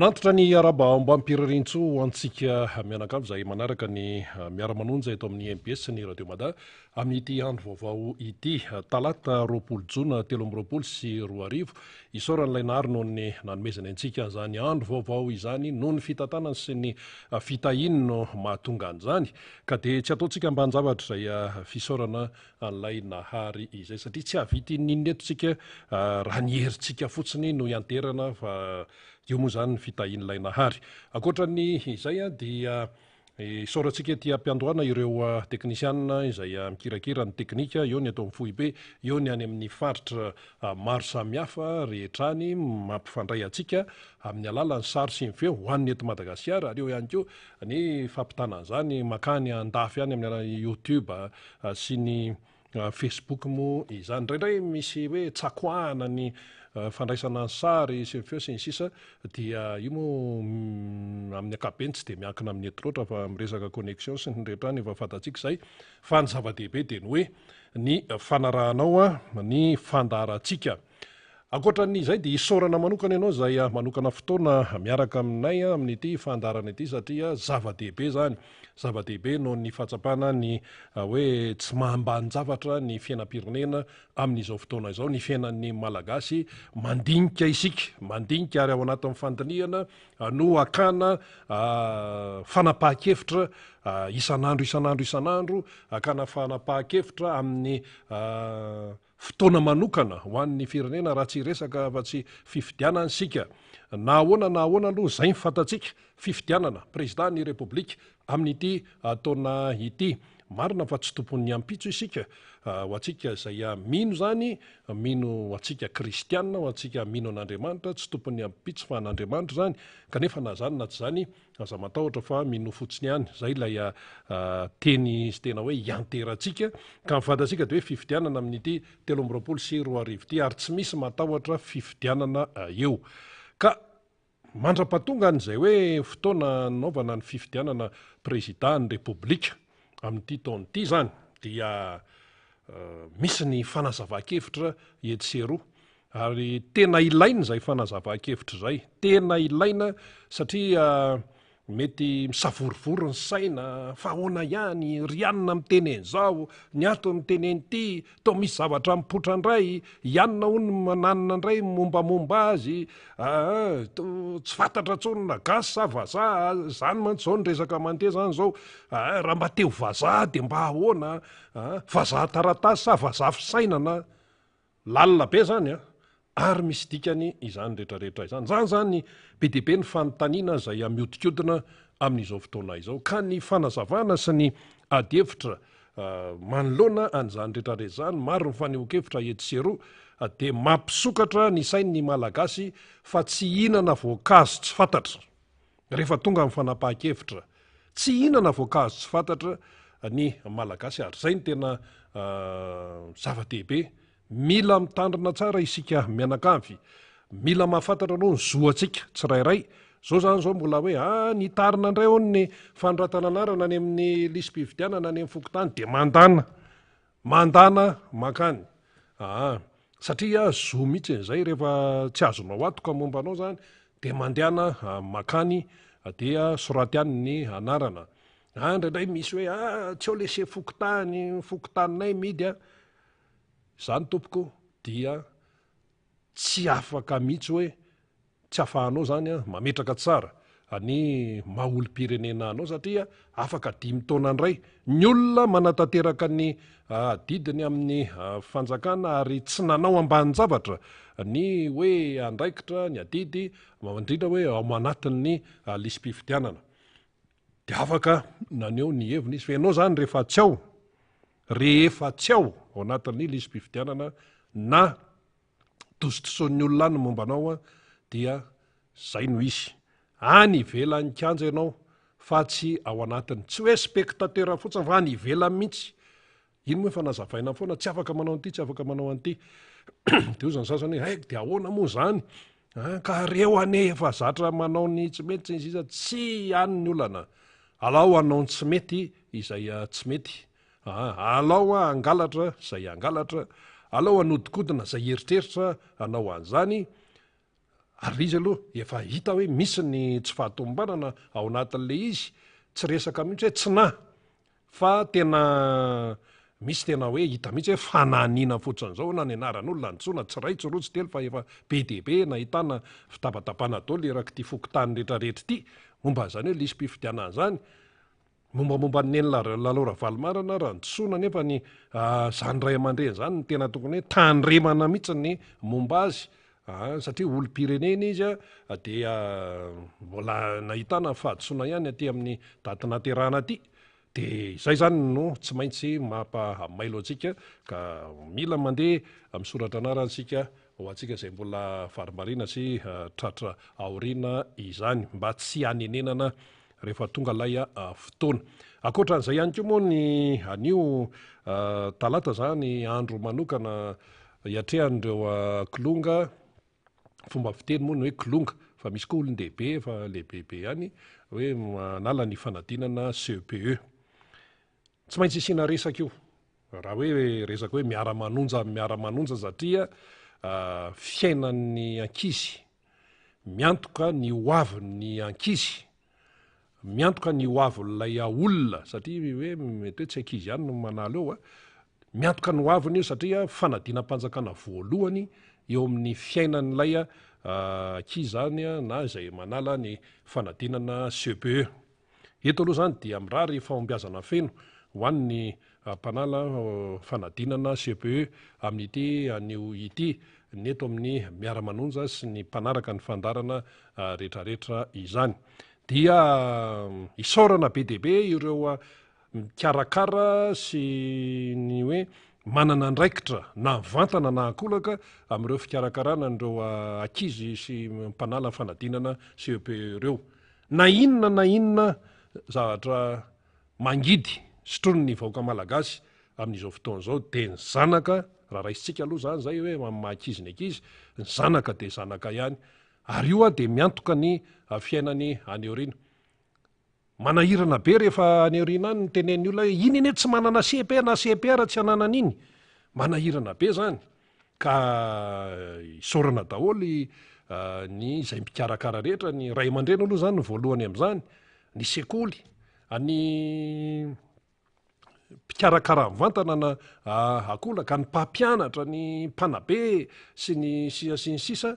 Manantitra ny arahaba ombam-pirariantsoa ho antsika mianakavy izay manaraka ny miara-manonja eto amin'ny mbs sy ny Radio Mada amin'ity andro vaovao ity, talata 20 jona 2023. Isaoran'ilay Nahary noho ny nanomezany antsika an'izany andro vaovao izany, noho ny fitantanany sy ny fitahiany no mahatonga an'izany. Ka dia tsy ataontsika ambanin-javatra izay fisaorana an'ilay Nahary izay satria tsy hahavita inon'inona eto tsika raha ny herintsika fotsiny no ianteherana fa io moa izany ny fitahian'ilay Nahary. Ankoatra ny izay dia isaorantsika ety am-piandohana ireo teknisianina izay mikirakira ny teknika, eo ny eto amin'ny foibe, eo ny any amin'ny faritra maro samihafa rehetra any mampifandray antsika amin'ny alalan'ny sary sy ny feo ho an'ny eto Madagasikara ary eo ihany koa ny fampitana an'izany mankany andafy any amin'ny alalan'ny YouTube sy ny Facebook moa izany. Indraindray misy hoe tsakoahana ny fandraisana ny sary sy ny feo sy ny sisa dia io moa amin'ny ankapobeny tsy dia miankina amin'ny eto loatra fa miresaka connexion sy ny rehetra any efa fantatsika izay fa ny zava-dehibe dia ny hoe ny fanarahanao ny fandaharantsika. Ankoatra ny izay dia isaorana manokana ianao izay manokana fotoana miaraka aminay amin'ity fandaharana ity satria zava-dehibe izany. Zava-dehibe noho ny fahatsapana ny hoe tsy maha-ambanin-javatra ny fiainam-pirenena amin'izao fotoana izao, ny fiainan'ny Malagasy. Mandinika isika, mandinika ary ao anatin'ny fandinihana no hakana fanapahan-kevitra isan'andro isan'andro isan'andro, hakana fanapahan-kevitra amin'ny Fotoana manokana ho an'ny firenena raha tsy hiresaka afa-tsy fifidianana isika. Na ahoana na ahoana aloha izay ny fantatsika, fifidianana Prezida ny Repoblika amin'ity taona ity. Marina fa tsy tompon'ny ampitso isika, ho antsika izay mino izany, mino ho antsika kristiana, ho antsika mino an'Andriamanitra, tsy tompon'ny ampitso fa an'Andriamanitra izany, kanefa na izany na tsy izany, Aza matahotra fa minoa fotsiny ihany. Izay ilay teny izy tena hoe ianterantsika. Ka ny fantatsika dia hoe fifidianana amin'ity 2023 ity ary tsy misy matahotra fifidianana eo. Ka mandra-pahatonga an'izay hoe fotoana hanaovana ny fifidianana prezida ny Repoblika amin'ity taona ity izany dia misy ny fanazavan-kevitra etsy sy eroa. Ary tena ilaina izay fanazavan-kevitra izay, tena ilaina satria mety misavorovoro ny saina, fa ahoana ihany, ry anona miteny an'izao, ny ato miteny an'ity, toa misy zavatra mipoitra indray, i anona hono mananona indray ny mombamomba azy, aa toa tsy fantatra intsony na gasy sa vazaha, izany mantsy izao ny resaka mandeha izany izao, aa raha mba te ho vazaha dia mba ahoana, aa vazaha taratasy sa vazaha fisainana. Lalina be zany an! Ary misy dikany izany retraretra izany. Zany zany be dia be ny fanontaniana izay mihodinkodina amin'izao fotoana izao. Ka ny fanazavana sy ny adihevitra manoloana an'izany retraretra izany, maro ny fanehoan-kevitra etsy sy eroa, dia mampisokatra ny sain'ny Malagasy fa tsy hihinana voankazo tsy fantatra. Rehefa tonga ny fanapahan-kevitra, tsy hihinana voankazo tsy fantatra ny Malagasy ary izay no tena zava-dehibe. Mila mitandrina tsara isika mianakavy. Mila mahafantatra aloha ny zo antsika tsirairay. Zao zany zao mbola hoe ah nitarina indray hono ny fanoratana anarana any amin'ny lisi-pifidianana any amin'ny fokontany dia mandana. Mandana mankany. Aa. Satria zo mihitsy an'izay rehefa tsy azonao antoka momba anao zany dia mandehana mankany dia soraty any ny anarana. Ah indraindray misy hoe ah tsy ao le sefo fokontany, fokontaninay mihidy a. Izany tompoko dia tsy afaka mihitsy hoe Tsy afahanao zany an, mametraka tsara ny maha olom-pirenena anao satria afaka dimy taona indray ny olona manatanteraka ny adidiny amin'ny fanjakana ary tsy nanao ambanin-javatra ny hoe andraikitra, ny adidy, indrindra hoe ao anatin'ny lisi-pifidianana. Dia afaka naneho ny heviny izy fa ianao zany rehefa tsy ao, rehefa tsy ao ao anatin'ny lisi-pifidianana na Dosodosoin'ny olona any ny momba anao an, dia zay no izy. Any ivelan'ny kianja ianao fa tsy ao anatiny. Tsy hoe spectateur fotsiny fa any ivelany mihitsy. Iny moa efa nazavaina foana, tsy afaka manao an'ity, tsy afaka manao an'ity. Dia hozy ny sasany hoe, haiko dia ahoana moa izany? An, ka reo anie efa zatra manao ny tsy mety sy ny sisa, tsy any ny olana. Alao hanao ny tsy mety izay tsy mety. Aa alao hangalatra izay hangalatra, alao hanodikodina izay hieritreritra hanao an'izany. Ary ilay izy aloha efa hita hoe misy ny tsy fahatomombanana ao anatin'ilay izy, tsy resaka mihitsy hoe tsy na fa tena misy tena hoe hita mihitsy hoe fanahiniana fotsiny izao na ny anaran'olona antsoina tsy iray tsy roa tsy telo fa efa be dia be nahitana fitabatabana daholo erak'ity fokontany rehetrarehetra ity momba an'izany hoe lisi-pifidianana izany. Mombamomba an'i Neny Lalao Ravalomanana raha nodisoana anefa ny izany ray aman-dreny izany no tena tokony hoe tandremana mihitsy ny momba azy satria olom-pirenena izy dia mbola nahitana fahadisoana ihany aty amin'ny daty nahaterahana aty dia izay izany no tsy maintsy mampamailo antsika ka mila mandeha misoratra anarana isika ho antsika izay mbola varimbariana sy tratra aoriana izany mba tsy hanenenana rehefa tonga ilay fotoana. Ankoatra an'izay ihany koa moa ny anio talata izany andro manokana hiatrehan'ireo kilonga, fomba fiteny moa ny hoe kilonga fa misy koa olon-dehibe efa lehibebe ihany hoe manala ny fanadinana CEPE. Tsy maintsy isiana resaka io raha hoe resaka hoe miara-manonja amin'ny miara-manonja satria fiainan'ny ankizy Miantoka ny ho avin'ny ankizy, miantoka ny ho avin'ilay olona satria hoe mety hoe tsy ankizy ihany no manala eo a, miantoka ny ho aviny io satria fanadinam-panjakana voalohany eo amin'ny fiainan'ilay ankizy izany na izay manala ny fanadinana CEPE. Eto aloha izany dia mirary fahombiazana feno ho an'ny mpanala fanadinana CEPE amin'ity anio ity ny eto amin'ny Miara-manonja sy ny mpanaraka ny fandaharana rehetrarehetra izany. Dia isaorana be dia be ireo mikarakara sy ny hoe manana andraikitra na mivantana na ankolaka amin'ireo fikarakarana an'ireo ankizy sy mpanala fanadinana CEPE ireo. Na inona na inona zavatra mangidy sotroin'ny vahoaka malagasy amin'izao fotoana izao dia ny zanaka, raha raisintsika aloha izany izay hoe amin'ny maha ankizy ny ankizy, ny zanaka dia zanaka ihany. Ary io dia miantoka ny fiainany any aoriana. Manahirana be rehefa any aoriana any ny tenenin'ny olona hoe iny anie tsy manana cepe na cepe ara tsy ananany iny. Manahirana be izany. Ka isaorana daholo ny izay mpikarakara rehetra, ny ray aman-dreny aloha izany no voalohany amin'izany, ny sekoly, ny mpikarakara mivantana na akolaka, ny mpampianatra, ny mpanabe sy ny sisa sy ny sisa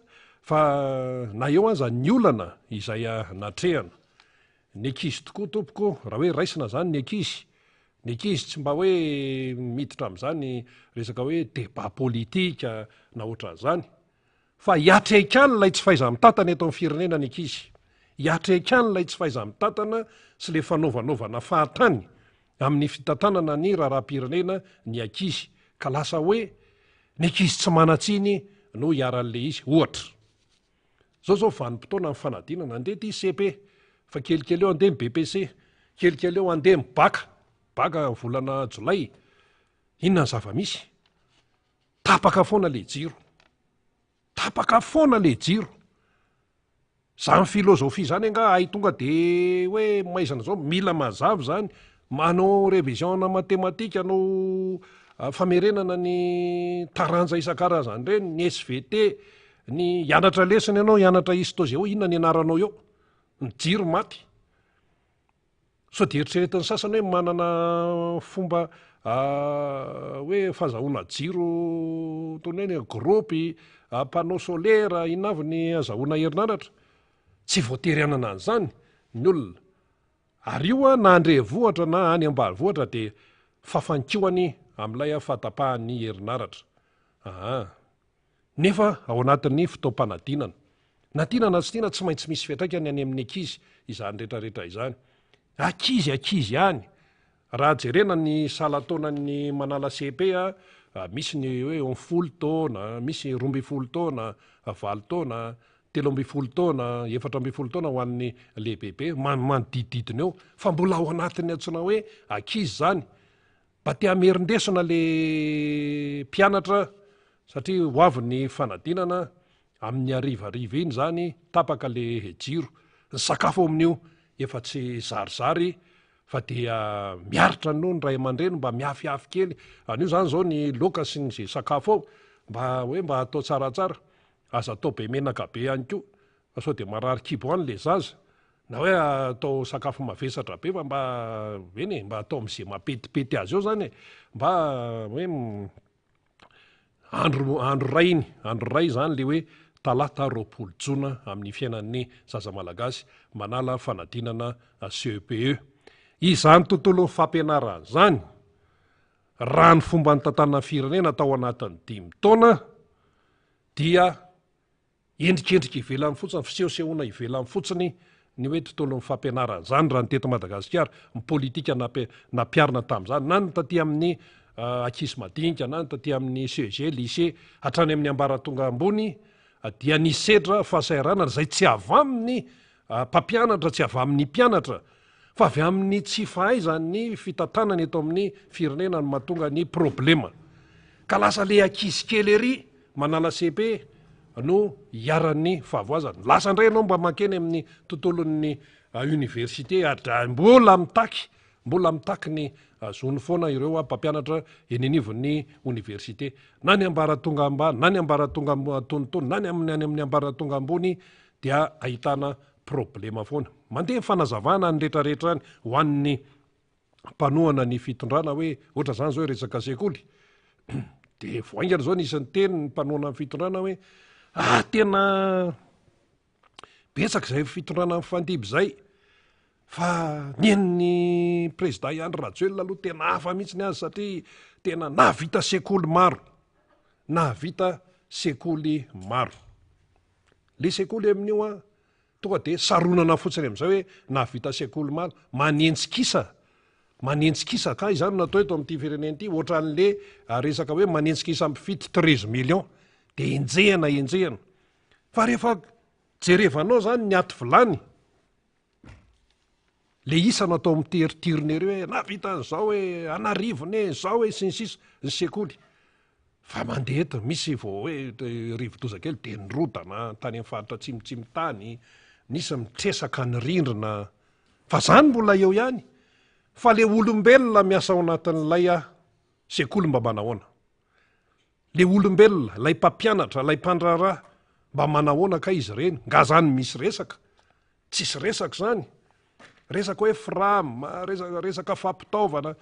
fa na eo aza ny olana izay natrehana. Ny ankizy tokoa tompoko, raha hoe raisina izany ny ankizy, ny ankizy tsy mba hoe miditra amin'izany resaka hoe débat politique na ohatran'izany, fa hiatreka an'ilay tsy fahaiza-mitantana eto amin'ny firenena ny ankizy, hiatreka an'ilay tsy fahaiza-mitantana sy ilay fanaovanaovana fahatany amin'ny fitantanana ny raharaham-pirenena ny ankizy, ka lasa hoe ny ankizy tsy manan-tsiny no iharan'ilay izy, ohatra. Zao zao vanim-potoana ny fanadinana, andeha ity cepe fa kelikely eo andeha ny BPC, kelikely eo andeha ny bac, bac volana jolay, inona ny zava-misy? Tapaka foana le jiro, tapaka foana le jiro. Zany filozofia zany angaha hay tonga de hoe maizina zao, mila mazava zany, manao révision ana matematika, anao famerenana ny taranja isan-karazany ireny, ny SVT, Ny hianatra lesona ianao, hianatra histo géo, inona ny ianaranao eo? Ny jiro maty. Sao dia eritreretin'ny sasany hoe manana fomba hoe fazahoana jiro toy ny hoe gropy, panneau solaire, inona avy ny azahoana herinaratra. Tsy voatery hanana an'izany ny olona. Ary io na an-drenivohitra na any ambanivohitra dia fafankoany amin'ilay fahatapahan'ny herinaratra. Aa. Nefa ao anatin'ny fotoam-panadinana. Na tiana na tsy tiana, tsy maintsy misy fiantraikany any amin'ny ankizy izany rehetrarehetra izany. Ankizy, ankizy ihany! Raha jerena ny salan-taonan'ny manala cepe, misy ny hoe eo amin'ny folo taona, misy 12 taona, valo taona, 13 taona, 14 taona ho an'ny lehibebe, manodidididina eo. Fa mbola ao anatin'ny antsoina hoe ankizy izany. Mba te hamerin-desona le mpianatra satria ho avy ny fanadinana, amin'ny harivariva iny izany tapaka le jiro, ny sakafo amin'io efa tsy zarizary fa dia miaritra an'io ny ray aman-dreny mba miafiafy kely, an'io izany izao ny laoka sy ny ze sakafo ao mba hoe mba atao tsaratsara. Aza atao be menaka be ihany koa fa sao dia marary kibo any le zaza, na hoe atao sakafo mavesatra be fa mba eny e, mba atao am'ze mampetipety azy eo zany e, mba hoe andro andro iray iny, andro iray zany le hoe talata 20 jona amin'ny fiainan'ny zaza malagasy manala fanadinana CEPE. Izany tontolon'ny fampianarana izany, raha ny fomba nitantanana ny firenena tao anatin'ny dimy taona dia endrikendrika ivelany fotsiny, fisehosehoana ivelany fotsiny ny hoe tontolon'ny fampianarana izany raha ny teto Madagasikara, ny politika nampiharina tamin'izany na ny taty amin'ny ankizy madinika na ny taty amin'ny CEG, lycée, hatrany amin'ny ambaratonga ambony dia nisedra fahasahiranana izay tsy avy amin'ny mpampianatra, tsy avy amin'ny mpianatra fa avy amin'ny tsy fahaizan'ny fitantanana eto amin'ny firenena no mahatonga ny problema. Ka lasa le ankizy kely ery manala cepe no iharan'ny fahavoazana. Lasa indray ianao mba mankeny amin'ny tontolon'ny université ary mbola mitaky, mbola mitaky ny zony foana ireo mpampianatra eny anivon'ny université. Na ny ambaratonga ambany, na ny ambaratonga antonontonony, na ny amin'ny any amin'ny ambaratonga ambony dia ahitana problema foana. Mandeha ny fanazavana any rehetra rehetra any ho an'ny mpanohana ny fitondrana hoe ohatra zany zao resaka sekoly de vao haingana zao nisy niteny ny mpanohana ny fitondrana hoe ah tena betsaka izay fitondrana mifandimby izay fa ny an'ny président Andry Rajoelina aloha tena hafa mihitsy ny azy satria tena nahavita sekoly maro, nahavita sekoly maro. Le sekoly amin'io an, tonga de saronana fotsiny amin'izay hoe nahavita sekoly maro, manenjik'isa, manenjik'isa kay izany no atao eto amin'ity firenena ity, ohatran'le resaka hoe manenjik'isa mpifidy treize millions, de enjehina enjehina, fa rehefa jerevanao zany ny aty vilany, Le isa no atao miterirtirina ery hoe nahavita an'izao e, an'arivony e, zao e, sy ny sisa, ny sekoly. Fa mandeha eto, misy vao hoe rivodoza kely dia nirodana tany amin'ny faritra atsimotsimo tany, nisy mitresaka ny rindrina. Fa zany mbola eo ihany. Fa le olombelona miasa ao anatin'ilay sekoly mba manahoana? Le olombelona, ilay mpampianatra, ilay mpandraharaha, mba manahoana kay izy ireny? Nga zany misy resaka? Tsisy resaka izany. Resaka hoe fram, resaka, resaka fampitaovana.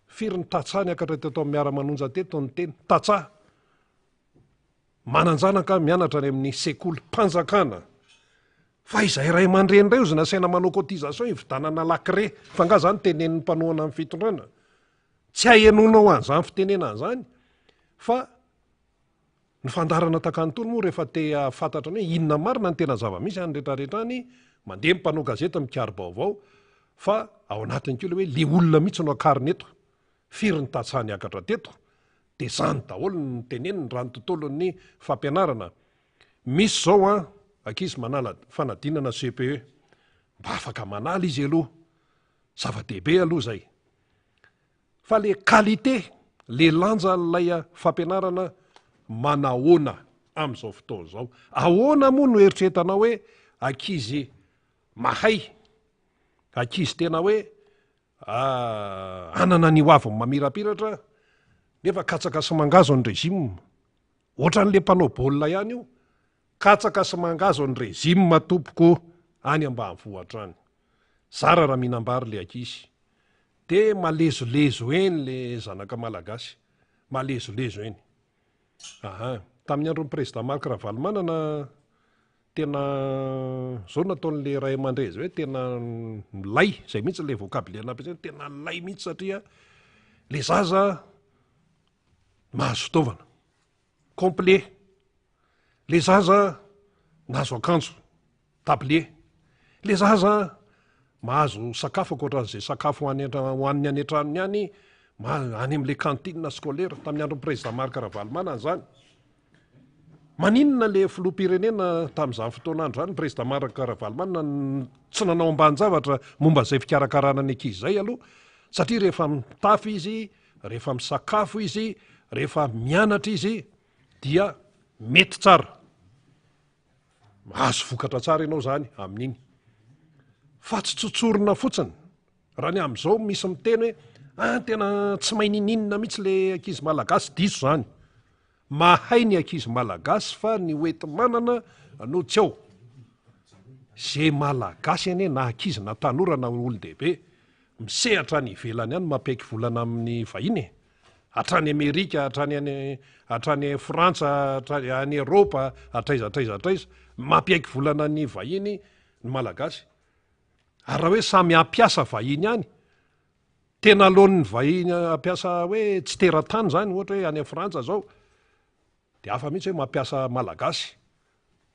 Firy ny tantsaha niakatra teto amin'ny Miara-manonja teto niteny? Tantsaha. Manan-janaka mianatra any amin'ny sekolim-panjakana. Fa izay ray aman-dreny indray ozy nasaina manao cotisation hividanana lakre. Fa nga zany tenenin'ny mpanohana ny fitondrana? Tsy ahenoanao an'izany fitenenana izany fa ny fandaharana takan'itony moa rehefa te hahafantatra ny hoe inona marina ny tena zava-misy any rehetrarehetra any, mandeha ny mpanao gazety mikaro-baovao fa ao anatiny koa ilay hoe le olona mihitsy no akarina eto, firy ny tantsaha niakatra teto, dia izany daholo no teneniny raha ny tontolon'ny fampianarana. Misy izao an, ankizy manala fanadinana CPE, mba afaka manala izy aloha, zava-dehibe aloha izay. Fa le qualité, le lanjan'ilay fampianarana manahoana amin'izao fotoana izao? Ahoana moa no eritreretanao hoe ankizy mahay, ankizy tena hoe hanana ny hoaviny mamirapiratra nefa katsaka sy mangazo ny régime? Ohatran'le mpanao baolina ihany io, katsaka sy mangazo ny régime tompoko any ambanivohitra any. Zara raha mihinam-bary le ankizy. De malezolezo eny le zanaka malagasy, malezolezo eny. Aha, tamin'ny andron'ny président Marc Ravalomanana tena zao nataon'le ray aman-dreny zay hoe tena milay, zay mihitsy le vocabulaire nampiasainy, tena lay mihitsy satria le zaza mahazo fitaovana, complet, le zaza nahazo akanjo, Tablier. Le zaza mahazo sakafo ankoatran'izay sakafo any hohaniny any an-tranony any, any amin'le cantine scolaire tamin'ny andron'ny président Marc Ravalomanana izany. Maninona le filoham-pirenena tamin'izany fotoana andro izany, président Marc Ravalomanana tsy nanao ambanin-javatra momba izay fikarakarana ny ankizy izay aloha, satria rehefa mitafy izy, rehefa misakafo izy, rehefa mianatra izy dia mety tsara. Mahazo vokatra tsara ianao izany amin'iny. Fa tsy tsotsorina fotsiny. Raha ny amin'izao misy miteny hoe ah tena tsy mahay ninininona mihitsy le ankizy malagasy, diso izany. Mahay ny ankizy malagasy fa ny hoenti-manana no tsy ao. Ze malagasy anie na ankizy na tanora na olon-dehibe misehatra any ivelany any mampiaiky volana amin'ny vahiny e. Hatrany Amerika, hatrany any hatrany Frantsa, hatrany any Eropa, hatraiza hatraiza hatraiza, mampiaiky volana ny vahiny ny malagasy. Ary raha hoe samy hampiasa vahiny any, tena aloan'ny vahiny hampiasa hoe tsy teratany zany, ohatra hoe any Frantsa zao, de hafa mihitsy hoe mampiasa malagasy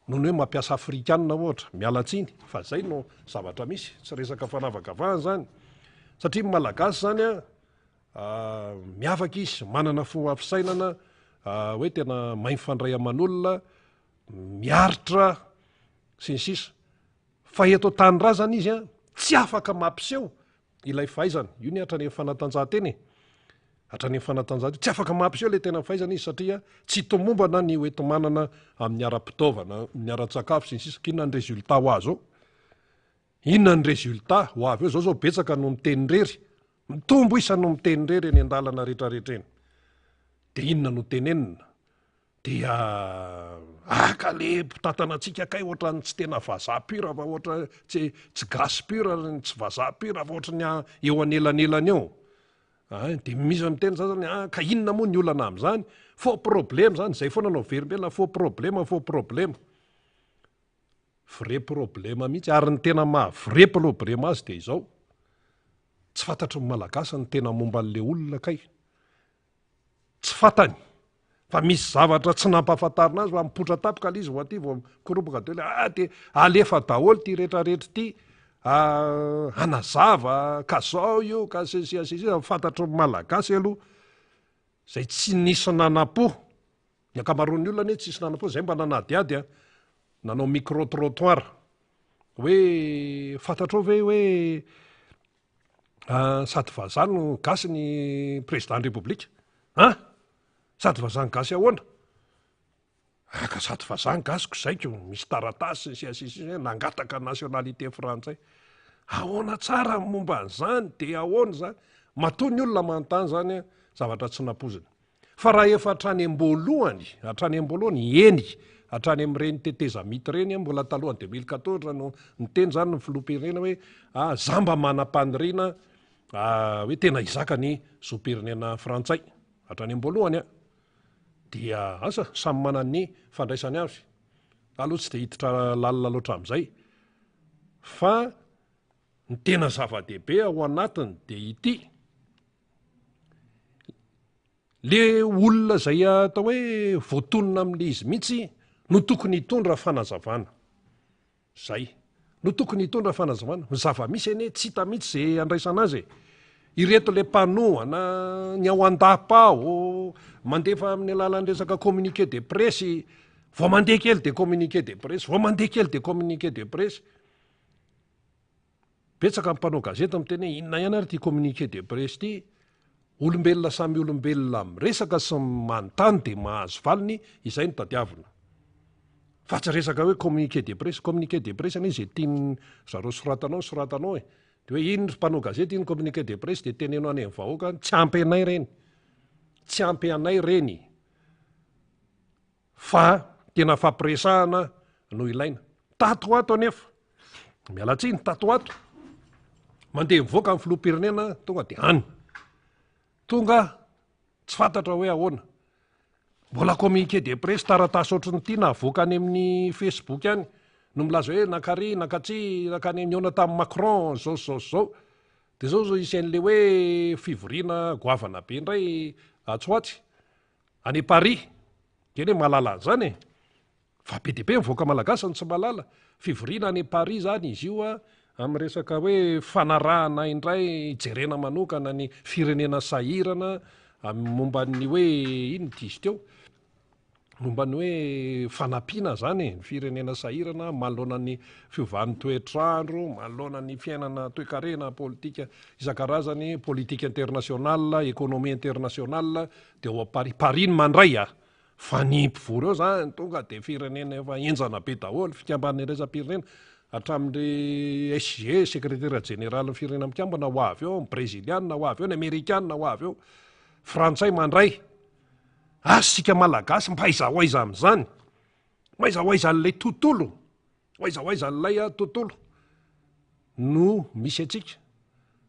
noho ny hoe mampiasa afrikanina ohatra, miala tsiny fa zay no zavatra misy, tsy resaka fanavakavahana zany, satria ny malagasy zany an, miavaka izy, manana fomba fisainana hoe tena mahay mifandray aman'olona, miaritra sy ny sisa, fa eto an-tanindrazana izy an, tsy afaka mampiseho ilay fahaizana, io ny hatrany amin'ny fanatanjahantena e, hatrany amin'ny fanatanjahantena, tsy afaka mampiseho ilay tena fahaizana izy satria tsy tomombana ny hoenti-manana amin'ny ara-pitaovana, ny ara-tsakafo sy ny sisa, k'inona ny résultat ho azo eo? Inona ny résultat ho avy eo? Zao zao betsaka no miteny irery, mitombo isa no miteny irery eny an-dalana rehetrarehetra eny, de inona no tenenina? Dia aka le mpitantana antsika kay ohatran'ny tsy tena vazaha pur fa ohatra tsy tsy gasy pur tsy vazaha pur fa ohatran'ny eo anelanelany eo. Ein, dia misy miteny sasany ah ka inona moa ny olana amin'izany? Faux problème zany, zay foana no averimbelona, faux problème, faux problème. Vrai problème mihitsy, ary ny tena maha vrai problème azy dia izao, tsy fantatry ny Malagasy ny tena momba an'le olona kay. Tsy fantany fa misy zavatra tsy nampahafantarina azy fa mipoitra tampoka ilay izy vao aty vao mikoroboka daholo ah dia alefa daholo ity rehetrarehetra ity ah, hanazava ka zao io ka sesi sesi fantatry ny malagasy aloha izay tsy nisy nanam-po ny ankamaroan'ny olona anie tsisy nanam-po izay mba nanadihady a nanao micro trottoir hoe fantatrao ve hoe Ah, sady vazaha no gasy ny président ny république an! Sady vazaha no gasy ahoana? Ah, ka sady vazaha no gasy ko zay ko, misy taratasy sy ny sisa sy ny sisa nangataka nationalité frantsay. Ahoana tsara ny momba an'izany de ahoana izany? Matoa ny olona manontany izany an, zavatra tsy nampoizina. Fa raha efa hatrany am-boalohany, hatrany am-boalohany, eny, hatrany amin'ireny tetezamita ireny, mbola talohan'ny 2014 no niteny izany ny filoham-pirenena hoe ah, za mba manam-paniriana ah, hoe tena hizaka ny zom-pirenena frantsay. Hatrany am-boalohany an. Dia asa, samy manana ny fandraisany avy. Za aloha tsy dia hiditra lalina loatra amin'izay. Fa ny tena zava-dehibe ao anatiny dia ity. Le olona izay atao hoe voatonona amin'le izy mihitsy no tokony hitondra fanazavana. Zay. No tokony hitondra fanazavana. Ny zava-misy anie tsy hita mihitsy ze andraisana azy e. Ireto le mpanohana, ny ao an-dapa ao, mandefa amin'ny alalan'ny resaka communiqué de presse, vao mandeha kely de communiqué de presse, vao mandeha kely de communiqué de presse. Betsaka ny mpanao gazety miteny hoe inona ihany ary ity communiqué de presse ity? Olombelona samy olombelona miresaka sy manontany dia mahazo valiny, izay no tadiavina. Fa tsy resaka hoe communiqué de presse, communiqué de presse anie izay tian'ny zareo soratana ao no soratana ao e. Dia hoe iny ry mpanao gazety iny communiqué de presse dia teneno any amin'ny vahoaka any, tsy ampy anay ireny. Tsy ampy anay ireny. Fa tena fampiresahana no ilaina. Tato ho ato anefa, miala tsiny, tato ho ato, mandeha mivoaka ny filoham-pirenena tonga dia any. Tonga tsy fantatra hoe ahoana. Mbola communiqué de presse, taratasy ohatran'ity navoaka any amin'ny Facebook any no milaza hoe nankary, nankatsy, nankany nihaona tamin'i Macron, zao sy zao sy zao. Dia zao zao hisy an'ilay hoe fivoriana goavana be indray atsy ho atsy. Any Paris, dia anie mahalala an'izany e! Fa be dia be ny vahoaka malagasy no tsy mahalala. Fivoriana any Paris izany izy io an, amin'ny resaka hoe fanarahana indray, hijerena manokana ny firenena sahirana amin'ny momba ny hoe inona ity izy teo? Momba ny hoe fanampiana izany e, ny firenena sahirana manoloana ny fiovan'ny toetr'andro, manoloana ny fiainana toekarena, politika isan-karazany, politique internationale, économie internationale, dia ao Paris, Paris no mandray a! Fa ny mpivory eo zany tonga dia firenena efa henjana be daholo, fikambanana iraisam-pirenena, hatramin'ny SG, sekretera jeneralin'ny firenena mikambana ho avy eo, ny breziliana ho avy eo, ny amerikana ho avy eo, frantsay mandray. Ary isika Malagasy mba aiza ho aiza amin'izany? Ho aiza ho aiza an'ilay tontolo? Ho aiza ho aiza an'ilay tontolo no misy antsika?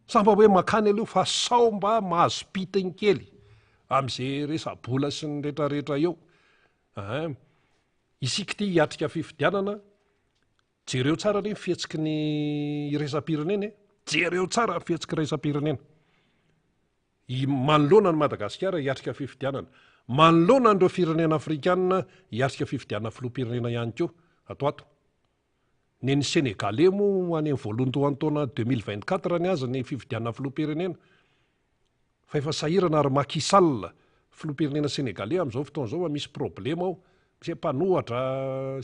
Sa mba hoe makany aloha fa sao mba mahazo pitiny kely amin'izay resa-bola sy ny retraretra eo. Ein, isika ity hiatrika fifidianana, jereo tsara anie ny fihetsiky ny iraisam-pirenena e, jereo tsara ny fihetsiky iraisam-pirenena. I manoloana an'i Madagasikara hiatrika fifidianana, manoloana an'ireo firenena afrikanina hiatrika fifidianana filoham-pirenena ihany koa ato ato. Ny an'ny Senegalais moa any amin'ny voalohandohan'ny taona 2024 ny azy ny fifidianana filoham-pirenena. Fa efa sahirana ary Macky Sall, filoham-pirenena Senegalais amin'izao fotoana izao fa misy problema ao, misy hoe mpanohatra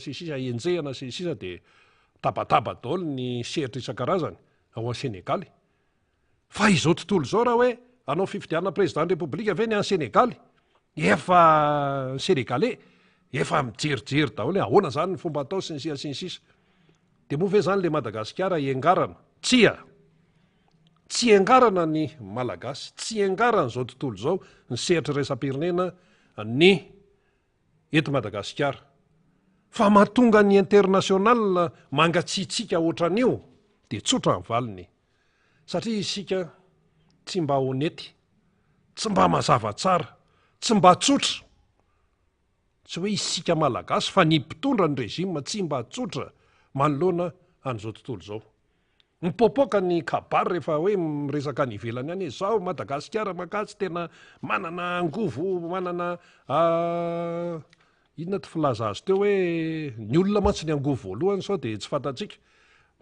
sy ny sisa enjehina sy ny sisa dia tabataba daholo ny sehatra isan-karazany ao Senegaly. Fa izao tontolo izao raha hoe hanao fifidianana président ny Repoblika ve ny any Senegaly? Efa ny Senegalais efa mijerijery daholo hoe ahoana izany ny fomba atao sy ny sisa sy ny sisa. Dia moa ve izany ilay Madagasikara hiangarana? Tsia! Tsy hiangarana ny Malagasy, tsy hiangarana izao tontolo izao, ny sehatra iraisam-pirenena, ny eto Madagasikara. Fa mahatonga ny international mangatsiatsiaka ohatran'io dia tsotra ny valiny. Satria isika tsy mba honety, tsy mba mazava tsara, tsy mba tsotra. Tsy hoe isika Malagasy fa ny mpitondra ny régime tsy mba tsotra manoloana an'izao tontolo izao. Mipoapoaka ny kabary rehefa hoe miresaka any ivelany any hoe zao Madagasikara mankatsy tena manana angovo, manana inona ty filaza azy teo hoe ny olona mantsy ny angovo voalohany sao dia tsy fantatsika.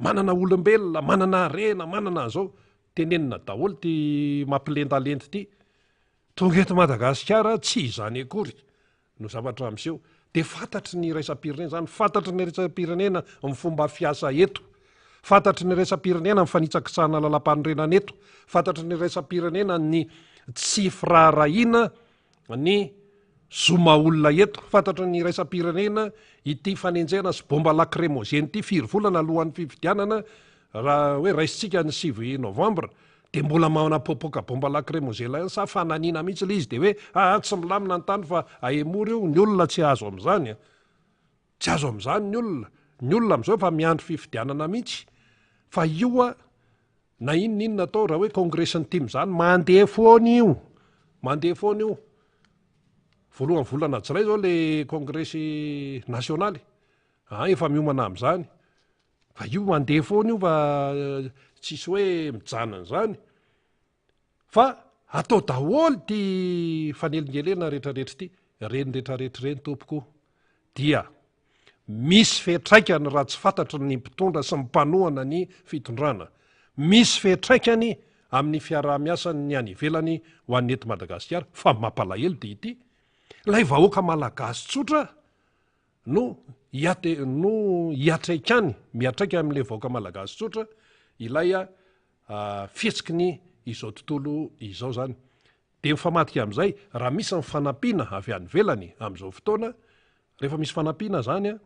Manana olombelona, manana harena, manana an'izao. Tenenina daholo ty mampilendalenda ity. Tonga eto Madagasikara tsy izany akory. no zavatra miseho dia fantatry ny iraisam-pirenena izany, fantatry ny iraisam-pirenena ny fomba fiasa eto, fantatry ny iraisam-pirenena ny fanitsakitsahana lalàmpanorenana eto, fantatry ny iraisam-pirenena ny tsy firaharahiana ny zo maha olona eto, fantatry ny iraisam-pirenena ity fanenjehana sy bomba lacrymogène ity firy volana alohan'ny fifidianana raha hoe raisintsika ny 9 novambra Dia mbola manapoapoaka bomba lacrymogène ihany sa fananiana mihitsy ilay izy dia hoe aa tsy milamina ny tany fa ahemory io, ny olona tsy azo amin'izany a! Tsy azo amin'izany ny olona, ny olona amin'izao efa miandry fifidianana mihitsy fa io a na inona inona atao raha hoe kongresin'ny tim izany mandeha foana io, mandeha foana io. Voalohan'ny volana jolay izao ilay kongresy nasionaly, aa efa miomana amin'izany. Fa io mandeha foana io fa tsisy hoe mijanona izany. Fa atao daholo ity fanelingelena rehetrarehetra ity. Ireny rehetrarehetra ireny tompoko dia misy fiantraikany raha tsy fantatry ny mpitondra sy ny mpanohana ny fitondrana. Misy fiantraikany amin'ny fiaraha-miasan'ny any ivelany ho an'ny eto Madagasikara. Fa mampalahelo dia ity, ilay vahoaka malagasy tsotra no hiate no hiatraikany miatraika amin'ilay vahoaka malagasy tsotra ilay fihetsiky ny izao tontolo izao zany de mifamadika amin'izay raha misy ny fanampiana avy any ivelany amin'izao fotoana rehefa misy fanampiana zany a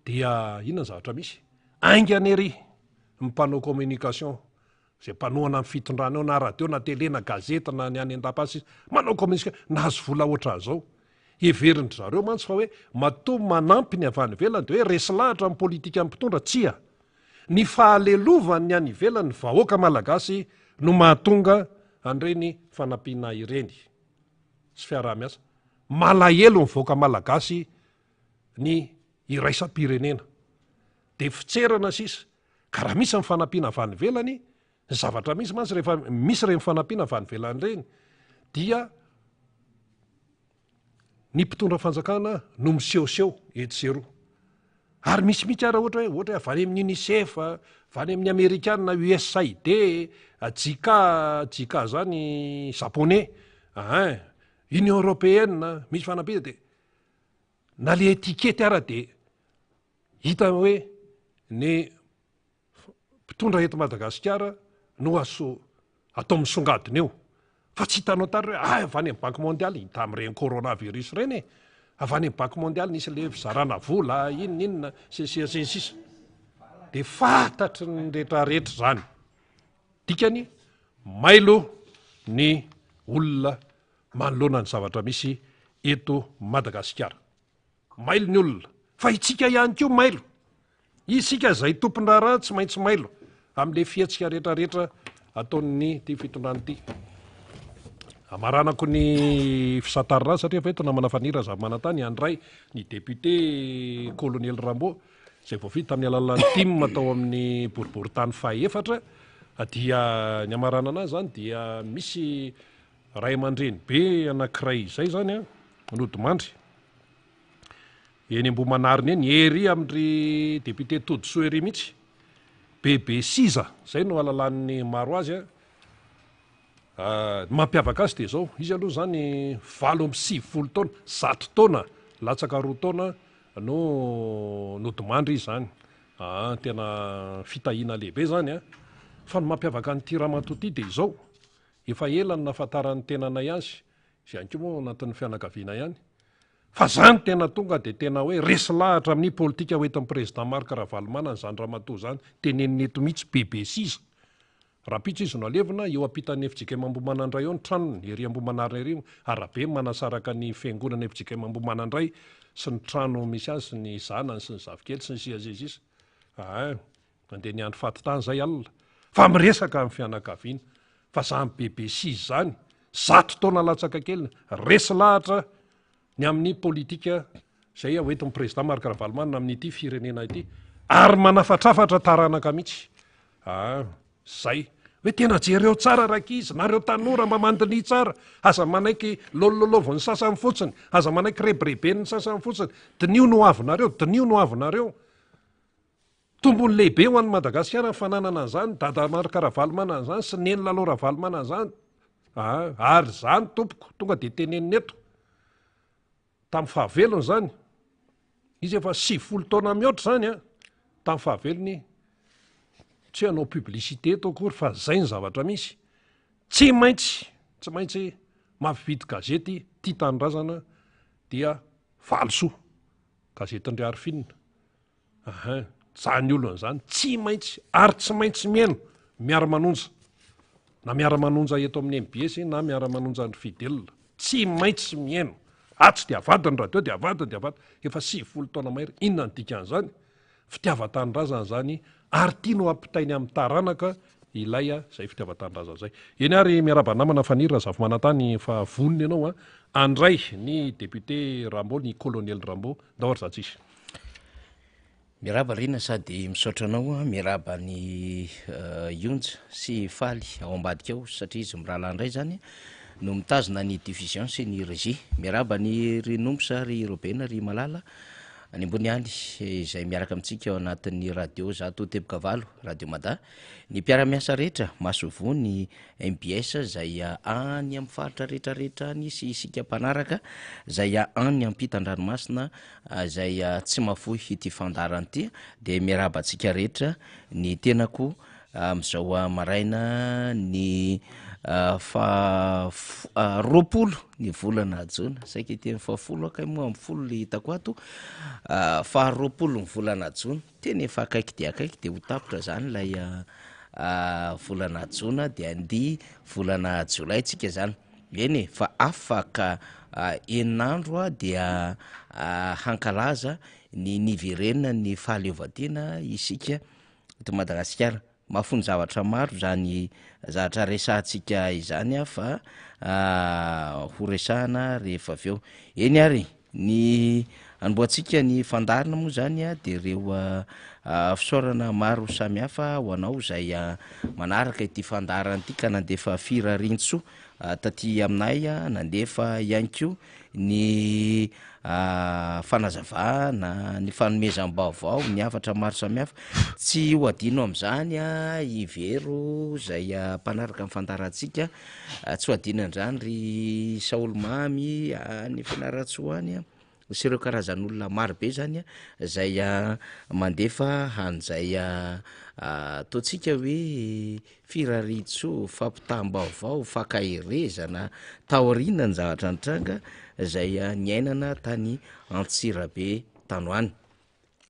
dia inona ny zavatra misy aingana ery ny mpanao communication Izay mpanohana ny fitondrana eo na radio na tele na gazety na ny any an-dapa sisa manao communication nahazo vola ohatran'izao. Heverin-dry zareo mantsy fa hoe matoa manampy ny avy any ivelany dia hoe resy lahatra amin'ny politikan'ny mpitondra. Tsia. Ny fahalelovan'ny any ivelany ny vahoaka malagasy no mahatonga an'ireny fanampiana ireny sy fiaraha-miasa. Malahelo ny vahoaka malagasy ny iraisam-pirenena. Dia fitserana sisa. Ka raha misy ny fanampiana avy any ivelany, ny zavatra misy mantsy rehefa misy ireny fanampiana avy any ivelany ireny dia ny mpitondra fanjakana no misehoseho etsy sy eroa. Ary misy mihitsy ara ohatra hoe ohatra hoe avy any amin'ny UNICEF, avy any amin'ny amerikana USAID, JICA, JICA zany japonais, ein, Union européenne, misy fanampiana dia na le etikety ara dia Hita hoe ny mpitondra eto Madagasikara no aso atao misongadina eo fa tsy hitanao tary hoe ah avy any amin'ny banque mondiale hita amin'ireny coronavirus ireny e avy any amin'ny banque mondiale nisy le fizarana vola inona inona sy ny sisa sy ny sisa de fantatry ny rehetrarehetra izany dikany mailo ny olona manoloana ny zavatra misy eto Madagasikara. Mailo ny olona, fa itsika ihany koa mailo. Isika izay tompon-draharaha tsy maintsy mailo amin'ilay fihetsika rehetrarehetra ataon'ny ity fitondrana ity. Amaranako ny fisantarana azy satria efa eto namana Faniry Razafimanantany handray ny député Colonel Rambo izay voafidy tamin'ny alalan'ny tim tao amin'ny boriborintany fahaefatra dia ny amaranana azy izany dia misy ray aman-dreny be anankiray izay izany an nodimandry Eny Ambohimanarina eny, ery amin-dry député Todisoa ery mihitsy. Bebe Siza, izay no ahalalan'ny maro azy an. Ny mampiavaka azy dia izao, izy aloha izany 98 taona, 100 taona latsaka roa taona no nodimandry izy izany. Aa tena fitahiana lehibe izany an. Fa ny mampiavaka an'ity ramatoa ity dia izao, efa ela no nahafantaran'ny tenanay azy, izy ihany koa moa ao anatin'ny fianakaviana ihany, Fa zany tena tonga dia tena hoe resy lahatra amin'ny politika hoentin'ny président Marc Ravalomanana izany ramatoa izany, teneniny eto mihitsy bebe sisa. Rahampitso izy no alevina, eo ampitan'ny fjkm Ambohimanandray eo ny tranony, ery Ambohimanarina ery, arabe manasaraka ny fiangonana fjkm Ambohimanandray sy ny trano misy azy sy ny zanany sy ny zafikely sy ny sisa sy ny sisa. Aa, nandeha niandry faty tany zay alina. Fa miresaka amin'ny fianakaviana. Fa zany bebe sisa izany, 100 taona latsaka kely, resy lahatra ny amin'ny politika izay hoentin'ny président Marc Ravalomanana amin'ity firenena ity ary manafatrafatra taranaka mihitsy. Ah, zay. Hoe tena jereo tsara rankizy, nareo tanora mba mandiniha tsara, aza manaiky lolololovin'ny sasany fotsiny, aza manaiky rebireben'ny sasany fotsiny, diniho ny hoavinareo, diniho ny hoavinareo. Tombony lehibe ho an'i Madagasikara ny fananana an'izany, Dada Marc Ravalomanana izany sy Neny Lalao Ravalomanana izany. Ah, ary izany tompoko, tonga dia tenenina eto. Tamin'ny fahavelony izany, izy efa 90 taona mihoatra izany an, tamin'ny fahavelony, tsy hanao publicité eto akory fa izay ny zavatra misy. Tsy maintsy, tsy maintsy mampividy gazety Tia Tanindrazana dia valisoa. Gazetin-dry Arifina. Ahin, zany olona zany tsy maintsy ary tsy maintsy mihaino miara-manonja. Na miara-manonja eto amin'ny mbs na miara-manonja an-dry Fidèle. Tsy maintsy mihaino. Atsy dia avadiny radio dia avadiny dia avadiny. Efa 90 taona mahery, inona ny dikan'izany? Fitiavan-tanindrazana izany ary tiany ho ampitainy amin'ny taranaka ilay izay fitiavan-tanindrazana izay. Eny ary miarahaba namana Faniry Razafimanantany fa vonona ianao handray ny député Rambo, ny colonel Rambo. Ndao ary za tsisy. Miarahaba Rina sady misaotra anao a, miarahaba an'i Ionja sy Faly ao ambadika ao satria izy mirahalahy indray zany no mitazona ny diffusion sy ny régie. Miarahaba an'i ry Nomsa, ry Robena, ry Malala any ambony any izay miaraka amintsika ao anatin'ny radio 100.8 Radio Mada. Ny mpiara-miasa rehetra, masoivoho ny mbs izay any amin'ny faritra rehetra rehetra any sy isika mpanaraka izay any ampitan-dranomasina izay tsy mahafoy ity fandaharana ity dia miarahaba antsika rehetra ny tenako amin'izao maraina ny faha 20 ny volana jona saika hiteny fahafolo aho kay moa amin'ny folo le hitako ato faha 20 ny volana jona Tena efa akaiky dia akaiky dia ho tapitra izany ilay volana jona dia andia volana jolay tsika izany. Eny e, fa afaka enina andro dia hankalaza ny niverenan'ny fahaleovantena isika eto Madagasikara. Mahafono zavatra maro izany zavatra resahantsika izany fa ho resahana rehefa avy eo. Eny ary e! Ny hanombohantsika ny fandaharana moa izany dia ireo fisaorana maro samihafa ho anao izay manaraka ity fandaharana ity ka nandefa firariantsoa taty aminay, nandefa ihany koa ny fanazavana, ny fanomezam-baovao, ny hafatra maro samihafa. Tsy ho adino amin'izany i Vero izay mpanaraka ny fandaharantsika. Tsy ho adino an'izany ry Saoly Mamy any Fianarantsoa any an, sy ireo karazan'olona maro be zany an, zay mandefa an'izay ataontsika hoe firariantsoa, fampitam-baovao, fankaherezana taorian'ny zavatra nitranga zay niainana tany Antsirabe tany ho any.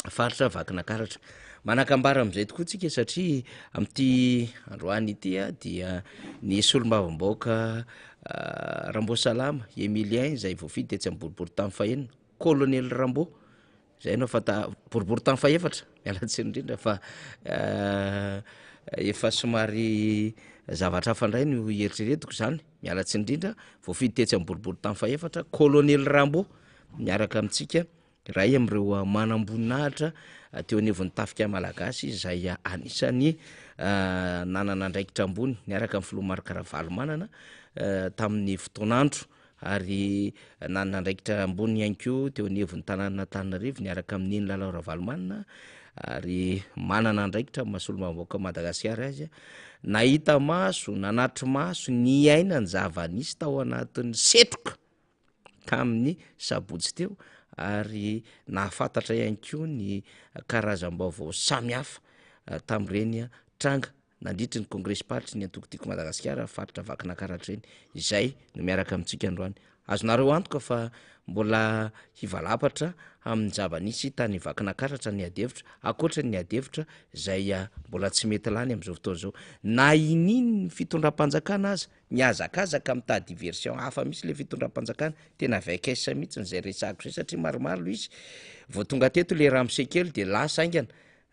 faritra Vakinakaratra. Manakambara amin'izay tokoa tsika satria amin'ity androany ity dia ny solombavambahoaka Ramboasalama Emilien izay voafidy tetsy amin'ny boriborintany fahenina, Kolonely Rambo izay no fanta-, boriborintany fahefatra, miala tsiny indrindra fa efa somary zavatra hafa indray no eritreretiko izany, miala tsiny indrindra, voafidy tetsy amin'ny boriborintany fahefatra, Kolonely Rambo miaraka amintsika. Iray amin'ireo manamboninahitra teo anivon'ny tafika malagasy izay anisan'ny nanana andraikitra ambony niaraka amin'ny filoha Marc Ravalomanana tamin'ny fotoan'andro ary nanana andraikitra ambony ihany koa teo anivon'ny tanànan'Antananarivo niaraka amin'i Neny Lalao Ravalomanana ary manana andraikitra amin'ny maha solombavambahoakan'i Madagasikara azy. Nahita maso, nanatri-maso, niaina ny zava-nisy tao anatin'ny setroka tamin'ny sabotsy teo ary nahafantatra ihany koa ny karazam-baovao samihafa tamin'ireny tranga nandritry ny kongresim-paritry ny antoko Tiako Madagasikara faritra Vakinankaratra ireny izay no miaraka amintsika androany. Azonareo antoka fa mbola hivalapatra amin'ny zava-nisy tany Vakinankaratra ny adihevitra, ankoatra ny adihevitra izay mbola tsy mety lany amin'izao fotoana izao. Na inian'ny fitondram-panjakana aza Mihazakazaka mitady diversion hafa mihitsy le fitondram-panjakana, tena vks mihitsy zay resahako zay satria maromaro izy vao tonga teto le ramose kely de lasa haingana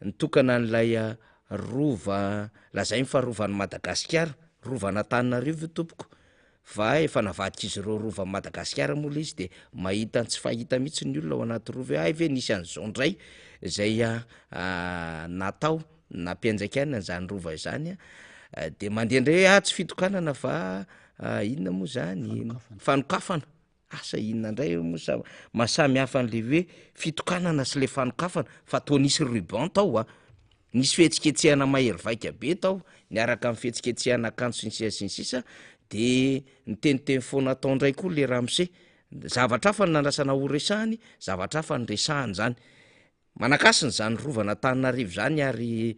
nitokana an'ilay rova lazainy fa rovan'i Madagasikara, rovan'Antananarivo io tompoko fa efa navadik'izy ireo rovan'i Madagasikara moa le izy de mahita ny tsy fahita mihitsy ny olona ao anaty rova hoe hay ve nisy an'izao ndray zay natao. Nampianjaikana izany rova izany a, de mandeha indray hoe ah tsy fitokanana fa inona moa zany fanokafana, asa inona indray moa sa maha samy hafa an'le hoe fitokanana sy le fanokafana fa toa nisy ruban tao a, nisy fihetsiketsehana mahery vaika be tao niaraka amin'ny fihetsiketsehana akanjo sy ny sisa sy ny sisa de niteniteny foana tao indray koa le ramose, zavatra hafa no nandrasana ho resahany, zavatra hafa no resahany zany. Manankasina izany rovan'Antananarivo izany ary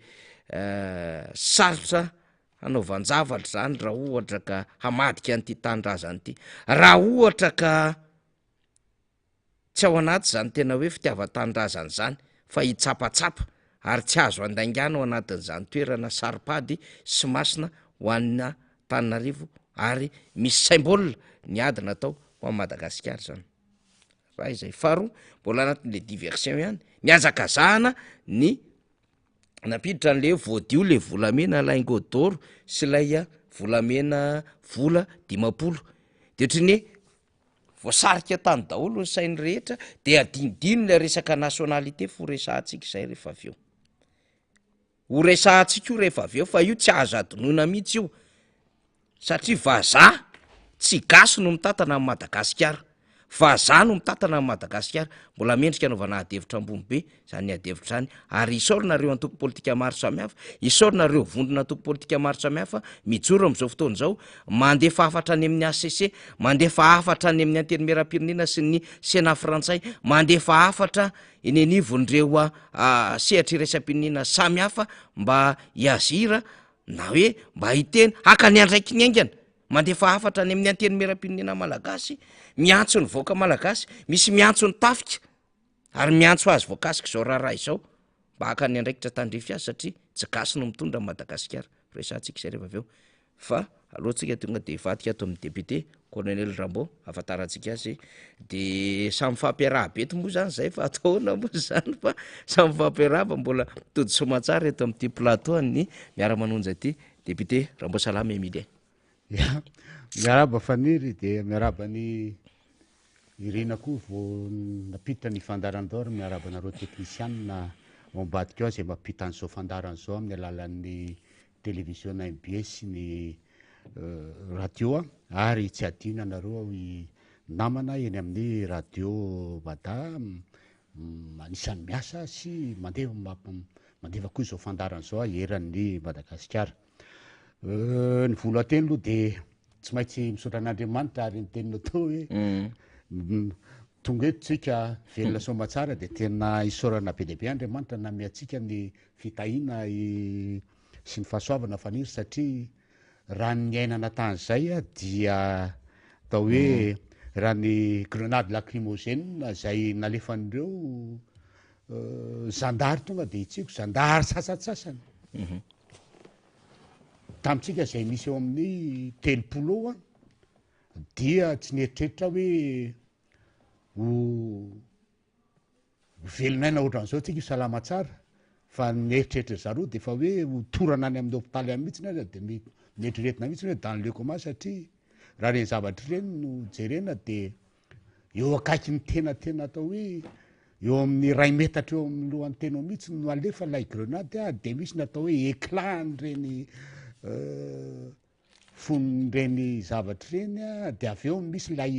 sarotra hanaovan-javatra izany raha ohatra ka hamadika an'ity tanindrazana ity. Raha ohatra ka tsy ao anaty izany tena hoe fitiavan-tanindrazana izany fa hitsapatsapa ary tsy azo andaingana ao anatin'izany toerana saro-pady sy masina ho an'Antananarivo ary misy symbole ny ady natao ho an'i Madagasikara izany. Raha izay. Faharoa, mbola anatin'le diversion ihany, nihazakazahana ny nampiditra an'le voadio le volamena lingot d'or sy ilay volamena vola 50, de ohatran'ny hoe voasarika tany daholo ny sain'ny rehetra, de adinodino ilay resaka nationalité fo resahantsika izay rehefa avy eo. Ho resahantsika io rehefa avy eo fa io tsy azo adinoina mihitsy io satria vazaha tsy gasy no mitantana an'i Madagasikara, vazaha no mitantana an'i Madagasikara, mbola mendrika anaovana adihevitra ambony be zany adihevitra zany ary isaorana ireo antoko politika maro samihafa, isaorana ireo vondrona antoko politika maro samihafa mijoro amin'izao fotoana izao, mandefa hafatra any amin'ny HCC, mandefa hafatra any amin'ny antenimierampirenena sy ny Sénat frantsay, mandefa hafatra eny anivon'ireo sehatra iraisam-pirenena samihafa mba hiazira na hoe mba hiteny, haka ny andraikiny haingana, mandefa hafatra any amin'ny antenimierampirenena malagasy, miantso ny vahoaka malagasy, misy miantso ny tafika ary miantso azy voakasik'izao raharaha izao mba haka ny andraikitra tandrify azy satria tsy gasy no mitondra an'i Madagasikara. Resahantsika izay rehefa avy eo. Fa aleo tsika tonga de hivadika ato amin'ny député colonel Rambo ahafantarantsika azy de samy mifampiarahaba eto moa zany zay fa atao ahoana moa zany fa samy mifampiarahaba mbola tody soamantsara eto amin'ity plateau an'ny miara-manonja ity député Rambo Salama Emilien. Ya, miarahaba Faniry dia miarahaba an'i Irina koa vao nampita ny fandaharan-dao ary miarahaba anareo teknisianina ao ambadika ao izay mampita an'izao fandaharana izao amin'ny alalan'ny televiziona MBS sy ny radio ary tsy adino ianareo namana eny amin'ny radio Mada anisan'ny miasa sy mandeha mandefa koa izao fandaharana izao eran'ny Madagasikara. Ny volan-teny aloha dia tsy maintsy misaotra an'Andriamanitra ary ny teninao teo hoe tonga eto tsika velona soamatsara dia tena isaorana be dia be Andriamanitra nanome antsika ny fitahiana sy ny fahasoavana faniry satria raha ny niainana tamin'izay dia atao hoe raha ny grenade lacrymogène izay nalefan'ireo zandary tonga dia hitsiko zandary sasantsasany tamintsika izay misy eo amin'ny 30 eo. Dia tsy nieritreritra hoe ho velon'aina ohatran'izao tsika, ho salama tsara, fa ny eritreritry zareo de efa hoe ho torana any amin'ny hopitaly any mihitsiny aza de mieritreretina mihitsy hoe dans le coma satria raha ireny zavatra ireny no jerena de eo akaikin'ny tena tena atao hoe eo amin'ny iray metatra eo amin'ny lohan'ny tena eo mihitsy no alefa ilay grenade a, de misy ny atao hoe éclat an'ireny fonon'ireny zavatra ireny a, de avy eo misy ilay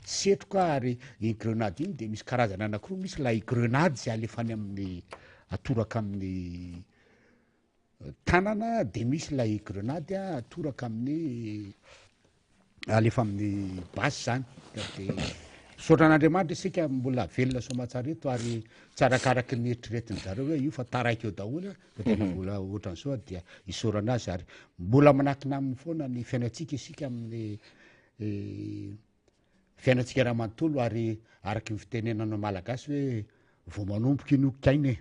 setroka ary iny grenade iny de misy karazana anakiroa, misy ilay grenade zay alefa any amin'ny atoraka amin'ny tanana de misy ilay grenade atoraka amin'ny alefa amin'ny basy zany ka de misaotra an'Andriamanitra isika mbola velona soamatsara eto ary tsy arakaraky ny eritreretin-dry zareo hoe io fa taraiky eo daholo a fa tena mbola ohatran'izao dia isaorana azy ary mbola manakina aminy foana ny fiainantsika isika amin'ny eh, fiainantsika raha manontolo ary araky ny fitenenana malagasy hoe vao manomboka iny okaina e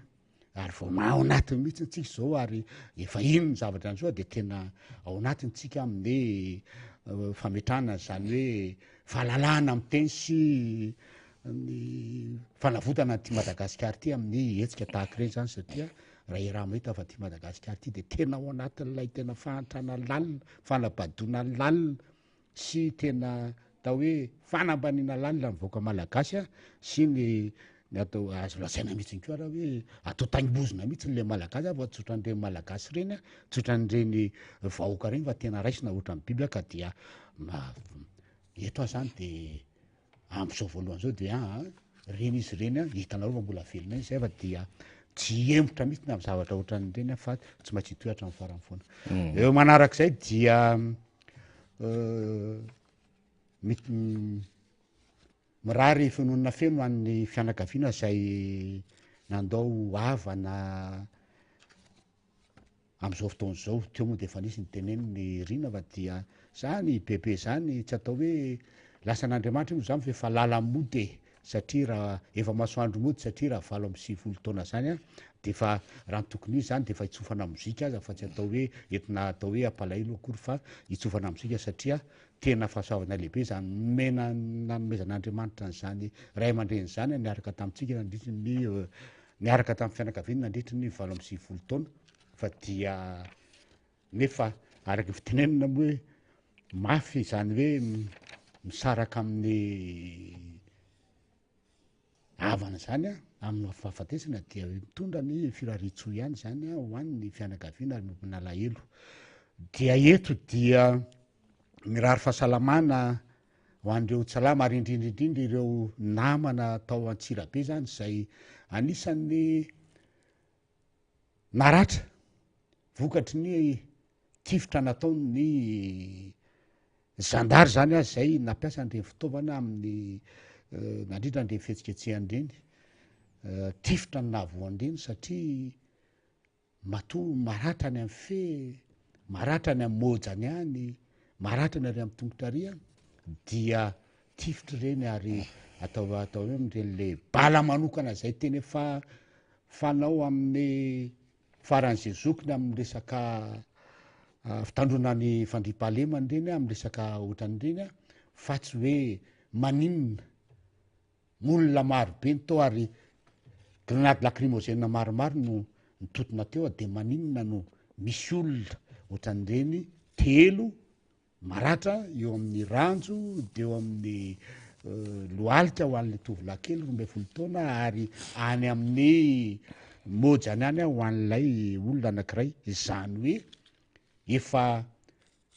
ary vao ma ao anatiny mihitsy ntsika zao ary efa iny ny zavatra an'zao de tena ao anatiny tsika amin'ny eh, fametrahana zany hoe fahalalahana miteny sy ny fanavotana an'ity Madagasikara ity amin'ny hetsika tahaka ireny zany satria raha iaraha mahita fa ity Madagasikara ity de tena ao anatin'ilay tena fahantrana lalina, fanabadoana lalina sy tena atao hoe fanambaniana lalina ny vahoaka malagasy a sy ny ny atao azo lazaina mihitsy koa raha hoe atao taingim-bozona mihitsy le malagasy a fa tsy ohatran'ireny malagasy ireny a, tsy ohatran'ireny vahoaka ireny fa tena raisina ohatran'ny biby a ka dia ma- eto aho zany de Amin'izao voalohany izao dia aa reny izy ireny an, hitanareo fa mbola velona iny zay fa dia tsy hihemotra mihitsy na amin'ny zavatra ohatran'ireny aho fa tsy maintsy hitohy hatramin'ny farany foana. Mm. Eo manarak'izay dia euh, mirary fiononana feno an'ny fianakaviana izay nandao havana Amin'izao fotoana izao, teo moa dia efa nisy niteneniny Rina fa dia zany bebe zany tsy atao hoe lasan'Andriamanitra io zany fa efa lala-mody e, satria raha efa masoandro mody satria raha 98 taona zany an, dia efa raha ny tokony ho izy zany dia efa hitsofana mozika aza fa tsy atao hoe entina atao hoe hampalahelo akory fa hitsofana mozika satria tena fahasoavana lehibe izany nomena nanomezan'Andriamanitra an'izany ray aman-dreny izany niaraka tamintsika nandritry ny Niaraka tamin'ny fianakaviany nandritry ny 98 taona fa dia nefa araka ny fitenenana moa hoe mafy izany hoe misaraka amin'ny havana izany a, amin'ny fahafatesana dia hoe mitondra ny firariantsoa ihany izany a ho an'ny fianakaviana ary miombona alahelo. Dia eto dia mirary fahasalamana Ho an'ireo tsalama ary indrindra indrindra ireo namana tao Antsirabe zany izay anisan'ny naratra vokatry ny tifitra nataon'ny zandary zany azy izay nampiasa an'ireny fitaovana amin'ny eh, nandrindra an'ireny fihetsiketsehana ireny eh, tifitra ny nahavoan'ireny satria Matoa maratra any amin'ny fe, maratra any amin'ny môjany any, maratra ny ary amin'ny tongotra ary an, dia tifitra ireny ary atao atao hoe amin'ireny le bala manokana izay tena efa fanao amin'ny faran'izay zokiny amin'ny resaka fitandroana ny fandriampahalemana ireny amin'ny resaka ohatran'ireny an, fa tsy hoe maninona Olona maro be ny tao ary grenade lacrymogène maromaro no nitotona teo dia maninona no misy olona ohatran'ireny telo maratra eo amin'ny ranjo de eo amin'ny euh, lohalika ho an'le tovolahy kely 12 taona ary any amin'ny mojany any ho an'ilay olona anankiray izany hoe efa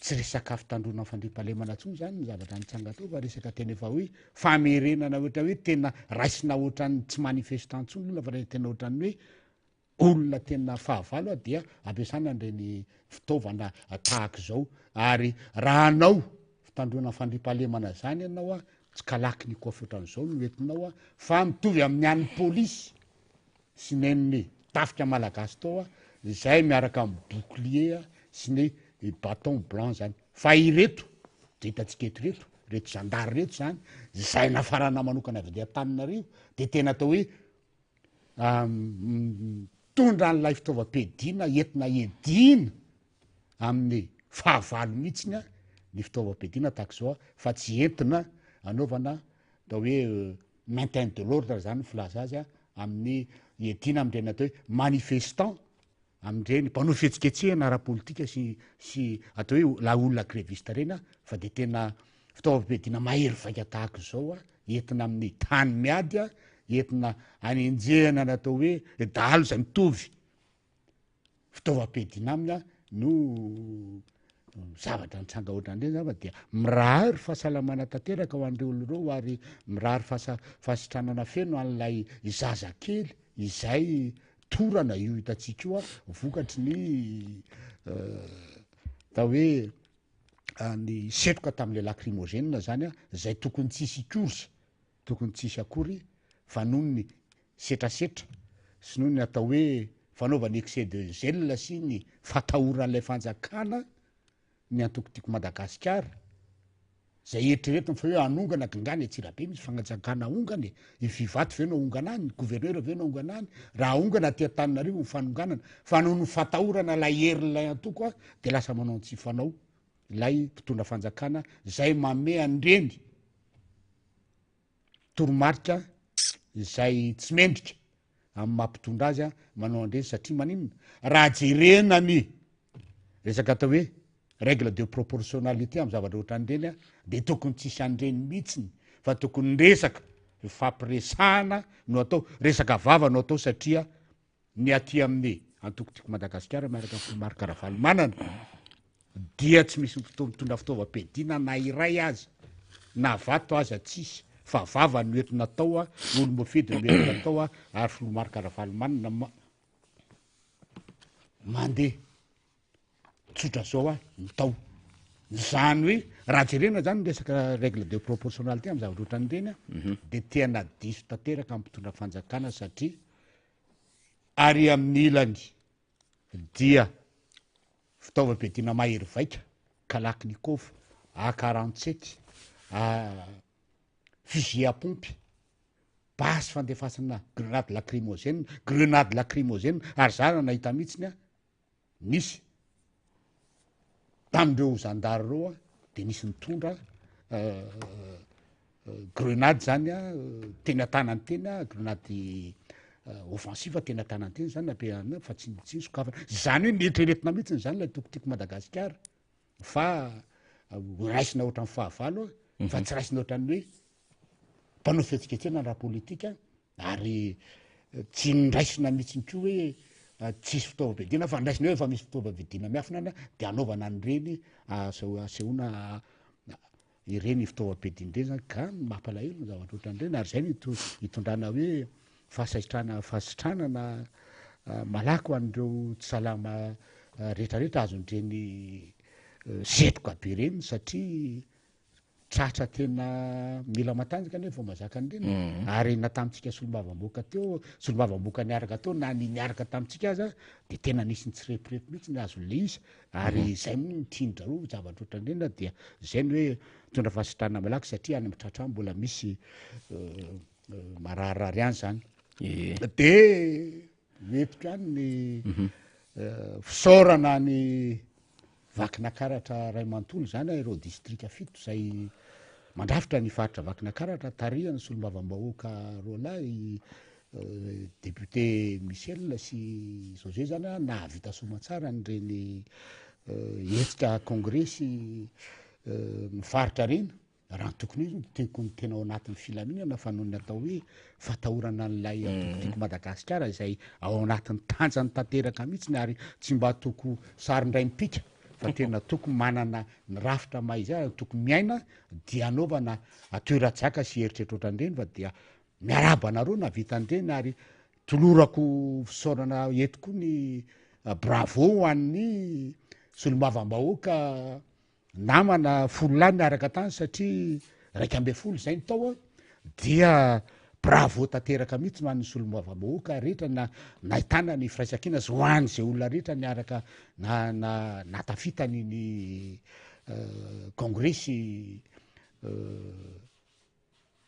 Tsy resaka fitandroana ny fandriampahalemana intsony izany ny zavatra nitranga teo fa resaka tena efa hoe famerenana ohatra hoe tena raisina ohatran'ny tsy manifestant intsony olona fa tena ohatran'ny hoe olona tena fahavalo a dia ampiasana an'ireny fitaovana tahaka izao ary raha anao fitandroana ny fandriampahalemana izany ianao a tsy kalaky ny kofy ohatran'izao no entinao a fa mitovy amin'ny an'ny polisy sy nen'ny tafika malagasy tao a, izay miaraka amin'ny bouclier sy ny baton blanc zany, fa ireto de hitantsika eto ireto, ireto zandary ireto zany, izay nafarana manokana avy aty Antananarivo, de tena atao hoe mitondra an'ilay fitaovam-piadiana entina hiadiana amin'ny fahavalo mihitsiny a. ny fitaovam-piadiana tahaka izao fa tsy entina anaovana atao hoe maintien de l'ordre zany ny filaza azy amin'ny iadiana amin'ireny atao hoe manifestant, amin'ireny mpanao fihetsiketsehana ara-politika sy sy atao hoe la olona greviste ireny fa de tena fitaovam-piadiana mahery vaika tahaka izao entina amin'ny tany miady, entina anenjehana ny atao hoe dahalo izay mitovy fitaovam-piadiana aminy no zavatra nitranga ohatran'ireny zany fa dia mirary fahasalamana tanteraka ho an'ireo olona ireo ary mirary fahasa- fahasitranana feno an'ilay zazakely izay torana io hitantsika io a vokatry ny atao hoe ny setroka tamin'ilay lacrymogène zany a zay tokony tsisy hikorsa tokony tsisy akory fa noho ny setrasetra sy noho ny atao hoe fanaovana excès de zèle sy ny fatahoran'ilay fanjakana ny antoko Tiako Madagasikara izay eritreretiny fa hoe hanongana k'ngah ny Antsirabe misy fanjakana ahongana e, i Vivato ve no ahongana any, ny gouverneur ve no ahongana any, raha ahongana aty Antananarivo ny fanonganana fa noho ny fatahorana ilay herin'ilay antoko a de lasa manao ny tsy fanao ilay mpitondra fanjakana izay manome an'ireny toromarika izay tsy mendrika amin'ny maha mpitondra azy manao an'ireny satria maninona raha jerena ny resaka atao hoe règle de proportionnalité amin'ny zavatra ohatran'ireny a de tokony tsisy an'ireny mihitsiny fa tokony resaka fifampiresahana no atao resaka vava no atao satria Ny aty amin'ny antoko Tiako Madagasikara miaraka amin'ny filoha Marc Ravalomanana dia tsy misy mitondra fitaovam-piadiana na iray aza, na vato aza tsisy fa vava no entina atao, olom-boafidy no entina atao ary filoha Marc Ravalomanana mandeha. Tsotra zao ah ny tao. Zany hoe raha jerena zany ny resaka règle de proportionnalité amin'ny zavatra ohatran'ireny ah, mhm. de tena diso tanteraka amin'ny mpitondra fanjakana satria ary amin'ny ilany dia fitaovam-piadiana mahery vaika, kalachnikov, A 47, fusil à pompe, basy fandefasana grenade lacrymogène, grenade lacrymogène, ary za raha nahita mihitsiny ah, Nisy tamin'ireo zandary ireo a, de nisy nitondra grenade zany a, teny an-tanany teny a, grenade offensive teny an-tanany teny zany nampiarahana fa tsy tsy nisokafana, zany hoe neritreretina mihitsiny zany ilay toko tiako Madagasikara fa ho raisina ohatran'ny fahavalo a, fa tsy raisina ohatran'ny hoe mpanao fihetsiketsehana ara-politika ary tsy nraisina mihitsiny koa hoe tsisy fitaovam-piadiana fa nraisina hoe efa misy fitaovam-piadiana miafina any de anaovana an'ireny asehoana ireny fitaovam-piadiana ireny zany ka mampalahelo ny zavatra ohatran'ireny ary zay no itondrana hoe fahasahitrana fahasitranana malaky ho an'ireo tsy salama rehetrarehetra azon'ireny setroka be ireny satria Tratra tena mila matanjaka anie vao mazaka an'ireny e. Mhm. Ary na tamintsika solombavamboaka teo, solombavamboaka niaraka teo na ny niaraka tamintsika aza de tena nisy nitsirepirepy mihitsy ny azon'le izy. Ary mhm. zay moa no tian-dRareo zavatra ohatran'ireny dia zay ny hoe mitondra fahasitrana malaky satria any amin'ny tratra mbola misy euh, euh, mararirary any zany. De Hoentiko ihany ny mhm. eh, fisaorana ny Vakinakaratra ray manontolo izany ireo distrika fito izay mandrafitra ny faritra Vakinakaratra tarihan'ny solombavambahoaka roalahy eh, député Michel sy José zany a nahavita soamantsara an'ireny eh, hetsika kongresy ny faritra ireny. Raha ny tokony ho izy, tokony tena ao anatin'ny filaminana fa noho ny atao hoe fatahorana an'ilay antoko Tiako Madagasikara izay ao anatin'ny tanjany tanteraka mihitsy ary tsy mba toko sarin-dray mipika fa tena toko manana ny rafitra maha izy azy, toko miaina dia anaovana atoeran-jaka sy eritreritra ohatran'ireny fa dia miarahaba anareo nahavita an'ireny ary tolorako fisaorana eto koa ny bravo ho an'ny solombavambahoaka Namana fololahy niaraka tany satria 11 izay ny tao dia bravo tanteraka mihitsy ho an'ny solombavambahoaka rehetra na nahitana ny firaisankina sy ho an'izay olona rehetra niaraka na na nahatafita ny ny kongresy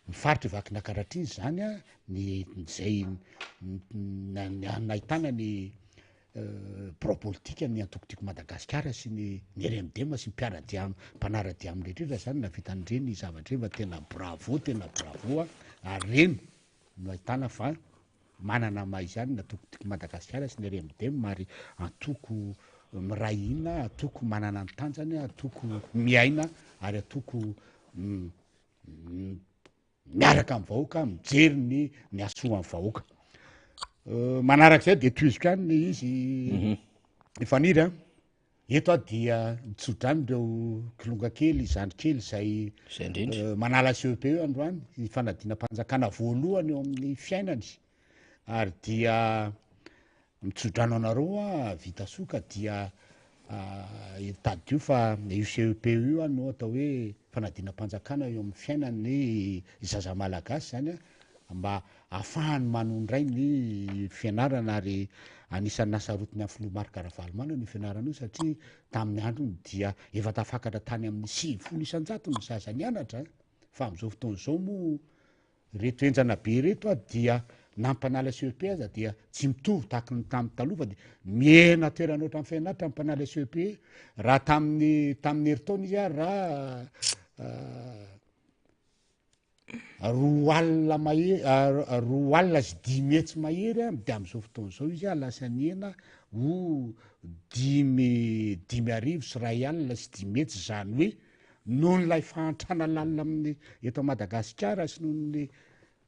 Ny faritr'i Vakinankaratra iny izany ny izay nahitana ny. birao politika ny antoko Tiako Madagasikara sy ny ny RMDM sy ny mpiara-dia mpanara-dia aminy rehetra rehetra zany nahavita an'ireny zavatra ireny fa tena bravo tena bravo a, ary ireny no ahitana fa manana maha izy azy ny antoko Tiako Madagasikara sy ny RMDM ary antoko miray hina, antoko manana ny tanjany, antoko miaina ary antoko miaraka amin'ny vahoaka, mijery ny ny hasoan'ny vahoaka. Manarak'izay dia tohiziko ihany ny izy i Faniry a. Eto aho dia mitsodrano ireo kilonga kely, zandry kely izay Izay indrindra. manala CEPE androany, ny fanadinam-panjakana voalohany eo amin'ny fiainany. Ary dia Mitsodrano anareo aho vita soa ka dia tadidio fa io CEPE io no atao hoe fanadinam-panjakana eo amin'ny fiainan'ny zaza malagasy zany a, mba ahafahany manondray ny fianarana ary anisan'ny nasarotiny amin'ny filoha Marc Ravalomanana io fianarana io satria tamin'ny androny dia efa tafakatra tany amin'ny 90% ny zaza nianatra fa amin'izao fotoana izao moa Reto henjana be reto a dia na mpanala CEP aza dia tsy mitovy tahaky ny tamin'ny taloha fa dia mihena toerana ohatran'ny fiainatra ny mpanala CEP raha tamin'ny tamin'ny herintaona izy ary raha 20 mahery 520 mahery a de am'izao fotoana izao izy a lasa nihena ho 5 501 500, zany hoe noho n'ilay fahantrana lalina amin'ny eto Madagasikara sy noho ny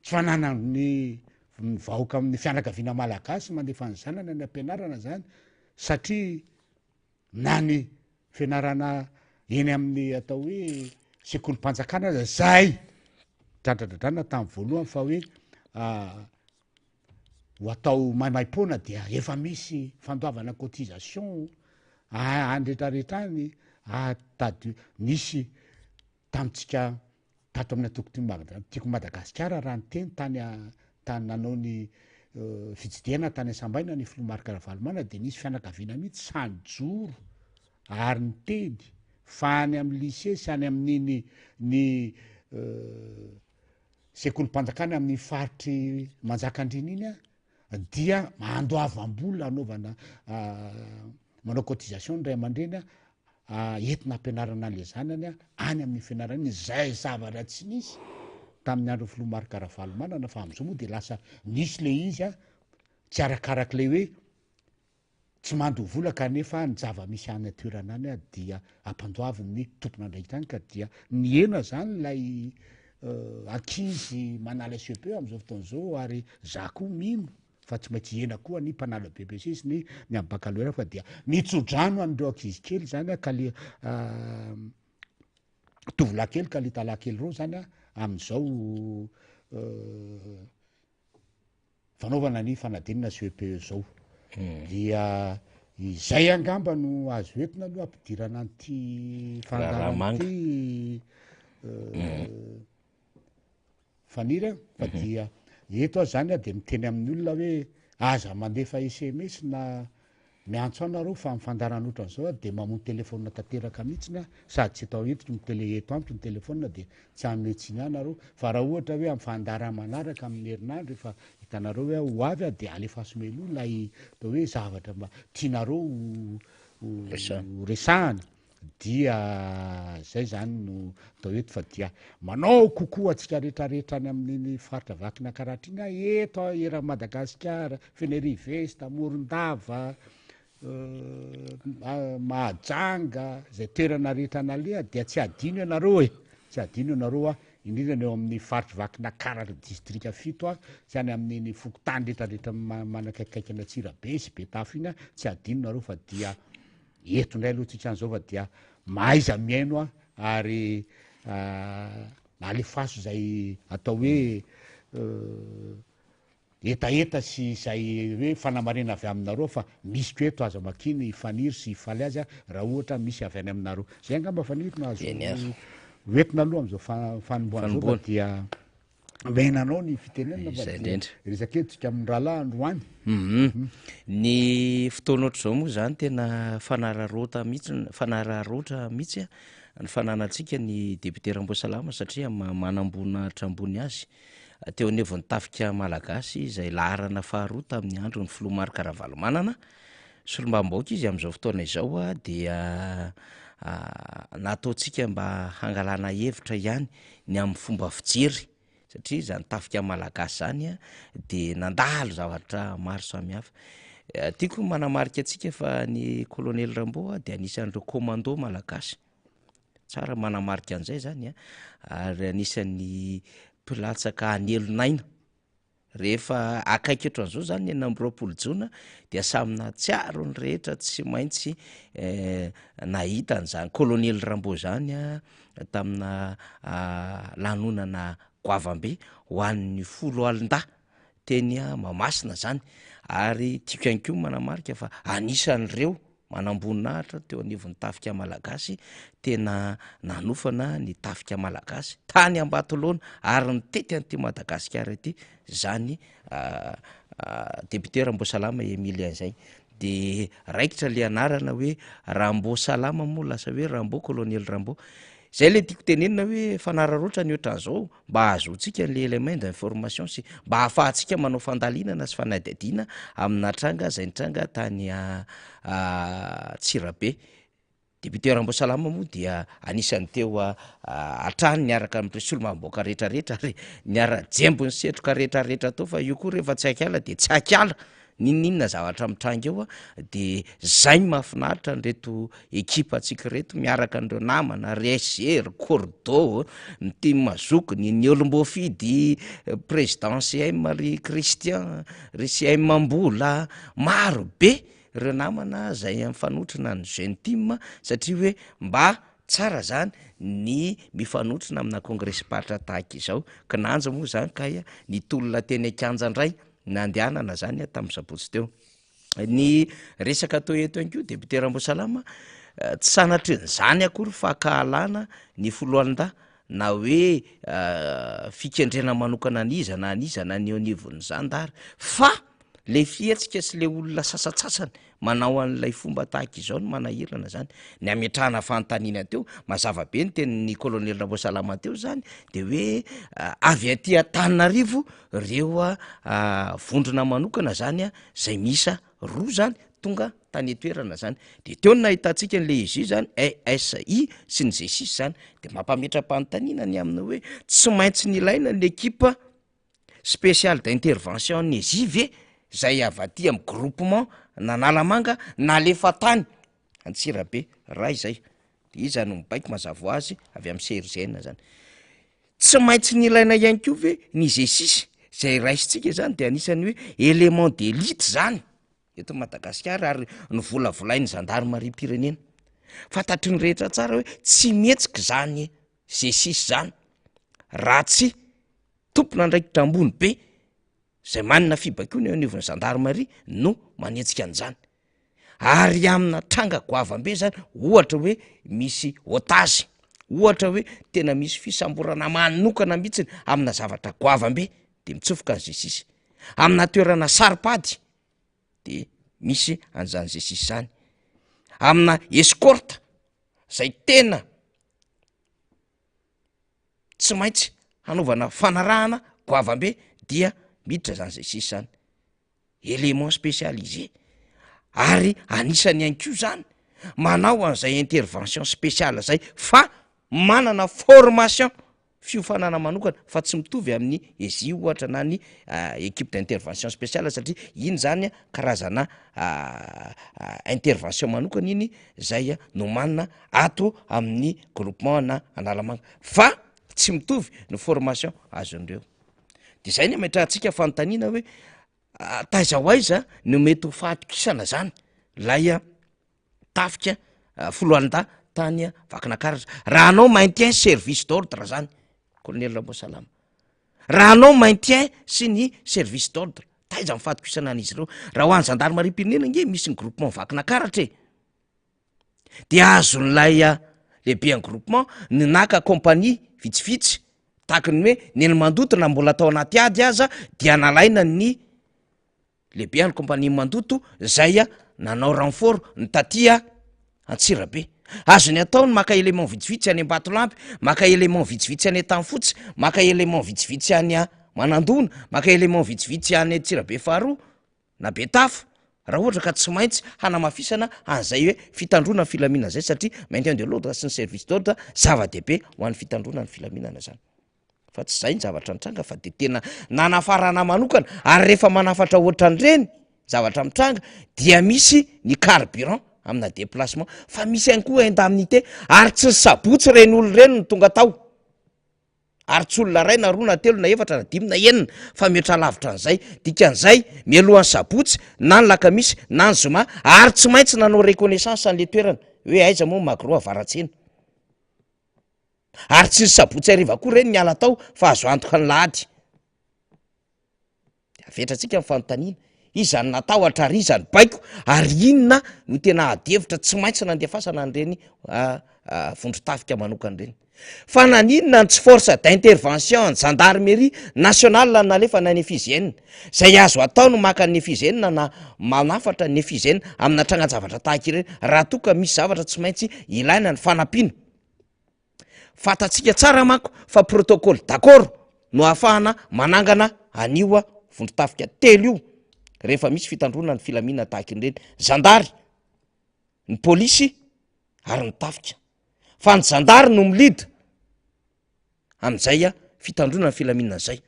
tsy fananan'ny ny vahoaka amin'ny fianakaviana malagasy mandefa ny zanany any am-pianarana zany, satria na ny fianarana eny amin'ny atao hoe sekolim-panjakana aza zay dradradradrana tamin'ny voalohany fa hoe ho atao maimaimpoana dia efa misy fandoavana cotisation any rehetrarehetra any. Tady nisy tamintsika tato amin'ny antoko Tiako Madagasikara raha niteny tany tany nanao ny fitsidihana tany Sambaina ny filoha Marc Ravalomanana dia nisy fianakaviana mihitsy sahy nijoro ary niteny fa any amin'ny lycée sy any amin'iny ny sekolim-panjakana amin'ny faritry Manjakandriana iny a dia andoavam-bola anaovana manao cotisation ny ray aman-dreny a entina ampianarana an'le zanany a any amin'ny fianarana iny, zay zavatra tsy nisy tamin'ny andron'ny filoha Marc Ravalomanana, fa am'izao moa de lasa nisy le izy a tsy arakarak'le hoe tsy mandoa vola kanefa ny zava-misy any an-toerana any a dia ampandoaviny tompon'andraikitra any, ka dia nihena zany lay ankizy manala CEPE am'izao fotoana izao. Ary za koa mino fa tsy maintsy hihena koa ny mpanala BEPC sy ny ny amin'ny baccalauréat, fa dia mitsodrano an'ireo ankizy kely zany a ka le tovolahy kely ka le talahy kely reo zany a amin'izao fanaovana ny fanadinana CEPE zao. Dia izay angamba no azo entina aloha ampidirana an'ity fandaharana ity Faniry a, fa dia eto aho zany a de miteny amin'ny olona hoe aza mandefa SMS na miantso ahy nareo fa mifandarana ohatran'izao aho de mamono telephone tanteraka mihitsiny aho, sady tsy atao entiko ny tele eto amiko ny telephone de tsy hanome tsiny ahy nareo, fa raha ohatra hoe amin'ny fandaharana manaraka amin'ny herinandro efa hitanareo hoe ho avy aho de alefaso mialoha ilay atao hoe zavatra mba tianareo ho resahana. Dia zay zany no atao eto, fa dia manao kokoa antsika rehetrarehetra any amin'iny faritra Vakinankaratra iny aho, eto eran'i Madagasikara, Fenerive Est, Morondava, Mahajanga, zay toerana rehetra naleha dia tsy adino ianareo e, tsy adino ianareo a, indrindra ny eo amin'ny faritry Vakinankaratra distrika 7 a, sy any amin'iny fokontany rehetrarehetra manakaikikaiky an'Antsirabe sy Betafo iny a, tsy adino nareo fa dia eto indray aloha tsika an'izao fa dia mahaiza mihaino a ary alefaso izay atao hoe hetaheta sy izay hoe fanamarihana avy aminareo fa misy ko eto, aza makiny Faniry sy Faly azy a raha ohatra misy avy any aminareo. Zay angamba Faniry no azo hoentina aloha am'izao fanombohana zao fa dia Omena anao ny fitenenana fa Izay indrindra. resaka eto tsika amin'ny rahalahy androany. Mhm. Ny fotoana ohatr'izao moa zany tena fanararaota mihitsy, fanararaotra mihitsy a, ny fananantsika ny député Ramboasalama satria maha manamboninahitra ambony azy teo anivon'ny tafika malagasy izay laharana faharoa tamin'ny andron'ny filoha Marc Ravalomanana. Solombavambahoaka izy amin'izao fotoana izao dia nataontsika mba hangalana hevitra ihany ny amin'ny fomba fijery satria izany tafika malagasy izany dia nandalo zavatra maro samihafa. Tiako ny manamarika antsika fa ny colonel Rambo dia anisan'ireo commando malagasy, tsara ny manamarika an'izay zany a, ary anisan'ny mpilatsaka hanelon'aina. Rehefa akaiky ohatran'izao zany ny 26 jona dia samy nahatsiaro ny rehetra tsy maintsy nahita an'izany colonel Rambo zany a tamina lanonana goavam-be ho an'ny foloalindahy teny Mahamasina zany, ary tiako ihany koa ny manamarika fa anisan'ireo manamboninahitra teo anivon'ny tafika malagasy tena nanofana ny tafika malagasy tany Ambatolaona ary nitety an'ity Madagasikara ity zany député Ramboasalama Emilien zay, de raikitra le anarana hoe Ramboasalama moa lasa hoe Rambo colonel Rambo, zay le tiako tenenina hoe fanararaotra ny ohatran'izao mba hahazoantsika an'le élément d'information sy mba hahafahantsika manao fandalinana sy fanadihadiana amina tranga zay nitranga tany Antsirabe. Député Ramboasalama moa dia anisan'ny teo hatrany niaraka amin'ireo solombavambahoaka rehetrarehetra ary niara-jembo ny setroka rehetrarehetra teo fa io koa rehefa tsy hakiala de tsy hakiala. N'inon'inona zavatra mitranga eo de zay no mahafinaritra an'ireto ekipantsika ireto miaraka an'ireo namana ry SG, ry Cordo, ny team zokiny, ny olom-boafidy président CM ry Christian, ry CM Mbola, maro be ireo namana zay mifanotrona ny jeune team satria hoe mba tsara zany ny mifanotrona amina kongresim-paritra tahaka izao, kinanjo moa zany kay ny tolona teny an-kianja indray Nandehanana zany tamin'ny sabotsy teo. Ny resaka atao eto ihany koa député Ramboasalama, tsy sanatrian'izany akory fankahalana ny foloalindahy na hoe fikendrena manokana an'iza na an'iza na ny eo anivon'ny zandary fa le fihetsika sy le olona sasantsasany manao an'ilay fomba tahaka izao no manahirana zany. Ny ametrahana fanontaniana teo, mazava be ny tenin'ny colonel Ramboasalama teo zany de hoe avy aty Antananarivo reo vondrona manokana zany zay miisa roa zany tonga tany an-toerana zany, de teo no nahitantsika an'le izy io zany ESI sy ny G6 zany, de mampametra-panontaniana ny amin'ny hoe tsy maintsy nilaina ny ekipa spéciale d'intervention ny ESI ve zay avy aty amy groupement n'Analamanga nalefa tany Antsirabe raha izay, de iza no mibaiko mazava ho azy avy amy CRGN zany. Tsy maintsy nilaina ihany koa ve ny G6 zay raisintsika zany de anisan'ny hoe élément d'élite zany eto Madagasikara ary novolavolain'ny zandarimariam-pirenena. Fantatry ny rehetra tsara hoe tsy mihetsika zany G6 zany raha tsy tompon'andraikitra ambony be zay manana fibaikoana eo anivon'ny zandarmaria no manetsika an'izany. Ary amina tranga goavam-be zany, ohatra hoe misy otage, ohatra hoe tena misy fisamborana manokana mihitsiny amina zavatra goavam-be de mitsofoka ny G6, amina toerana saro-pady de misy an'izany G6 zany, amina escorte zay tena tsy maintsy hanaovana fanarahana goavam-be dia miditra zany G6 zany. Élément spécialisé ary anisany ihany koa zany manao an'izay intervention spéciale zay fa manana formation fiofanana manokana fa tsy mitovy amin'ny ESI ohatra na ny équipe d'intervention spéciale satria iny zany karazana intervention manokana iny zay nomanina ato amin'ny groupement na Analamanga fa tsy mitovy ny formation azon'ireo. De zay ny ametrahantsika fanontaniana hoe taiza ho aiza no mety ho fahatokisana zany lay tafika foloalindahy tany Vakinakaratra raha hanao maintien service d'ordre zany colonel Ramboasalama, raha hanao maintien sy ny service d'ordre taiza ny fahatokisana an'izy ireo? Raha ho an'ny zandarimariam-pirenena nge misy ny groupement Vakinakaratra e. de azon'ilay lehiben'ny groupement ny naka compagnie vitsivitsy tahaky ny hoe ny eny Mandoto na mbola tao anaty ady aza dia nalaina ny lehiben'ny compagnie Mandoto zay nanao renfort ny taty Antsirabe. Azony atao ny maka élément vitsivitsy any Ambatolampy, maka élément vitsivitsy any Antanifotsy, maka élément vitsivitsy any Manandona, maka élément vitsivitsy any Antsirabe faharoa na Betafo. Raha ohatra ka tsy maintsy hanamafisana an'izay hoe fitandroana ny filaminana izay satria maintien de l'ordre sy ny service d'ordre zava-dehibe ho an'ny fitandroana ny filaminana zany. Fa tsy izay ny zavatra nitranga fa de tena nanafarana manokana ary rehefa manafatra ohatran'ireny zavatra mitranga dia misy ny carburant amina déplacement fa misy ihany koa indemnité ary tsy ny sabotsy ireny olona ireny no tonga tao. Ary tsy olona iray na roa na telo na efatra na dimy na enina fa mihoatra lavitra an'izay. Dikan'izay, mialohan'ny sabotsy na ny lakamisy na ny zoma ary tsy maintsy nanao reconnaissance an'le toerana hoe aiza moa Magro Avaratsena. Ary tsy ny sabotsy hariva koa ireny niala tao fa azo antoka ny lahady. De avetratsika ny fanontaniana, iza no natahotra ary iza no baiko ary inona no tena ady hevitra tsy maintsy nandefasana an'ireny vondron-tafika manokana ireny? Fa naninona no tsy force d'intervention an'ny gendarmerie nationale no nalefa na ny FIGN? Izay azo atao no maka ny FIGN na manafatra ny FIGN amina trangan-javatra tahaka ireny raha toa ka misy zavatra tsy maintsy ilaina ny fanampiana. Fantatsika tsara manko fa protocole d'accord no ahafahana manangana an'io vondron-tafika telo io rehefa misy fitandroana ny filaminana tahaka ireny, zandary, ny polisy ary ny tafika. Fa ny zandary no mi-lead amin'izay fitandroana ny filaminana izay.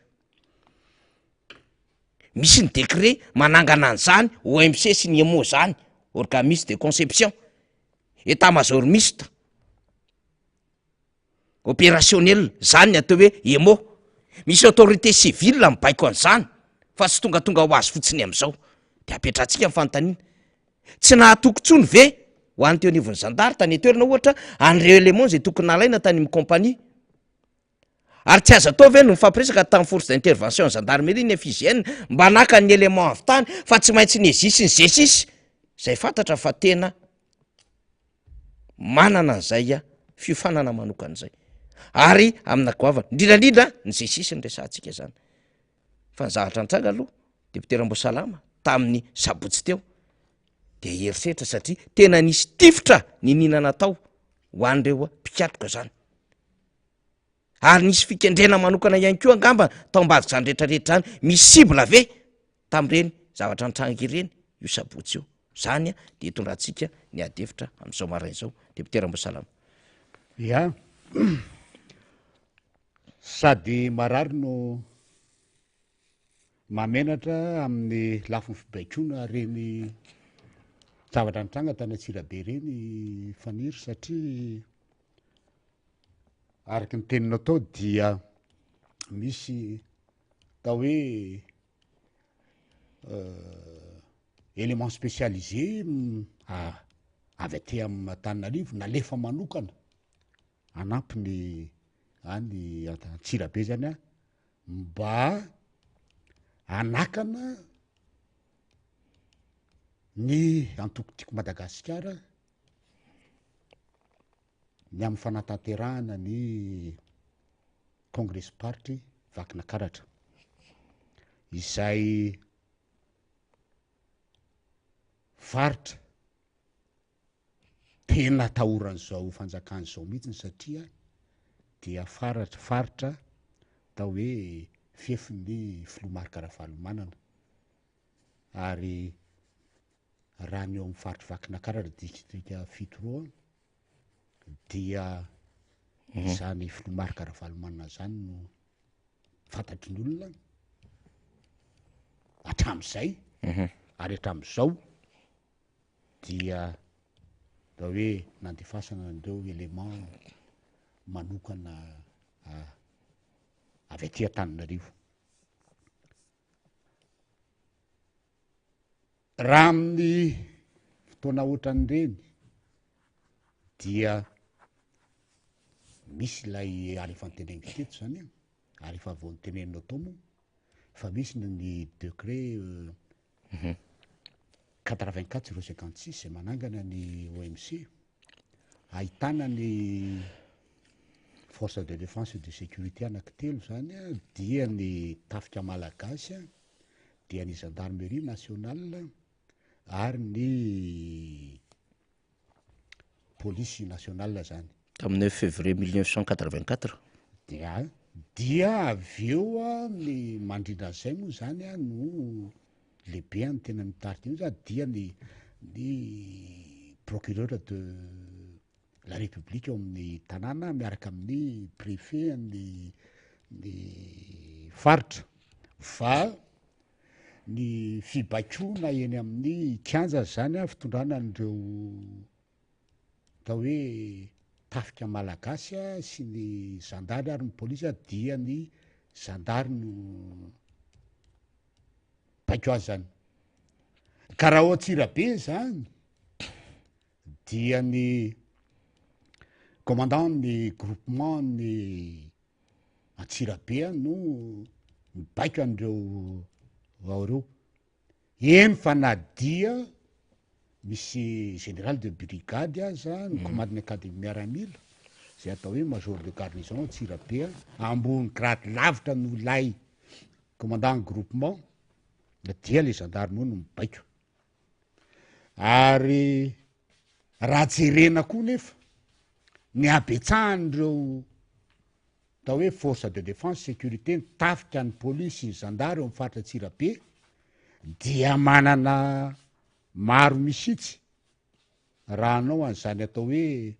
Misy ny décret manangana an'izany OMC sy ny EMO zany, organe mixte de conception, état major mixte. Opérationnel, zany ny atao hoe EMO. Misy autorité civile mibaiko an'izany fa tsy tongatonga ho azy fotsiny amin'izao. De apetrahantsika ny fanontaniana, tsy nahatoky intsony ve ho an'ny teo anivon'ny zandary tany an-toerana ohatra an'ireo éléments izay tokony nalaina tany amin'ny compagnie? Ary tsy azo atao ve no mifampiresaka tamin'ny force d'intervention gendarmerie ny FIGN mba naka ny élément avy tany fa tsy maintsy ny EGI sy ny G6 izay fantatra fa tena manana an'izay fiofanana manokana izay ary amina goavana indrindra indrindra ny G6 no resahantsika izany fa ny zavatra nitranga aloha député Ramboasalama tamin'ny sabotsy teo de herisetra satria tena nisy tifitra niniana natao ho an'ireo mpikatroka zany Ary nisy fikendrena manokana ihany koa angamba tao ambadik'izany rehetra rehetra izany. Misy cible ve tamin'ireny zavatra nitranga ireny io sabotsy io? Izany dia hitondrantsika ny ady hevitra amin'izao maraina izao. Député Ramboasalama. Ya. Sady marary no mahamenatra amin'ny lafiny fibaikoana ireny zavatra nitranga tany Antsirabe ireny Faniry satria Araka ny teninao tao dia misy atao hoe élément spécialisé avy aty Antananarivo nalefa manokana hanampy ny any Antsirabe zany an, mba hanakana ny antoko Tiako Madagasikara ny amin'ny fanatanterahana ny kongresim-paritry Vakinakaratra, izay faritra tena atahoran'izao fanjakana izao mihitsy satria dia faratra faritra atao hoe fefin'ny filoha Marc Ravalomanana ary raha ny eo amin'ny faritry Vakinakaratra distrika Fitoroa dia izany filoha Marc Ravalomanana izany no fantatry ny olona hatramin'izay ary hatramin'izao dia atao hoe nandefasana an'ireo élément manokana avy aty Antananarivo. Raha amin'ny fotoana ohatran'ireny dia misy ilay ary efa noteneniko teto izany an, ary efa vao noteneninao tao moa fa misy ny décret 84 056 izay manangana ny OMC ahitana ny force de défense et de sécurité anankitelo izany an, dia ny tafika malagasy an, dia ny gendarmerie nationale ary ny polisy nationale zany. Tamin'ny neuf février 1984. Dia dia avy eo a ny mandrindra an'izay moa zany a no. lehibe no tena mitarika an'io zany dia ny ny procureur de la république ao amin'ny tanàna miaraka amin'ny préfet ny ny faritra fa ny fibaikoana eny amin'ny kianja zany a fitondrana an'ireo atao hoe tafika malagasy sy ny zandary ary ny polisy dia ny zandary no baiko azy zany. Ka raha ao Antsirabe zany dia ny commandant ny groupement ny Antsirabe no mibaiko an'ireo ao ireo. Eny fa na dia misy général de brigade aza ny commande ny académie miaramila zay atao hoe major de garnison Antsirabe ambony grade lavitra noho ilay commandant ny groupement dia le gendarme no mibaiko. Ary raha jerena koa nefa ny habetsahan'ireo atao hoe force de défense sécurité, ny tafika, ny polisy, ny zandary eo amin'ny faritra Antsirabe dia manana maro mihitsy raha hanao an'izany atao hoe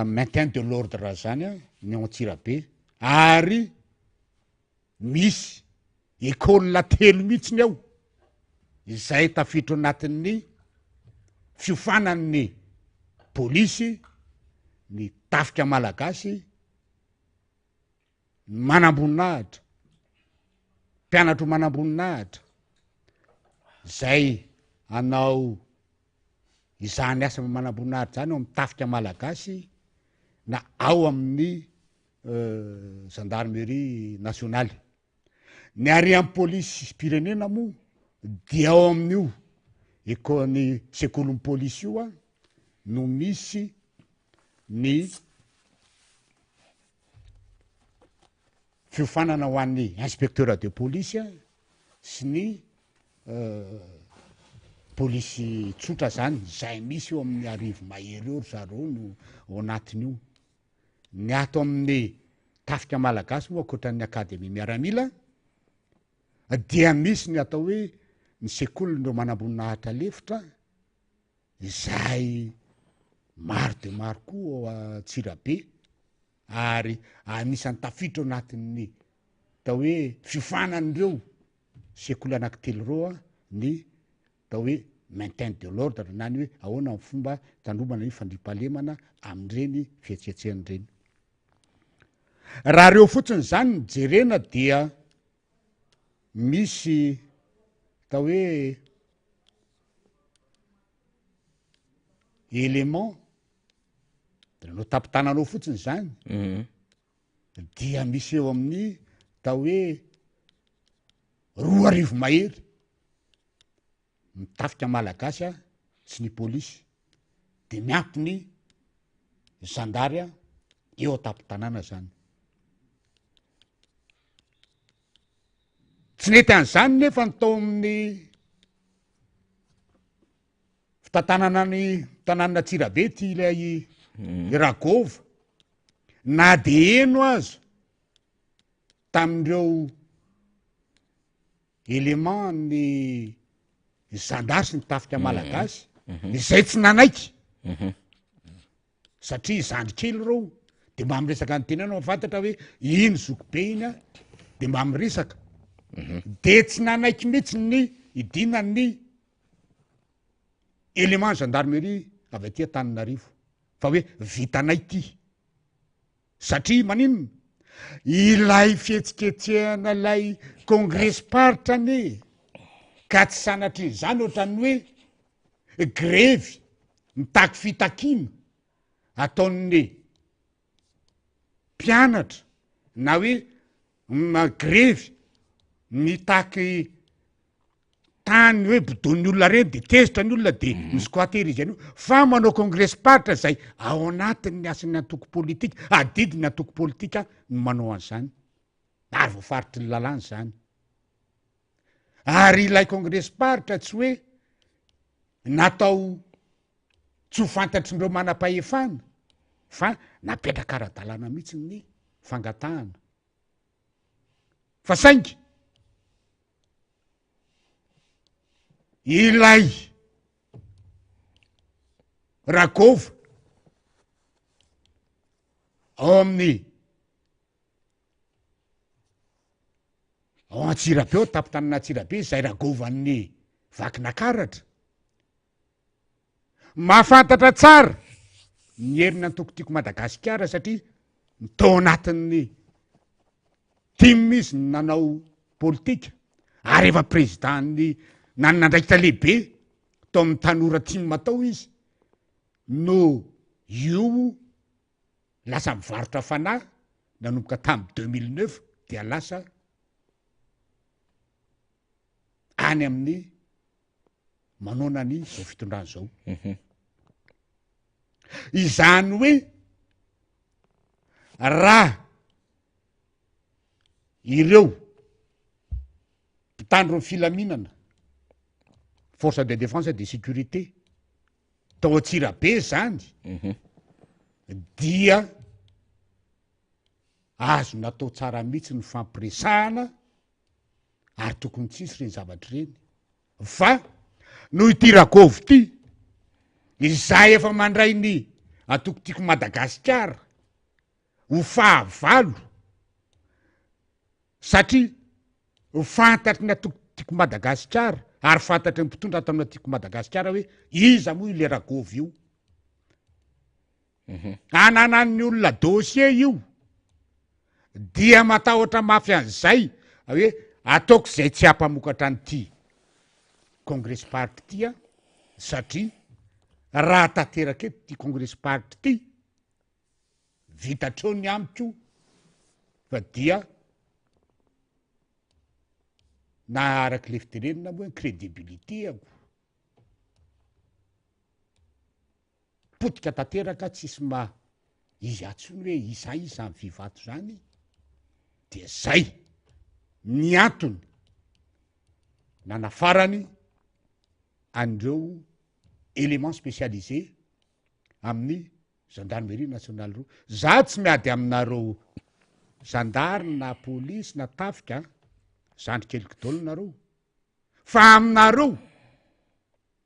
maintien de l'ordre zany ny ao Antsirabe ary Misy école telo mihitsiny ao izay tafiditra ao anatin'ny fiofanan'ny polisy, ny tafika malagasy, ny manamboninahitra, mpianatro manamboninahitra izay hanao izany asa manamboninahitra izany ao amin'ny tafika malagasy na ao amin'ny Gendarmerie nationale. Ny ary amin'ny polisim-pirenena moa dia ao amin'io eko- ny sekolin'ny polisy io no misy ny fiofanana ho an'ny inspecteur de police sy ny polisy tsotra zany, izay misy eo amin'ny arivo mahery eo ry zareo no ao anatin'io. Ny ato amin'ny tafika malagasy moa ankoatran'ny akademia miaramila dia misy ny atao hoe ny sekolin'ireo manamboninahitra lefitra izay maro dia maro koa ao Antsirabe ary anisan'ny tafiditra ao anatin'ny atao hoe fiofanan'ireo sekoly anankitelo ireo ny atao hoe maintien de l'ordre na ny hoe ahoana ny fomba hitandromana ny fandriampahalemana amin'ireny fihetsiketsehana ireny. Raha ireo fotsiny izany no jerena dia misy atao hoe élément no tapitananao fotsiny izany mhm. dia misy eo amin'ny atao hoe 2000 mahery ny tafika malagasy a sy ny polisy de miampy ny zandary a eo an-tampon-tanàna zany. Tsy nety an'izany nefa ny tao amin'ny fitantanana ny tanàna Antsirabe ty ilay mm. Ragova na de heno aza tamin'ireo élément ny zandary sy ny tafika mhm. malagasy mhm. izay tsy nanaiky mhm. satria zandry kely reo de mba miresaka ny tena anao fantatra hoe iny zokibe iny a de mba miresaka de tsy nanaiky mihitsy ny idinan'ny élément gendarmerie avy aty Antananarivo fa hoe vitanay ty Satria maninona? Ilay fihetsiketsehana ilay kongresim-paritra anie ka tsy sanatrian'izany ohatran'ny hoe grevy mitaky fitakiana ataon'ny mpianatra na hoe grevy mitaky tany hoe bodoin'ny olona reny de tezitra ny olona de mhm. mi-squatter izy an'io fa manao kongresim-paritra zay ao anatin'ny asan'ny antoko politika, adidin'ny antoko politika no manao an'izany ary voafaritry ny lalàna zany ary ilay kongresim-paritra tsy hoe natao tsy ho fantatr'ireo manam-pahefana fa napetraka ara-dalàna mihitsy ny fangatahana. Fa saingy ilay Ragôva ao amin'ny ao Antsirabe ao tampon-tanàna Antsirabe izay ragôvan'ny Vakinakaratra. Mahafantatra tsara ny herin'ny antoko Tiako Madagasikara satria ny tao anatin'ny tim izy no nanao politika ary efa président-n'ny nanana andraikitra lehibe tao amin'ny tanora tim tao izy no io lasa mivarotra fanahy nanomboka tamin'ny 2009 dia lasa any amin'ny manaona ny zao fitondrana zao. Izany hoe raha ireo mpitandro ny filaminana, force de défense et de sécurité, tao Antsirabe zany dia azo natao tsara mihitsy ny fampiresahana ary tokony tsisy ireny zavatra ireny fa noho ity Ragôvo ity izay efa mandray ny antoko Tiako Madagasikara ho fahavalo satria fantatry ny antoko Tiako Madagasikara ary fantatry ny mpitondra ato amin'ny Tiako Madagasikara hoe iza moa io le Ragôvo io. Ananan'ny olona dossier io dia matahotra mafy an'izay hoe ataoko izay tsy hampamokatra an'ity kongresim-paritra ity aho satria raha tanteraka eto ity kongresim-paritra ity vita hatreo ny amiko fa dia na araka le fitenenana moa hoe crédibilité-ako. Potika tanteraka tsisy maha izy ahy tsony hoe iza iza zany vivato zany dia zay ny antony nanafarany an'ireo élément spécialisé amin'ny gendarmerie nationale reo. Za tsy miady aminareo zandary na polisy na tafika an, zandry keliko daholo nareo fa aminareo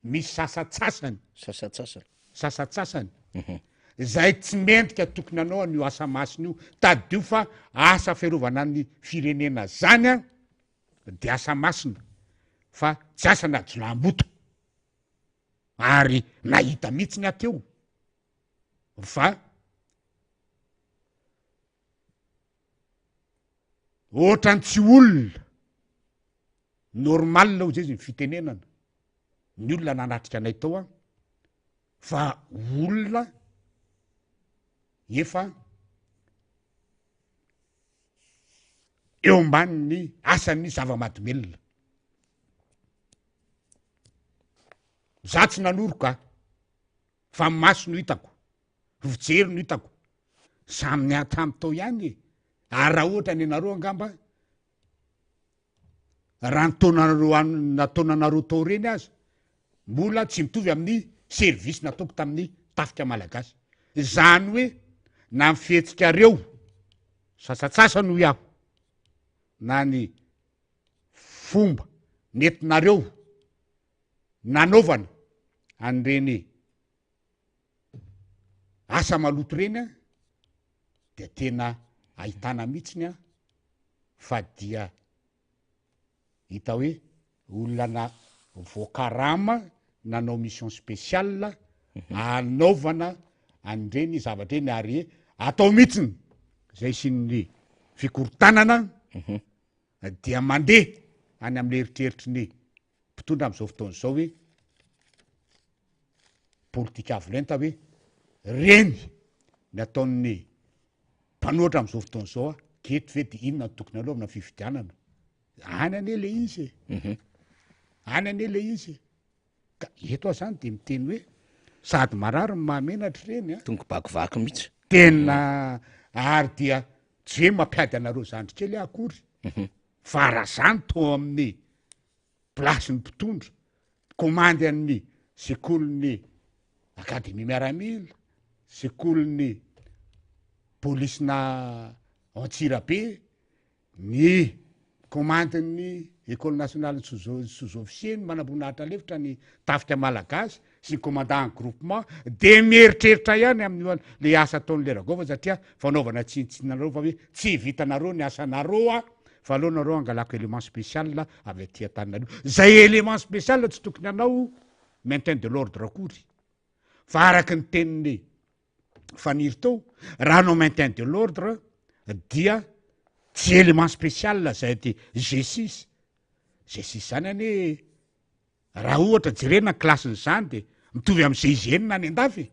Misy sasatsasany. Sasatsasany. Sasatsasany. Izay tsy mendrika tokony hanao an'io asa masina io. Tadidio fa asa fiarovana ny firenena zany an, dia asa masina fa tsy asana jiolahimboto. Ary nahita mihitsy ny aho teo fa ohatran'ny tsy olona normal hozy izy ny fitenenana ny olona nanatrika anay tao an, fa olona efa eo ambanin'ny asan'ny zava-mahadomelina. Za tsy nanoroka fa maso no hitako. Fijery no hitako. Samy niatramy tao ihany e. Ary raha ohatra ny anareo angamba, raha ny taonanareo any nataonanareo tao ireny aza, mbola tsy mitovy amin'ny service nataoko tamin'ny tafika malagasy. Izany hoe na ny fihetsikareo sasatsasany hoy aho, na ny fomba nentinareo nanaovana an'ireny Asa maloto ireny an, dia tena ahitana mihitsiny an, fa dia hita hoe olona na voakarama nanao mission spéciale anaovana an'ireny zavatra ireny ary atao mihitsiny zay hisian'ny fikorontanana dia mandeha any amin'le eritreritry ny mpitondra amin'izao fotoana izao hoe politika avo lenta hoe reny ny ataon'ny mpanohitra amin'izao fotoana izao a, keto ve de inona no tokony aloha amina fifidianana? Any anie le izy e. Mhm. Any anie le izy e. Ka eto aho zany de miteny hoe sady marary no mahamenatra ireny a. Tongo bakivaky mihitsy. Tena ary dia tsy hoe mampiady anareo zandry kely aho akory. Mhm. Fa raha zany tao amin'ny place ny mpitondra, komandy an'ny sekolin'ny akademia miaramila, sekolin'ny polisina Antsirabe, ny. Komandin'ny Ecole Nationale ny sous-officier, ny manamboninahitra lefitra ny tafika malagasy sy ny commandant ny groupement de mieritreritra ihany amin'io le asa ataon'le Ragova satria fanaovana tsinontsinona anareo fa hoe tsy vitanareo ny asanareo a fa aleo nareo angalako élément spécial avy aty Antananarivo. Zay élément spécial tsy tokony hanao maintien de l'ordre akory fa araky ny tenin'ny Faniry teo, raha hanao maintien de l'ordre dia tsy élément spécial zay aty G6, G6 zany anie raha ohatra jerena ny classe-n'izany de mitovy amy GIGN any an-dafy e.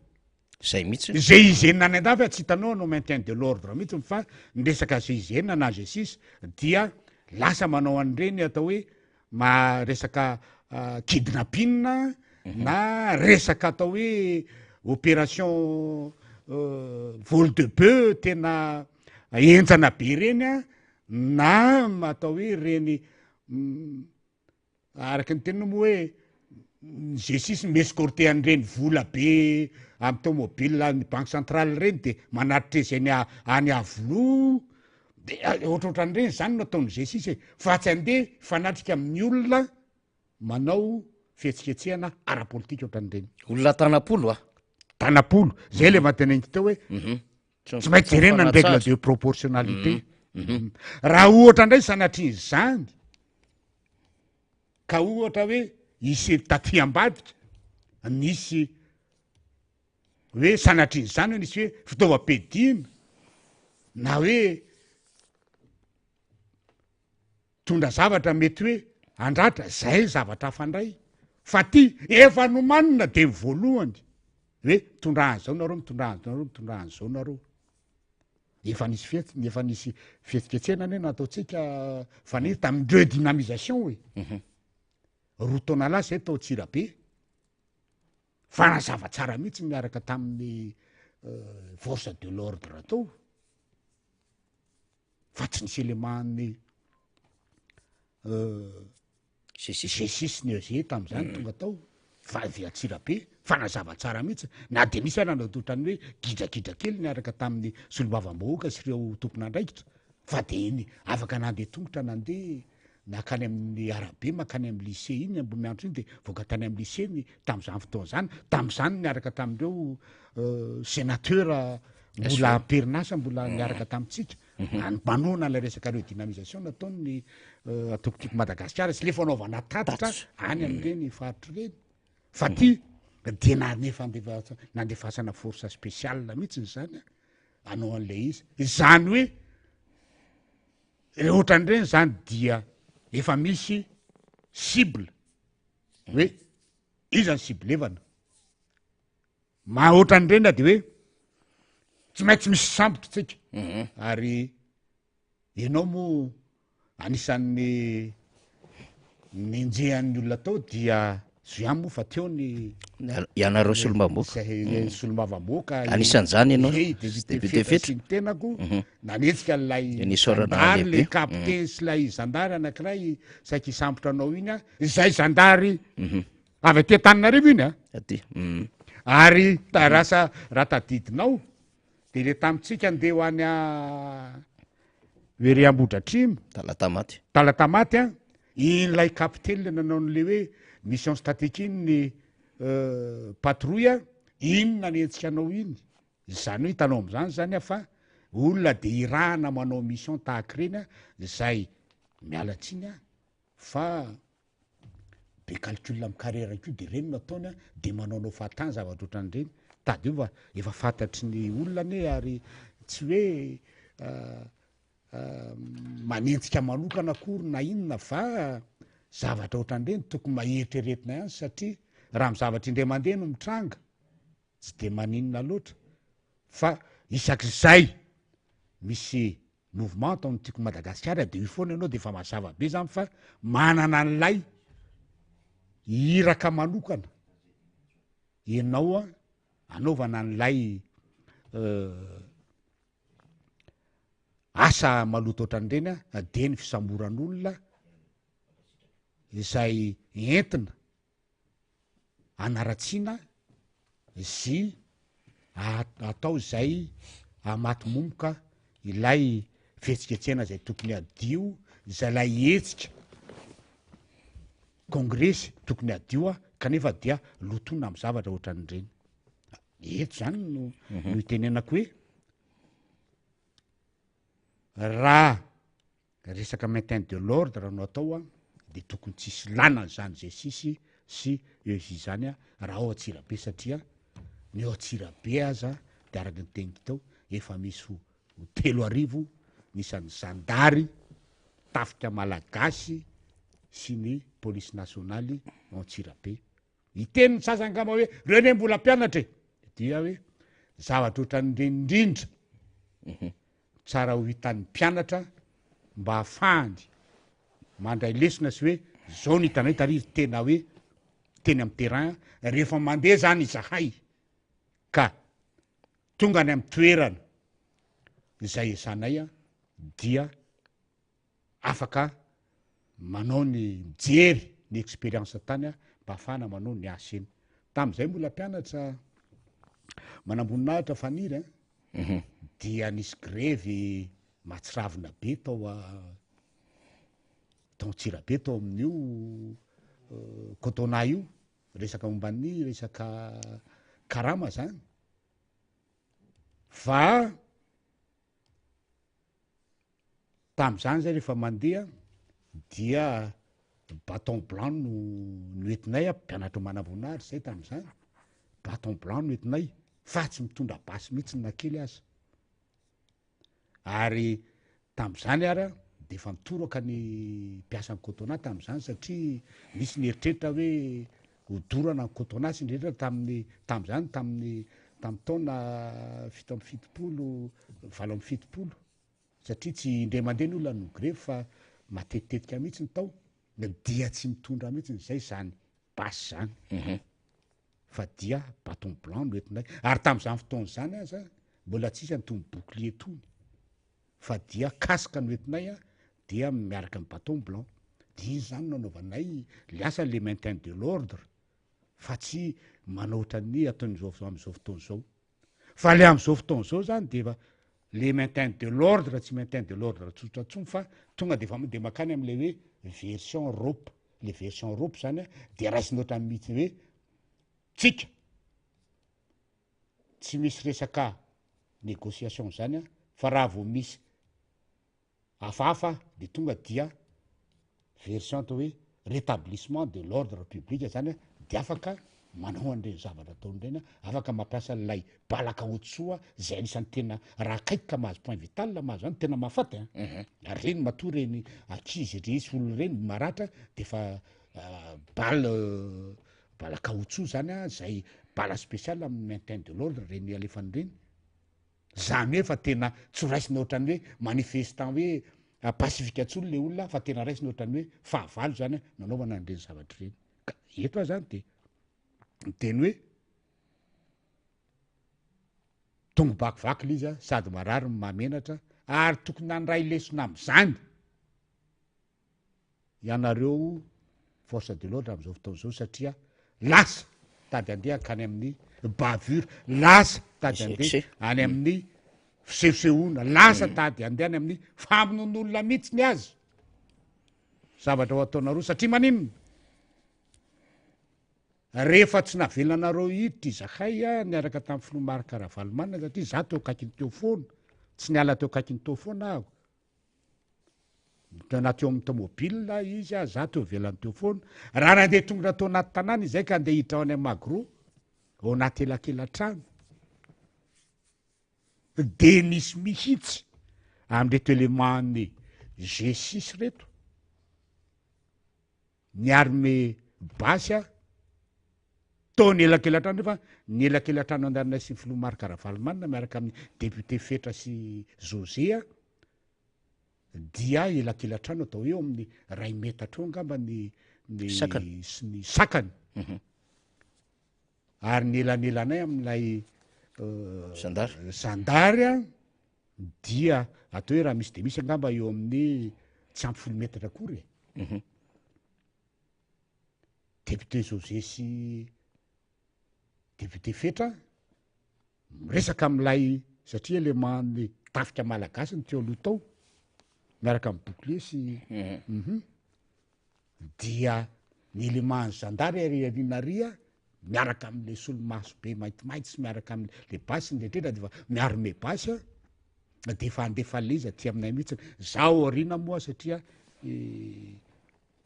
Zay mihitsy. GIGN any an-dafy a tsy hitanao hanao maintien de l'ordre mihitsy fa ny resaka GIGN na G6 dia lasa manao an'ireny atao hoe ma resaka kidnapping na resaka atao hoe opération vol de boeuf tena henjana be reny a na atao hoe reny araka ny teniny moa hoe ny G6 mi-escorter an'ireny vola be amy tomobile ny banque centrale reny de manatitra izy any any Iavoloha De ohatrohatran'ireny zany no ataon'ny G6 e, fa tsy andeha hifanatrika amin'ny olona manao fihetsiketsehana ara-politika ohatran'ireny. Olona tanam-polo a! Tanam-polo, zay le mateneniko teo hoe tsy maintsy jerena ny règle de proportionnalité. Raha ohatra indray sanatria izany ka ohatra hoe hisy taty ambadika nisy hoe sanatrian'izany hoe nisy hoe fitaovam-piadiana na hoe tondra zavatra mety hoe andratra, zay zavatra hafa ndray fa ty efa nomanina de ny voalohany hoe mitondra an'izao nareo, mitondra an'izao nareo, mitondra an'izao nareo. Efa nisy fihetsy, efa nisy fihetsiketsehana anie nataontsika Faniry tamin'ny redynamisation e. Roa taona lasa zay tao Antsirabe. Fa nazava tsara mihitsy niaraka tamin'ny force de l'ordre tao fa tsy nisy élément ny G6 ny EG tamin'izany tonga tao fa avy Antsirabe fa nazava tsara mihitsy na de nisy ara ny ohatran'ny hoe gidragidra kely niaraka tamin'ny solombavambahoaka sy ireo tompon'andraikitra fa de iny afaka nandeha tongotra nandeha Nankany amin'ny arabe mankany amin'ny lycée iny Ambohimiandro iny dia voaka tany amin'ny lycée ny tamin'izany fotoana izany, tamin'izany niaraka tamin'ireo sénateur mbola am-perinasa mbola niaraka tamintsika mhm. manohana ilay resaka redynamisation nataon'ny antoko Tiako Madagasikara sy le fanaovana tatitra any amin'ireny faritra ireny fa ty dia nanefa nandefasana force spéciale mihitsy izany anao an'ilay izy izany hoe Re ohatran'ireny zany dia efa misy cible hoe iza ny ciblevana. Ma ohatran'ireny de hoe tsy maintsy misy sambotra tsika. Mhm. Ary ianao moa anisan'ny nenjehan'ny olona tao dia zo ihany moa fa teo ny ianareo solombavambahoaka zay solombavambahoaka anisan'izany ianao Hey, député député Fetra Fetra sy ny tenako Mhm. nanetsika an'ilay Nisaorana zandary le lehibe. capitaine sy ilay zandary anankiray saiky hisambotra anao iny a izay zandary Mhm. avy aty Antananarivo iny a aty Mhm. ary ta- raha sa- raha tadidinao de le tamintsika andeha ho any a ery Ambohidratrimo Talatamaty Talatamaty a iny ilay capitaine le nanao an'le hoe mission statique iny ny patrouille iny nanenjika anao iny izany hoe hitanao am'zany zany a fa olona de irahana manao mission tahaka ireny a zay miala tsiny a fa be calcul am carrière koa de reny no ataony a de manaonao fahatany zavatra ohatran'ireny tady io fa efa fantatry ny olona anie ary tsy hoe manenjika manokana akory na inona fa zavatra ohatran'ireny tokony maheritreretina ihany satria raha amy zavatra indray mandeha no mitranga tsy de maninona loatra fa isak'izay misy mouvement ataon'ny Tiako Madagasikara de io foana ianao de efa mazava be zany fa manana an'ilay iraka manokana ianao a anaovana an'ilay asa maloto ohatran'ireny a de ny fisamboran'olona izay entina anaratsiana sy atao izay hamaty momoka ilay fihetsiketsehana izay tokony hadio, Izay ilay hetsika kongresy tokony hadio kanefa dia lotoina amin'ny zavatra ohatran'ireny. Eto izany no no itenenako hoe raha resaka maintien de l'ordre no atao an, de tokony tsisy ilana an'izany G6 sy EJ izany raha ao Antsirabe satria ny ao Antsirabe aza de araka ny teniko teo efa misy ho 3000 ny isan'ny zandary, tafika malagasy sy ny polisy nasionaly ao Antsirabe. Hiteny ny sasany angamba hoe reo anie mbola mpianatra e! Dia hoe zavatra ohatran'ireny indrindra tsara ho hitan'ny mpianatra mba hahafahany mandray lesona sy hoe zao no hitanay tary izy tena hoe teny amin'ny terrain rehefa mandeha zany izahay ka tonga any amin'ny toerana izay esanay dia afaka manao ny mijery ny expérience tany mba hahafahana manao ny asa eny. Tamin'izay mbola mpianatra manamboninahitra Faniry an, dia nisy grevy mahatsiravina be tao tao Antsirabe tao amin'io Cotona io, resaka momba ny resaka karama zany fa Tamin'izany zay rehefa mandeha dia baton blanc no noentinay, mpianatra manamboninahitra zay tamin'izany, baton blanc no entinay fa tsy mitondra basy mihitsy na kely aza. Ary tamin'izany ara de efa nitoraka ny mpiasan'ny Cotona tamin'izany satria nisy ny eritreritra hoe hodorana ny Cotona sy ny rehetra tamin'ny tamin'izany tamin'ny tamin'ny taona 77 78. Satria tsy indray mandeha ny olona no grevy fa matetitetika mihitsy ny tao dia tsy mitondra mihitsy izay zany basy zany fa dia baton blanc no entinay ary tamin'izany fotoana izany aza mbola tsisy an'itony bouclier tony fa dia casque no entinay a dia miaraka amin'ny baton blanc de iny zany no anaovanay le asa le maintien de l'ordre fa tsy manao ohatran'ny ataon'izao amin'izao fotoana izao. Fa le am'zao fotoana zao zany de efa le maintien de l'ordre tsy maintien de l'ordre tsotra tsony fa tonga de efa de makany am'le hoe version rope, le version rope zany a de raisina ohatran'ny mihitsy hoe tsika tsy misy resaka négociation zany a fa raha vao misy Hafahafa de tonga dia version atao hoe rétablissement de l'ordre public zany de afaka manao an'ireny zavatra ataony ireny, afaka mampiasa an'ilay bala caoutchouc zay anisan'ny tena raha akaiky ka mahazo point vital mahazo zany tena mahafaty an, ary reny matoa reny ankizy reny sy olona reny maratra de efa balle bala caoutchouc zany an, zay bala spécial amin'ny maintien de l'ordre reny alefany reny. Zany hoe fa tena tsy ho raisina ohatran'ny hoe manifestant hoe pacifique intsony le olona fa tena raisina ohatran'ny hoe fahavalo zany nanaovana an'ireny zavatra ireny. Ka eto aho zany de miteny hoe tongo-bakivaky le izy a, sady marary no mahamenatra ary tokony handray lesona am'zany ianareo force de l'ordre am'izao fotoana izao satria lasa tady andeha hankany amin'ny bavure, lasa tady andeha any amin'ny fisehosehoana, lasa tady andeha any amin'ny famonoan'olona mihitsy ny azy zavatra ho ataonareo satria maninona? Rehefa tsy navelanareo hiditra izahay a, niaraka tamin'ny filoha Marc Ravalomanana satria za teo akaikiny teo foana, tsy niala teo akaikiny teo foana aho, Na teo amin'ny tomobile izy a, za teo ivelany teo foana. Raha nandeha tongotra tao anaty tanàna izay ka andeha hiditra ao any amin'ny magro, ao anaty elakela-trano, de nisy mihitsy amin'ireto élément-n'ny G6 reto, ny arme basy a, tao ny elakela-trano nefa ny elakela-trano andehananay sy ny filoha Marc Ravalomanana miaraka amin'ny député Fetra sy José a, dia elakela-trano atao eo amin'ny ray metatra eo angamba ny ny Sakany. sy ny sakany. Ary ny elanelanay amin'ilay Zandary. zandary a, dia atao hoe raha misy dia misy angamba eo amin'ny tsy ampy folo metatra akory e. Député José sy député Fetra miresaka amin'ilay satria élément-n'ny tafika malagasy ny teo aloha tao. Miaraka amin'ny bouclier sy mhm. Dia ny élément an'ny zandary ary aoriana ary miaraka amin'le solomaso be maintimainty sy miaraka amin'le basy ny rehetra de efa mi-armer basy a, de efa handefa an'le izy aty aminay mihitsy. Zaho aoriana moa satria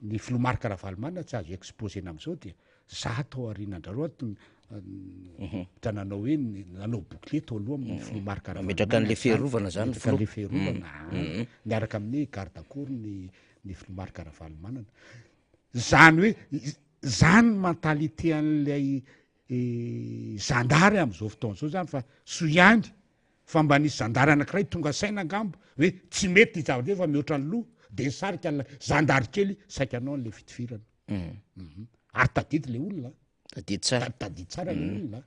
ny filoha Marc Ravalomanana tsy azo exposer-na am'zao dia za tao aorianan-drareo ato ohatra nanao hoe nanao bouclier tao aloha amin'ny filoha Marc Ravalomanana. Nametraka an'le fiarovana zany Nametraka an'le fiarovana, miaraka amin'ny garde corps ny ny filoha Marc Ravalomanana. Zany hoe zany ny mentalité an'ilay zandary am'zao fotoana zao zany fa soa ihany fa mba nisy zandary anankiray tonga saina angamba hoe tsy mety ty zavatra ty fa mihoatra ny loha de nisarika an'ilay zandary kely saika hanao an'le fitifirana. Ary tadidy le olona. Tadidy tsara. Tadidy tsara le olona.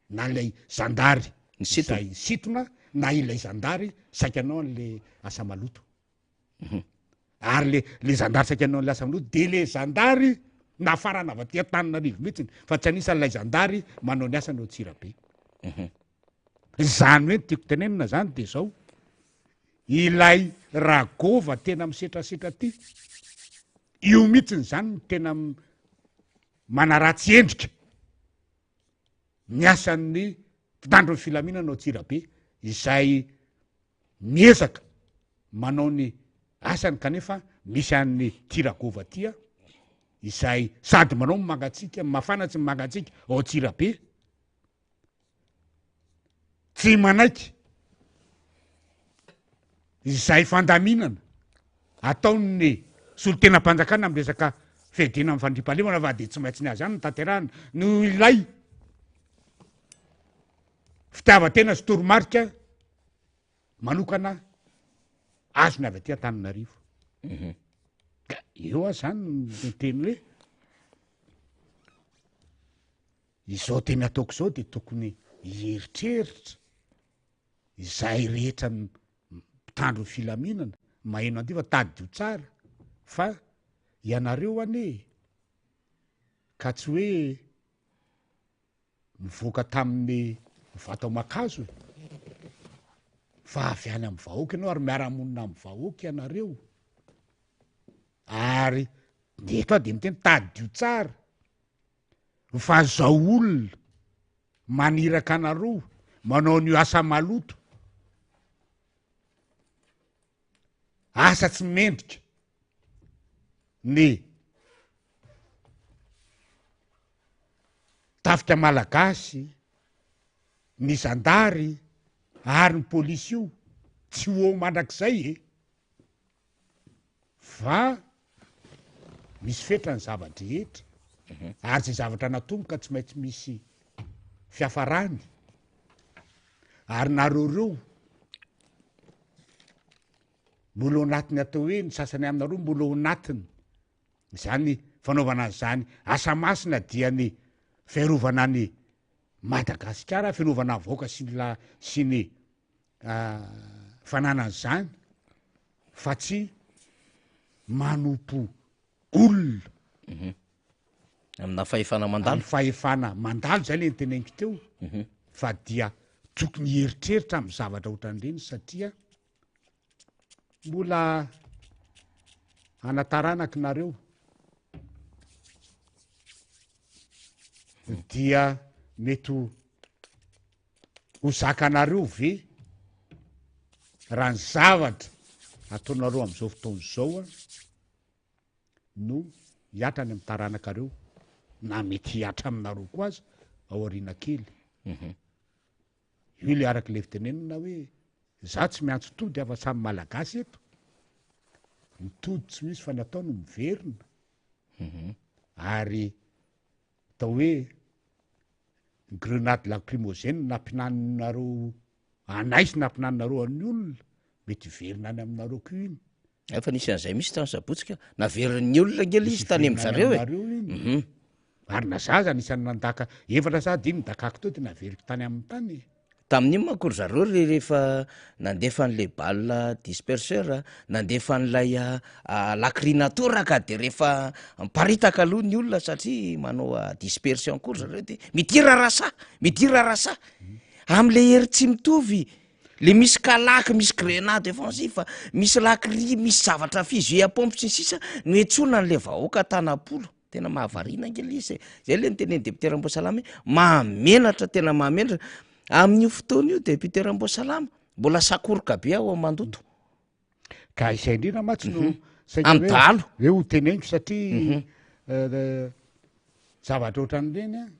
Na ilay zandary Nisintona. izay nisintona na ilay zandary saika hanao an'le asa maloto. Ary le le zandary saika hanao an'le asa maloto de le zandary nafarana avy aty Antananarivo mihitsiny fa tsy anisan'ilay zandary manao ny asany ao Antsirabe. Izany hoe ny tiako tenenina zany de zao, ilay ragôva tena misetrasetra aty, io mihitsiny zany no tena manaratsy endrika ny asan'ny mpitandro ny filaminana ao Antsirabe izay miezaka manao ny asany kanefa misy an'ny tiragova aty izay sady manao ny mangatsiaka, mafana tsy mangatsiaka ao Antsirabe, Tsy manaiky izay fandaminana ataon'ny solontenam-panjakana amin'ny resaka fiadiana amin'ny fandriampahalemana fa dia tsy maintsy ny azy ihany no tanterahana noho ilay fitiavan-tena sy toromarika manokana azony avy aty Antananarivo. Mhm. Ka eo aho zany no teny hoe Izao teny ataoko izao dia tokony hieritreritra izay rehetra mpitandro ny filaminana maheno an'ity fa tadidio tsara fa ianareo anie ka tsy hoe nivoaka tamin'ny vato aman-kazo e, fa avy any amin'ny vahoaka ianao ary miara-monina amin'ny vahoaka ianareo ary ny eto aho dia miteny tadidio tsara Fa zao olona maniraka anareo manao an'io asa maloto, asa tsy mendrika ny tafika malagasy, ny zandary ary ny polisy io tsy ho eo mandrakizay e! Fa misy fetra ny zava-drehetra ary zay zavatra natomboka tsy maintsy misy fiafarany ary nareo reo mbola ao anatin'ny atao hoe ny sasany aminareo mbola ao anatiny zany fanaovana an'izany asa masina dia ny fiarovana ny Madagasikara fiarovana vahoaka sy ny la sy ny fananana izany fa tsy manompo olona. Mhm. Amina fahefana mandalo. Amin'ny fahefana mandalo zay le niteneniko teo mhm. fa dia tokony hieritreritra amin'ny zavatra ohatran'ireny satria mbola anataranaky nareo dia mety ho Ho zakanareo ve raha ny zavatra ataonareo amin'izao fotoana izao no hihatra any amin'ny taranakareo na mety hihatra aminareo koa aza ao aoriana kely? Mhm. Io le araka ilay fitenenana hoe za tsy miantso tody afa samy malagasy eto. Ny tody tsy misy fa ny atao no miverina. Mhm. Ary atao hoe Grenade lacrymogène nampinaninareo anay sy nampinaninareo an'ny olona, mety hiverina any aminareo koa iny. Efa nisy an'izay mihitsy tany Sabotsy ka, naverin'ny olona ange ilay izy tany amin-dry zareo e. Aminareo iny. Mhm. Ary na za aza anisan'ny nandaka efatra sa dimy nidakako teo de naveriko tany aminy tany e. Tamin'iny manko ry zareo ry rehefa nandefa an'ilay balle disperseur, nandefa an'ilay lacrinator ka de rehefa miparitaka aloha ny olona satria manao dispersion koa ry zareo de midira rasa, midira rasa, am'le hery tsy mitovy. Le misy kalaky, misy grenade offensif, misy lakry, misy zavatra fusil à pompe sy ny sisa no iantsoana an'le vahoaka Tanapolo. Tena mahavariana ange le izy e. Zay le nitenen'i député Ramboasalama hoe mahamenatra, tena mahamenatra. Amin'io fotoana io député Ramboasalama, mbola sakoroka be ao Mandoto. Ka izay indrindra mantsy no saika Amin'ny hoe dahalo. hoe ho teneniko satria zavatra ohatran'ireny an,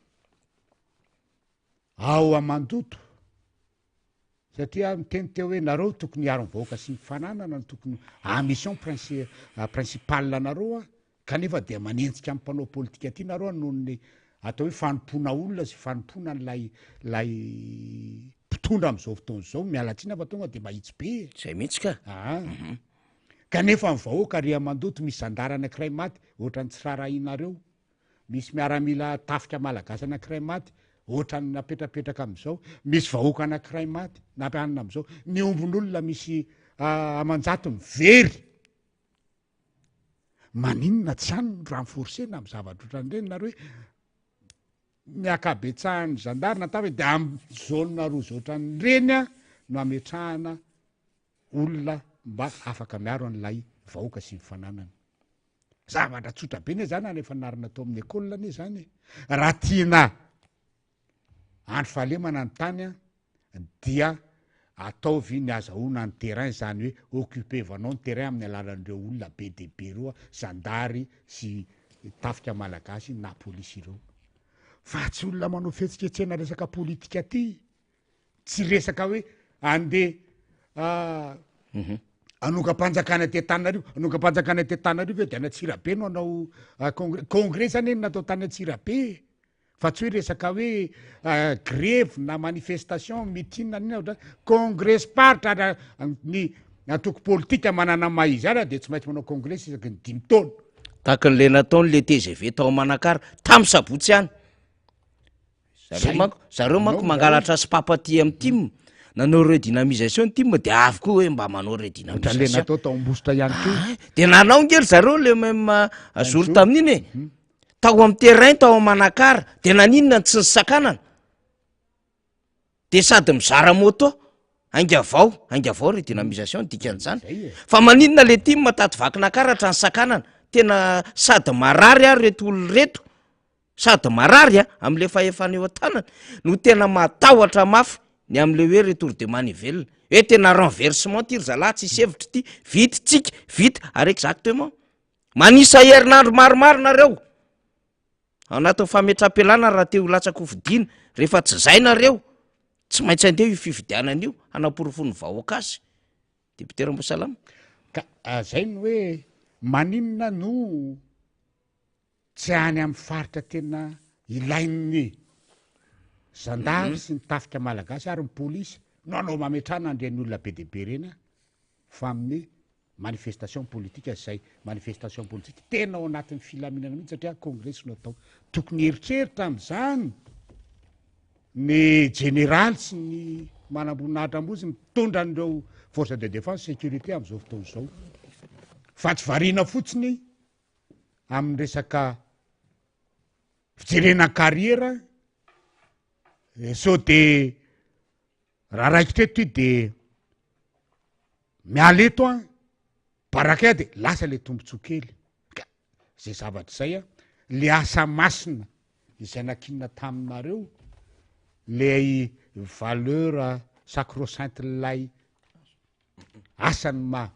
ao Mandoto. Satria aho niteny teo hoe nareo tokony hiaro ny vahoaka sy ny fananana no tokony ah mission princi- principale anareo a, kanefa dia manenjika ny mpanao politika aty nareo noho ny atao hoe fanompoana olona sy fanompoana an'ilay ilay mpitondra amin'izao fotoana izao, miala tsiny aho fa tonga dia mahitsy be e. Zay mihitsy ka. Aa. Kanefa ny vahoaka ry Mandoto misy zandary anankiray maty ohatran'ny tsy raharahianareo. Misy miaramila tafika malagasy anakiray maty ohatran'ny napetrapetraka amin'izao, misy vahoaka anakiray maty nampianina amin'izao, ny ombin'olona misy aman-jatony very. Maninona tsy any no renforcer-na amin'ny zavatra ohatran'ireny nareo hoe ny ankabetsahan'ny zandary na tafika dia amin'ny zone rouge ohatran'ireny no ametrahana olona mba afaka miaro an'ilay vahoaka sy ny fananany. Zavatra tsotra be anie zany ary efa narina tao amin'ny école anie zany e. Raha tiana andry fahalemana ny tany an, dia ataovy ny azahoana ny terrain zany hoe occuper-vanao ny terrain amin'ny alalan'ireo olona be dia be ireo, zandary sy tafika malagasy na polisy ireo. Fa tsy olona manao fihetsiketsehana resaka politika aty. Tsy resaka hoe andeha hanongam-panjakana aty Antananarivo, hanongam-panjakana aty Antananarivo ve de any Antsirabe no hanao congrès, congrès anie no natao tany Antsirabe e, fa tsy hoe resaka hoe grevy na manifestation, meeting na inona ohatran'izany, congrès paritra ary ny antoko politika manana ny maha izy azy de tsy maintsy manao congrès isaky ny dimy taona. Tahaka an'ilay nataon'ilay tgv tao Manakara, tamin'ny sabotsy ihany. Zareo manko, zareo manko mangalatra sopapa aty amin'ny tim, nanao redynamisation ny tim de avy koa hoe mba manao redynamisation. Ohatran'le natao tao Ambositra ihany koa. Ah, de nanao nge ry zareo le même ah, jour tamin'iny e. Mhm. Tao amin'ny terrain tao Manakara, de naninona no tsy nisakanana? De sady mizara moto, ainga vao, ainga vao redynamisation ny dikan'izany. Fa maninona le tim tato Vakinakaratra nisakanana? Tena sady marary ary reto olona reto. Sady marary a, amin'ilay fahefana eo an-tanany, no tena matahotra mafy ny amin'ilay hoe retour de manivelle. Hoe tena renversement ty ry zalahy, tsisy hevitra ity, vita tsika, vita, ary exactement. Manisa herinandro maromaro nareo, ao anatin'ny fametraham-pialana raha te ho latsa-kofidina, rehefa tsy zay nareo, tsy maintsy andeha io fifidianana io, hanaporofoan'ny vahoaka azy. Député Rambosalama. Ka zay no hoe maninona no Tsy any amin'ny faritra tena ilain'ny zandary sy ny tafika malagasy ary ny polisy no anao mametrahana an'ireny olona be dia be ireny fa amin'ny manifestation politique izay manifestation politique tena ao anatin'ny filaminana mihitsy satria kongresy no atao. Tokony hieritreritra amin'izany ny jeneraly sy ny manamboninahitra ambony mitondra an'ireo force de défense sécurité amin'izao fotoana izao fa tsy variana fotsiny amin'ny resaka fijerena carrière eh, sao de raha raikitra eto ty de miala eto an baraka de lasa le tombontsoa kely ka zay zavatra zay a le asa masina izay nakinina taminareo lay valeur sacro-sainte lay Asan'ny maha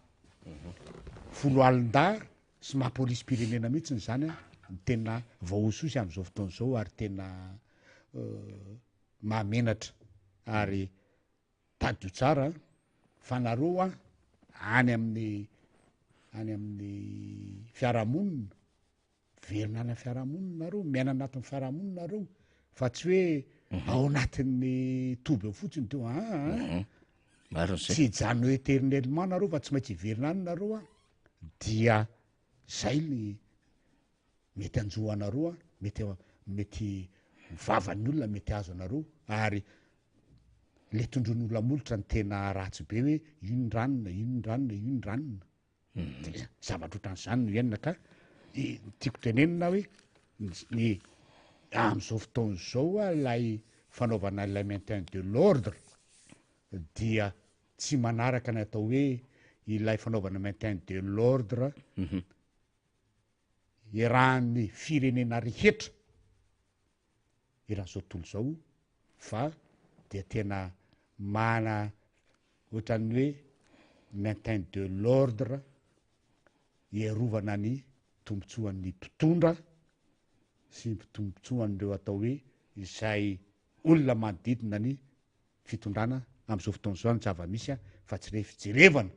foloalindahy sy maha polisim-pirenena mihitsy izany no tena voahosihosy amin'izao fotoana izao ary tena mahamenatra ary tadidio tsara fa nareo an any amin'ny any amin'ny fiarahamonina Miverina any amin'ny fiarahamonina nareo, miaina anatin'ny fiarahamonina nareo fa tsy hoe mhm. ao anatin'ny toby ao fotsiny teo aa ah, ah. mhm. Marina zay. Tsy hijanona eo éternellement nareo fa tsy maintsy hiverina any nareo a dia zay ny mety hanjo anareo a mety mety vavan'ny olona mety azo anareo ary le tondroin'ny olona molotra ny tena ratsy be hoe io ny ranona io ny ranona io ny ranona Dia zavatra ohatran'izany no iainana ka ny tiako tenenina hoe ny amin'izao fotoana izao ilay fanaovana ilay maintien de l'ordre dia tsy manaraka ny atao hoe ilay fanaovana maintien de l'ordre iarahan'ny firenena rehetra eran'izao tontolo izao fa dia tena mana ohatran'ny hoe maintien de l'ordre hiarovana ny tombotsoan'ny mpitondra sy ny tombotsoan'ireo atao hoe izay olona manodidina ny fitondrana amin'izao fotoana izao ny zava-misy fa tsy re fijerevana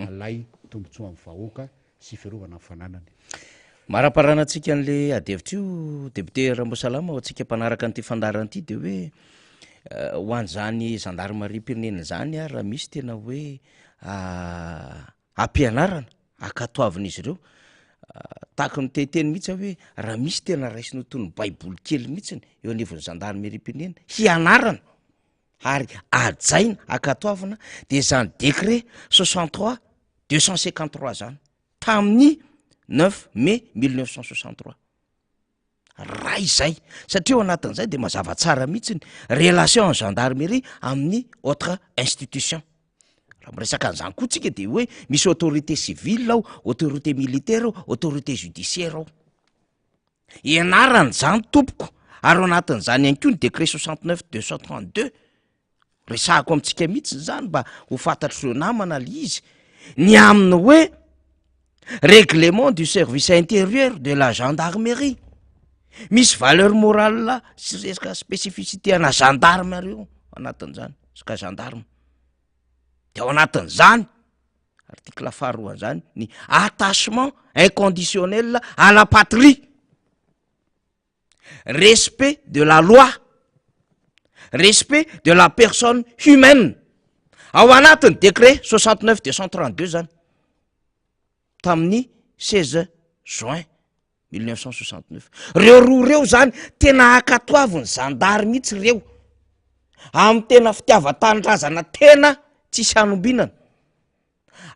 ilay tombotsoan'ny vahoaka sy fiarovana ny fananany. Maraparana antsika an'le adihevitra io député Ramboasalama ho antsika mpanaraka an'ity fandaharana ity de hoe ho an'izany zandarimariam-pirenena izany ary raha misy tena hoe ampianarana ankatoavin'izy ireo tahaka ny te-hiteny mihitsy aho hoe raha misy tena raisina ho toy ny baiboly kely mihitsiny eo anivon'ny zandarimeriam-pirenena hianarana ary hajaina ankatoavina de zany décret 63 253 zany tamin'ny 9 mai 1963. Ray izay, satria ao anatin'izay de mazava tsara mihitsy ny relation ny gendarmerie amin'ny autre institution. Raha miresaka an'izany koa tsika de hoe misy autorité civile ao, autorité militaire ao, autorité judiciaire ao. Ianarana izany tompoko, ary ao anatin'izany ihany koa ny décret 69 232, Resahako amintsika mihitsy zany mba ho fantatr'ireo namana le izy, ny amin'ny hoe règlement du service intérieur de la gendarmerie, misy valeur morale sy resaka spécificité ana gendarme reo anatin'izany, resaka gendarme, de ao anatin'izany article faharoan'izany ny attachement inconditionnel à la patrie. Respect de la loi, respect de la personne humaine, ao anatin'ny décret 69 232 zany, tamin'ny 16 juin 1969. Reo roa reo zany tena ankatoavin'ny zandary mihitsy reo, amy tena fitiavan-tanindrazana tena tsisy hanombinana,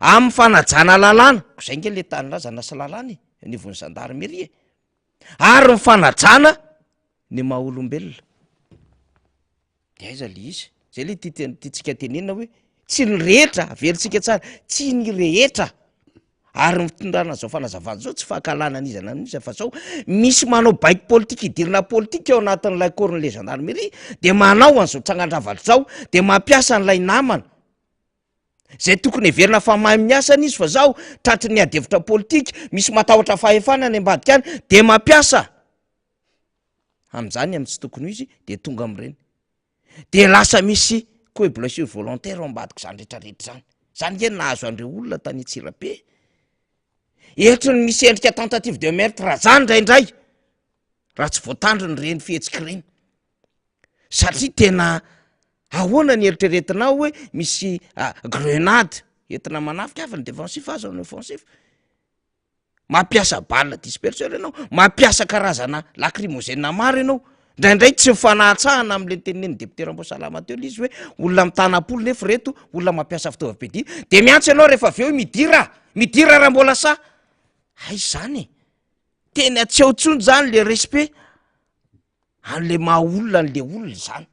amy fanajana lalàna, ko zay nge le tanindrazana sy lalàna e, anivon'ny gendarmerie e. Ary ny fanajana ny maha olombelona. De aiza le izy? Zay le tia ten- tiantsika tenenina hoe tsy ny rehetra, averintsika tsara, tsy ny rehetra. Ary ny fitondrana zao fanazavana zao tsy fankahalana an'iza na an'iza fa zao misy manao baiko politika hidirana politika ao anatin'ilay corps-n'le gendarmerie de manao an'izao tsangan-javatra zao de mampiasa an'ilay namana. Zay tokony heverina fa mahay amin'ny asany izy fa zao tratry ny ady hevitra politika, misy matahotra fahefana any ambadika any de mampiasa amin'izany amin'ny tsy tokony ho izy de tonga amin'ireny. De lasa misy koa hoe blessure volontaire ao ambadika zany rehetrarehetra zany. Zany nge nahazo an'ireo olona tany Antsirabe. Eritry ny misy endrika tentative de meurtre zany indraindray raha tsy voatandrina ireny fihetsika ireny. Satria tena ahoana ny eritreretinao hoe misy grenade entina manafika hafa ny défensif aza ny offensif, mampiasa balle disperseur ianao, mampiasa karazana lacrymogène maro ianao, indraindray tsy mifanahatsahana am'le nitenen'ny député Ramboasalama teo le izy hoe olona mitana-polo nefa reto olona mampiasa fitaovam-piadiana, de miantso ianao rehefa avy eo hoe midira, midira raha mbola sahy, aiza zany e? Tena tsy ao intsony zany le respect an'le maha olona an'le olona zany.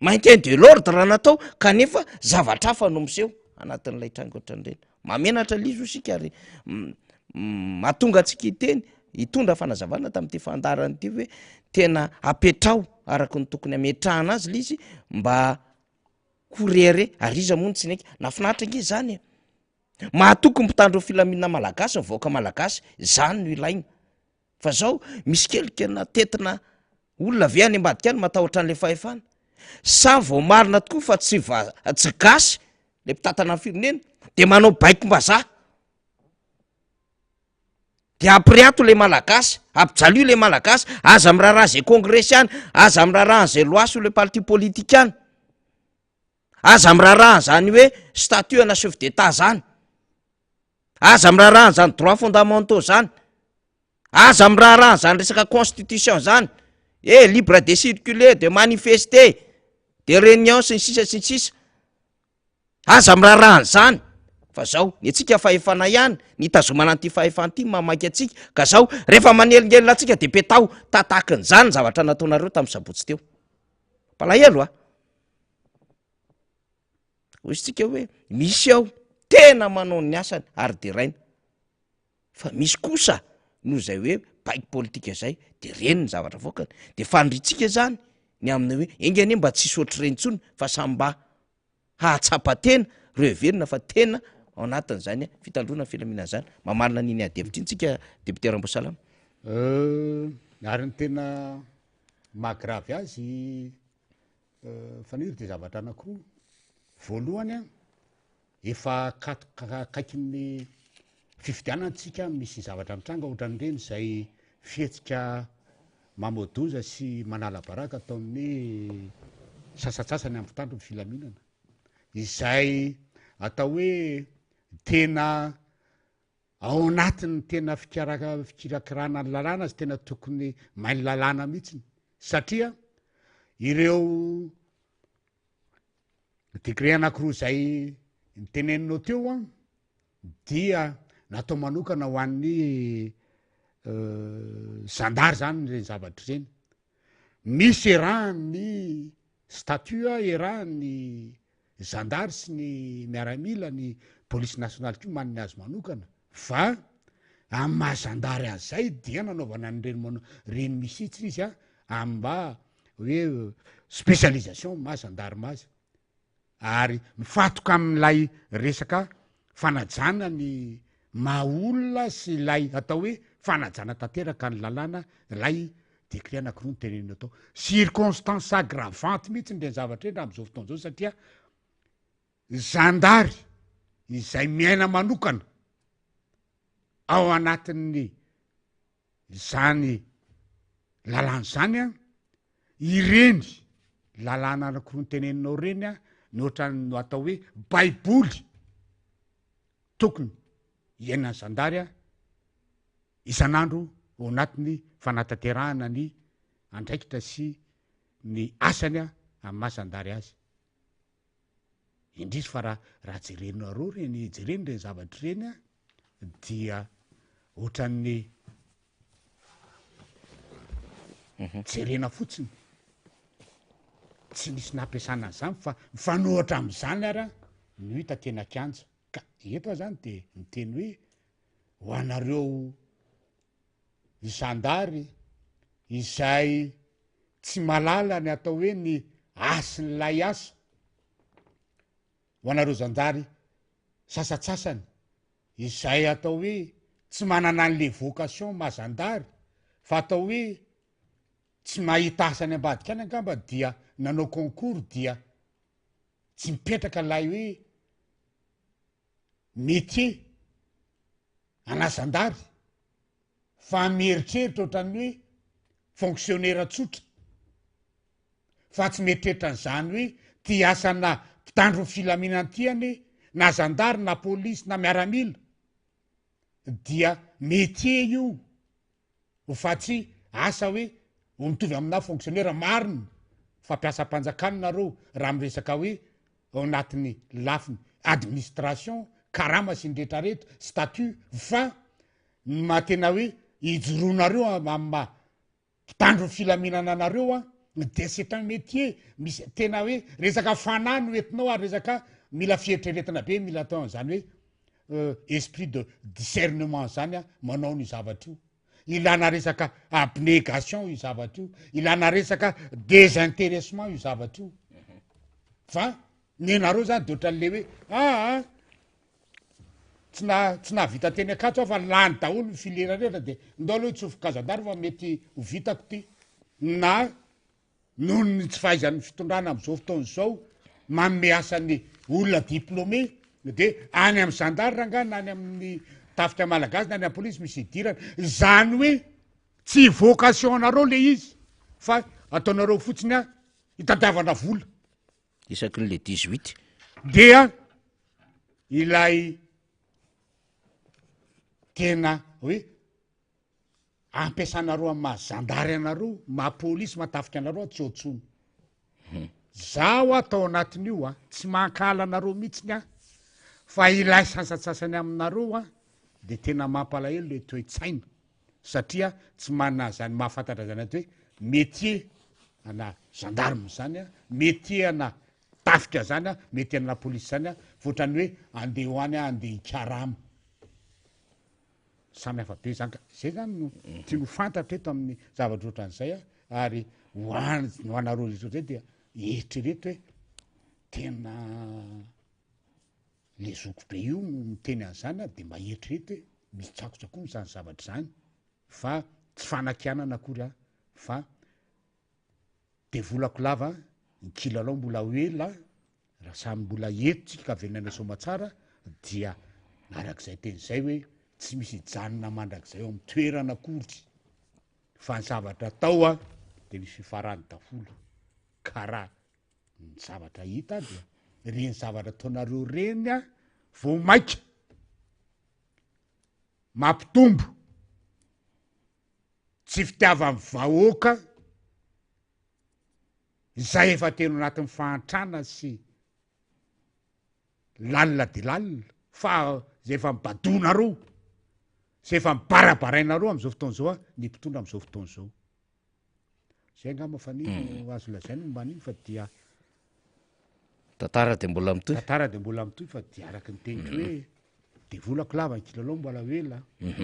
Maintien de l'ordre natao kanefa zavatra hafa no miseho anatin'ilay tranga ohatran'ireny. Mahamenatra le izy hoy isika ary mahatonga antsika hiteny, hitondra fanazavana tamin'ity fandaharana ity hoe tena apetraho araka ny tokony hametrahana azy le izy mba ho rehareha ary iza moa no tsy niaiky. Nahafinaritra ange zany e! Mahatoky ny mpitandro ny filaminana malagasy ny vahoaka malagasy, zany no ilaina. Fa zao misy kelika na tetina olona ve any ambadika any matahotra an'le fahefana? Sa voamarina tokoa fa tsy va- tsy gasy le mpitantana ny firenena de manao baikom-bazaha? De ampiriato le malagasy, ampijalio le malagasy, aza miraharaha zay kongresy any, aza miraharaha an'izay loi sur le parti politique any, aza miraharaha an'zany hoe statut ana chef d'état zany. Aza miraharaha an'izany droits fondamentaux zany, aza miraharaha an'izany resaka constitution zany, eh libre de circuler, de manifester, de réunion sy ny sisa sy ny sisa, aza miraharaha an'izany fa zao ny antsika fahefana ihany ny hitazomana an'ity fahefana ity mamaky antsika ka zao rehefa manelingelina antsika de petaho tatakin'izany ny zavatra nataonareo tamin'ny sabotsy teo, mampalahelo a! Hoy isika hoe misy ao tena manao ny asany ary deraina. Fa misy kosa noho izay hoe baiko politika izay de reny ny zavatra avoakany. De faniriantsika zany ny amin'ny hoe enga anie mba tsy hisy ohatr'ireny intsony fa samy mba hahatsapa tena ireo heverina fa tena ao anatin'izany fitandroana ny filaminana izany. Mamarana an'iny ady hevitra iny tsika député Ramboasalama. Ary ny tena maha grave azy Faniry dia zavatra anankiroa. Voalohany an, efa akatoka akaikin'ny fifidianana tsika misy zavatra mitranga ohatran'ireny izay fihetsika mamoa-doza sy manala baraka ataon'ny sasantsasany amin'ny mpitandro ny filaminana. Izay atao hoe tena ao anatin'ny tena fikaraka- fikirakirana ny lalàna azy tena tokony mahay ny lalàna mihitsiny satria ireo décret anankiroa izay niteneninao teo an dia natao manokana ho an'ny zandary zany ireny zavatra ireny. Misy erahan'ny statut erahan'ny zandary sy ny miaramila, ny polisy nasionaly koa manana ny azy manokana fa amin'ny maha zandary azy zay dia nanaovana an'ireny manao reny misitsy izy a amin'ny mba hoe spécialisation maha zandarima azy. Ary mifantoka amin'ilay resaka fanajana ny maha olona sy ilay atao hoe fanajana tanteraka ny lalàna ilay décret anankiroa notenenina tao. Circonstance aggravante mihitsy ireny zavatra ireny raha amin'izao fotoana izao satria zandary izay miaina manokana ao anatin'ny Izany lalàna izany an, ireny lalàna anankiroa noteneninao ireny an, ny ohatran'ny no atao hoe baiboly tokony hiainan'ny zandary an, isan'andro ao anatin'ny fanatanterahana ny andraikitra sy ny asany an, amin'ny maha zandary azy. Indrisy fa raha raha jerenareo reny jerena ireny zavatra ireny a dia ohatran'ny mhm. jerena fotsiny tsy nisy nampiasana an'izany fa mifanohatra am'izany ara no hita tena kianja ka eto aho zany de miteny hoe ho anareo zandary izay tsy malala ny atao hoe ny hasin'ilay asa, ho anareo zandary sasatsasany izay atao hoe tsy manana an'le vocation maha zandary fa atao hoe tsy mahita asa any ambadika any angamba dia nanao concours dia tsy mipetraka ilay hoe métier ana zandary fa mieritreritra ohatran'ny hoe fonctionnaire tsotra fa tsy mieritreritra an'izany hoe ty asana mpitandro ny filaminana ty anie na zandary na polisy na miaramila dia métier io Fa tsy asa hoe ho mitovy aminà fonctionnaire, marina fa mpiasam-panjakana nareo raha miresaka hoe ao anatin'ny lafiny administration, karama sy ny retraretra, statut, fa ny maha tena hoe ijoroanareo amin'ny maha mpitandro ny filaminana anareo an, dia c'est un métier, misy tena hoe resaka fanahy no entinao ary resaka mila fieritreretana be mila atao an'izany hoe esprit de discernement zany a manao an'io zavatra io, ilana resaka abnégation io zavatra io, ilana resaka désintéressement io zavatra io, fa nenareo zany de ohatran'le hoe aa tsy na tsy nahavita teny Ankatso aho fa lany daholo ny filière rehetra de ndao aloha hitsofoka zandary fa mety ho vitako ty, na Noho ny tsy fahaizan'ny fitondrana amin'izao fotoana izao manome asa ny olona diplômé dia any amin'ny zandary rangahy na any amin'ny tafika malagasy na any amin'ny polisy misy idirana. Izany hoe tsy vocation anareo le izy fa ataonareo fotsiny a hitadiavana vola. Isaky ny le 18. Dia ilay tena hoe Ampiasanareo amin'ny maha zandary anareo, maha polisy, maha tafika anareo aho tsy eo tsony. Zaho aho tao anatin'io a, tsy mankahala anareo mihitsiny aho, fa ilay sasantsasany aminareo a, de tena mampalahelo le toe-tsaina, satria tsy manana zany mahafantatra zany atao hoe métier ana gendarme zany a, métier ana. tafika zany a, mety any lapolisy zany a, fa ohatran'ny hoe andeha ho any aho andeha hikarama. Samy hafa be zany ka. Zay zany no tiany ho fantatra eto amin'ny zavatra ohatran'izay a, ary ho an- ho anareo rehetra zay dia eritrereto hoe tena le zoky be io no miteny an'izany a, de mba eritrereto hoe misy tsakotsakony zany zavatra zany fa tsy fanakianana akory a fa Devolako lava ny kilalao mbola ho ela raha samy mbola eto tsika ka velona soamatsara dia arak'izay teny izay hoe tsy misy hijanona mandrakizay eo amin'ny toerana akory fa ny zavatra atao a de misy fifarany daholo ka raha ny zavatra hita dia reny zavatra ataonareo reny a vao maika mampitombo Tsy fitiavan'ny vahoaka izay efa tena anatin'ny fahantrana sy lalina dia lalina fa izay efa mibadoanareo, izay efa mibarabarainareo amin'izao fotoana izao ny mpitondra amin'izao fotoana izao. Zay angamba fa ny no azo lazaina momba an'iny fa dia Tantara dia mbola mitohy. Tantara dia mbola mitohy fa dia araka ny teniko hoe devolako lava ny kilalao mbola ho ela.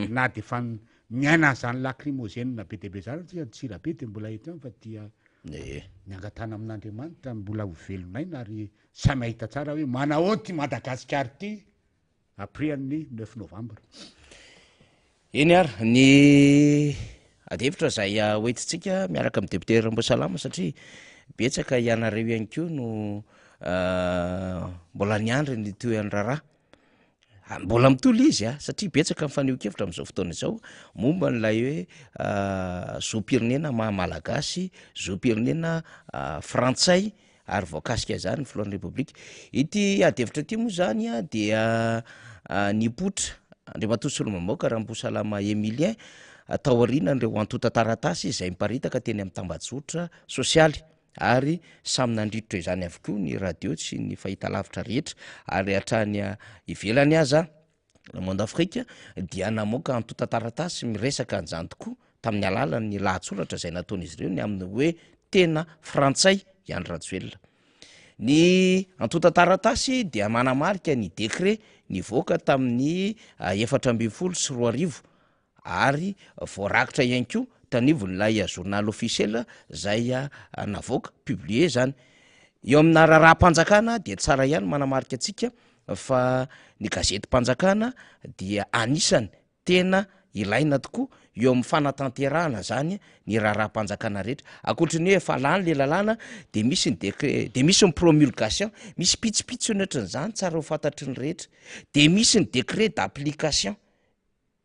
Na dia efa miaina an'izany lacrymogène be dia be izany atsika ny Tsirabe dia mbola eto ihany fa dia ny angatahana amin'Andriamanitra mbola ho velon'aina ary samy hahita tsara hoe manahoana ity Madagasikara ity après an'ny neuf novembre. Eny ary, ny adihevitra izay hoentintsika miaraka amin'ny député Ramboasalama satria betsaka ianareo ihany koa no mbola niandry ny tohin'ny raharaha. Mbola mitohy ilay izy a, satria betsaka ny fanehoan-kevitra amin'izao fotoana izao momba an'ilay hoe zom-pirenena maha malagasy, zom-pirenena frantsay ary voakasika izany ny filohan'ny Repoblika. Ity ady hevitra ity moa izany dia nipoitra Andriamatoa Solombavambahoaka Rambosalama Emilien taorian'ireo antontan-taratasy izay miparitaka teny amin'ny tambajotra sosialy ary samy nandrirotra izany avokoa ny radio sy ny fahitalavitra rehetra ary hatrany ivelany aza. Le Monde Afrique dia namoaka antontan-taratasy miresaka an'izany tokoa tamin'ny alalan'ny lahatsoratra izay nataon'izy ireo ny amin'ny hoe tena frantsay i Andry Rajoelina. Ny antontan-taratasy dia manamarika ny décret nivoaka tamin'ny 2014 ary voarakitra ihany koa tanivon'ilay journal officiel zay navoaka, publié zany. Eo amina raharaham-panjakana dia tsara ihany manamarika antsika fa ny gazetim-panjakana dia anisany tena ilaina tokoa eo amin'ny fanatanterahana zany ny raharaham-panjakana rehetra. Ankoatry ny hoe efa lany le lalàna de misy ny décret, de misy ny promulgation, misy pitsopitsony ohatran'izany tsara ho fantatry ny rehetra, de misy ny décret d'application.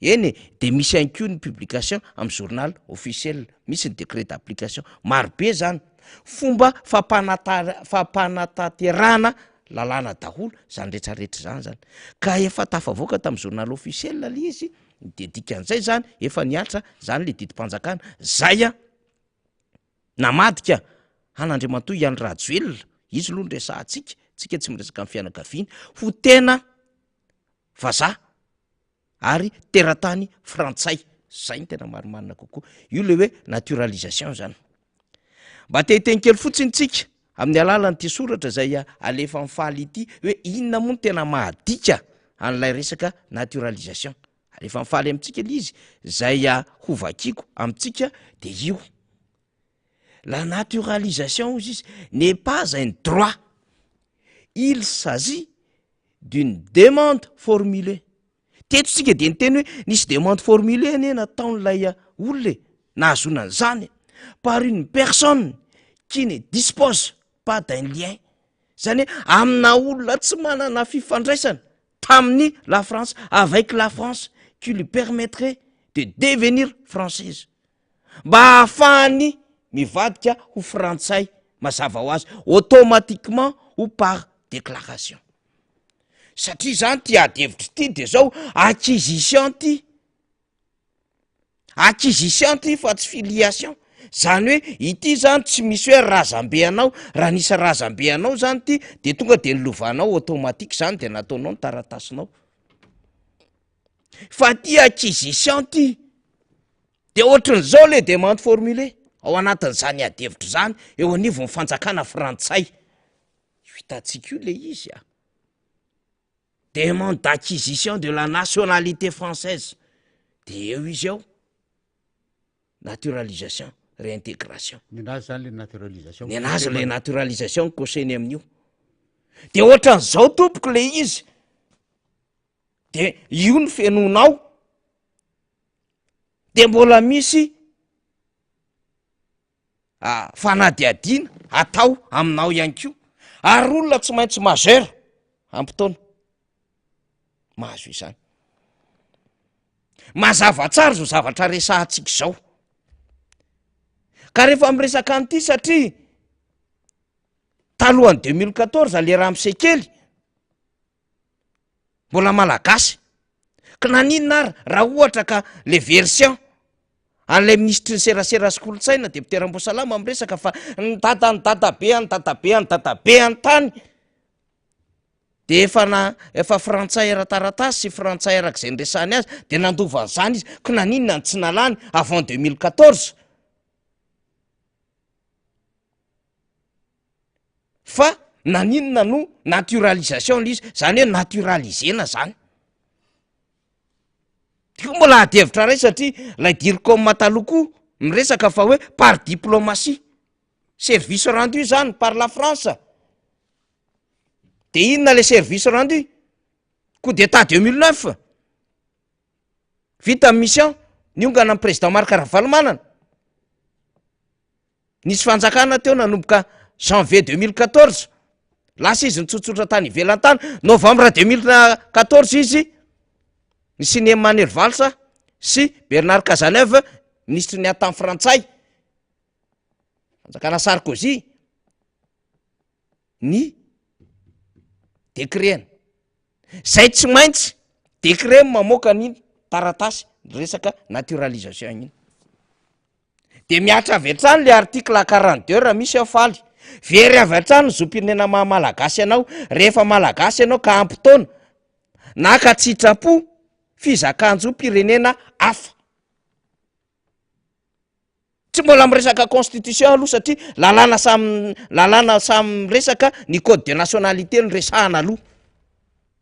Eny e, de misy ihany koa ny publication amin'ny journal officiel, misy ny décret d'application, maro be zany fomba fampanata- fampanatanterahana lalàna daholo zany retraretra zany zany, ka efa tafavoaka tamin'ny journal officiel le izy de dikan'izay zany efa nihatra zany le didim-panjakana zay an namadika an'Andriamatoa i Andry Rajoelina, izy aloha no resahantsika, tsika tsy miresaka amin'ny fianakaviany, ho tena vazaha ary teratany frantsay, zay no tena marimarina kokoa, io le hoe naturalisation zany. Mba te hiteny kely fotsiny tsika amin'ny alalan'ity soratra zay alefa mifaly ity hoe inona moa no tena mahadika an'ilay resaka naturalisation, alefa mifaly amintsika le izy zay hovakiko amintsika de io. La naturalisation hozy izy n'est pas un droit, il s'agit d'une demande formulée, teto tsika de niteny hoe nisy demande formulée anie nataon'ilay olona e, nahazoana an'izany par une personne qui ne dispose pas d'un lien, zany hoe amina olona tsy manana fifandraisana tamin'ny la France, avec la France qui lui permettrait de devenir française. Mba hahafahany mivadika ho frantsay mazava ho azy, automatiquement ou par déclaration. Satria zany ty ady hevitra ity de zao acquisition ty, acquisition ty fa tsy filiation, zany hoe ity zany tsy misy hoe razambe anao, raha nisy razambe anao zany ty de tonga de nilovanao automatique zany de nataonao ny taratasinao, fa ty acquisition ty De ohatran'izao le demande formulée ao anatin'izany ady hevitra izany eo anivon'ny fanjakana frantsay. Io hitantsika io le izy a! Demande d'acquisition de la nationalité française, de eo izy ao, naturalisation, réintégration. Nenazy zany le naturalisation. Nenazy le naturalisation no cocher-ny amin'io. De ohatran'izao tompoko le izy, de io no fenoinao, de mbola misy fanadihadiana atao aminao ihany koa, ary olona tsy maintsy majeur ampy taona mahazo izany. Mazava tsara zao zavatra resahantsika izao, ka rehefa miresaka an'ity satria talohan'ny 2014 le ramose kely mbola malagasy, ka naninona ary raha ohatra ka le version an'ilay minisitry ny serasera sy kolontsaina député Ramboasalama miresaka fa ny dadan'ny dadabe an'ny dadabe an'ny dadabe any tany de efa na efa frantsay ara-taratasy sy frantsay araka izay niresahany azy de nandova an'izany izy, ko naninona no tsy nalany avant 2014? Fa naninona no naturalisation le izy, zany hoe naturaliser-na zany. Io mbola ady hevitra ray satria lay Dircom taloha koa miresaka fa hoe par diplomatie, service rendu zany par la France. De inona le service rendu? Coup d'état 2009, vita ny mission, niongana ny président Marc Ravalomanana. Nisy fanjakana teo nanomboka janvier 2014, lasa izy nitsotsotra tany ivelany tany, novembre 2014 izy nisian'i Emmanuel Valls sy Bernard Cazeneuve, minisitry ny ady tany frantsay, fanjakana Sarkozy, ny décret-ny. Zay tsy maintsy décret mamoaka an'iny taratasy resaka naturalisation iny. De mihatra avy hatrany le article 42 raha misy aho faly. Very avy hatrany ny zom-pirenena maha malagasy anao rehefa malagasy ianao ka ampy taona na ka tsy hitrapo fizakan-jom-pirenena hafa. Tsy mbola miresaka constitution aloha satria lalàna samy lalàna samy miresaka ny code de nationalité no resahana aloha.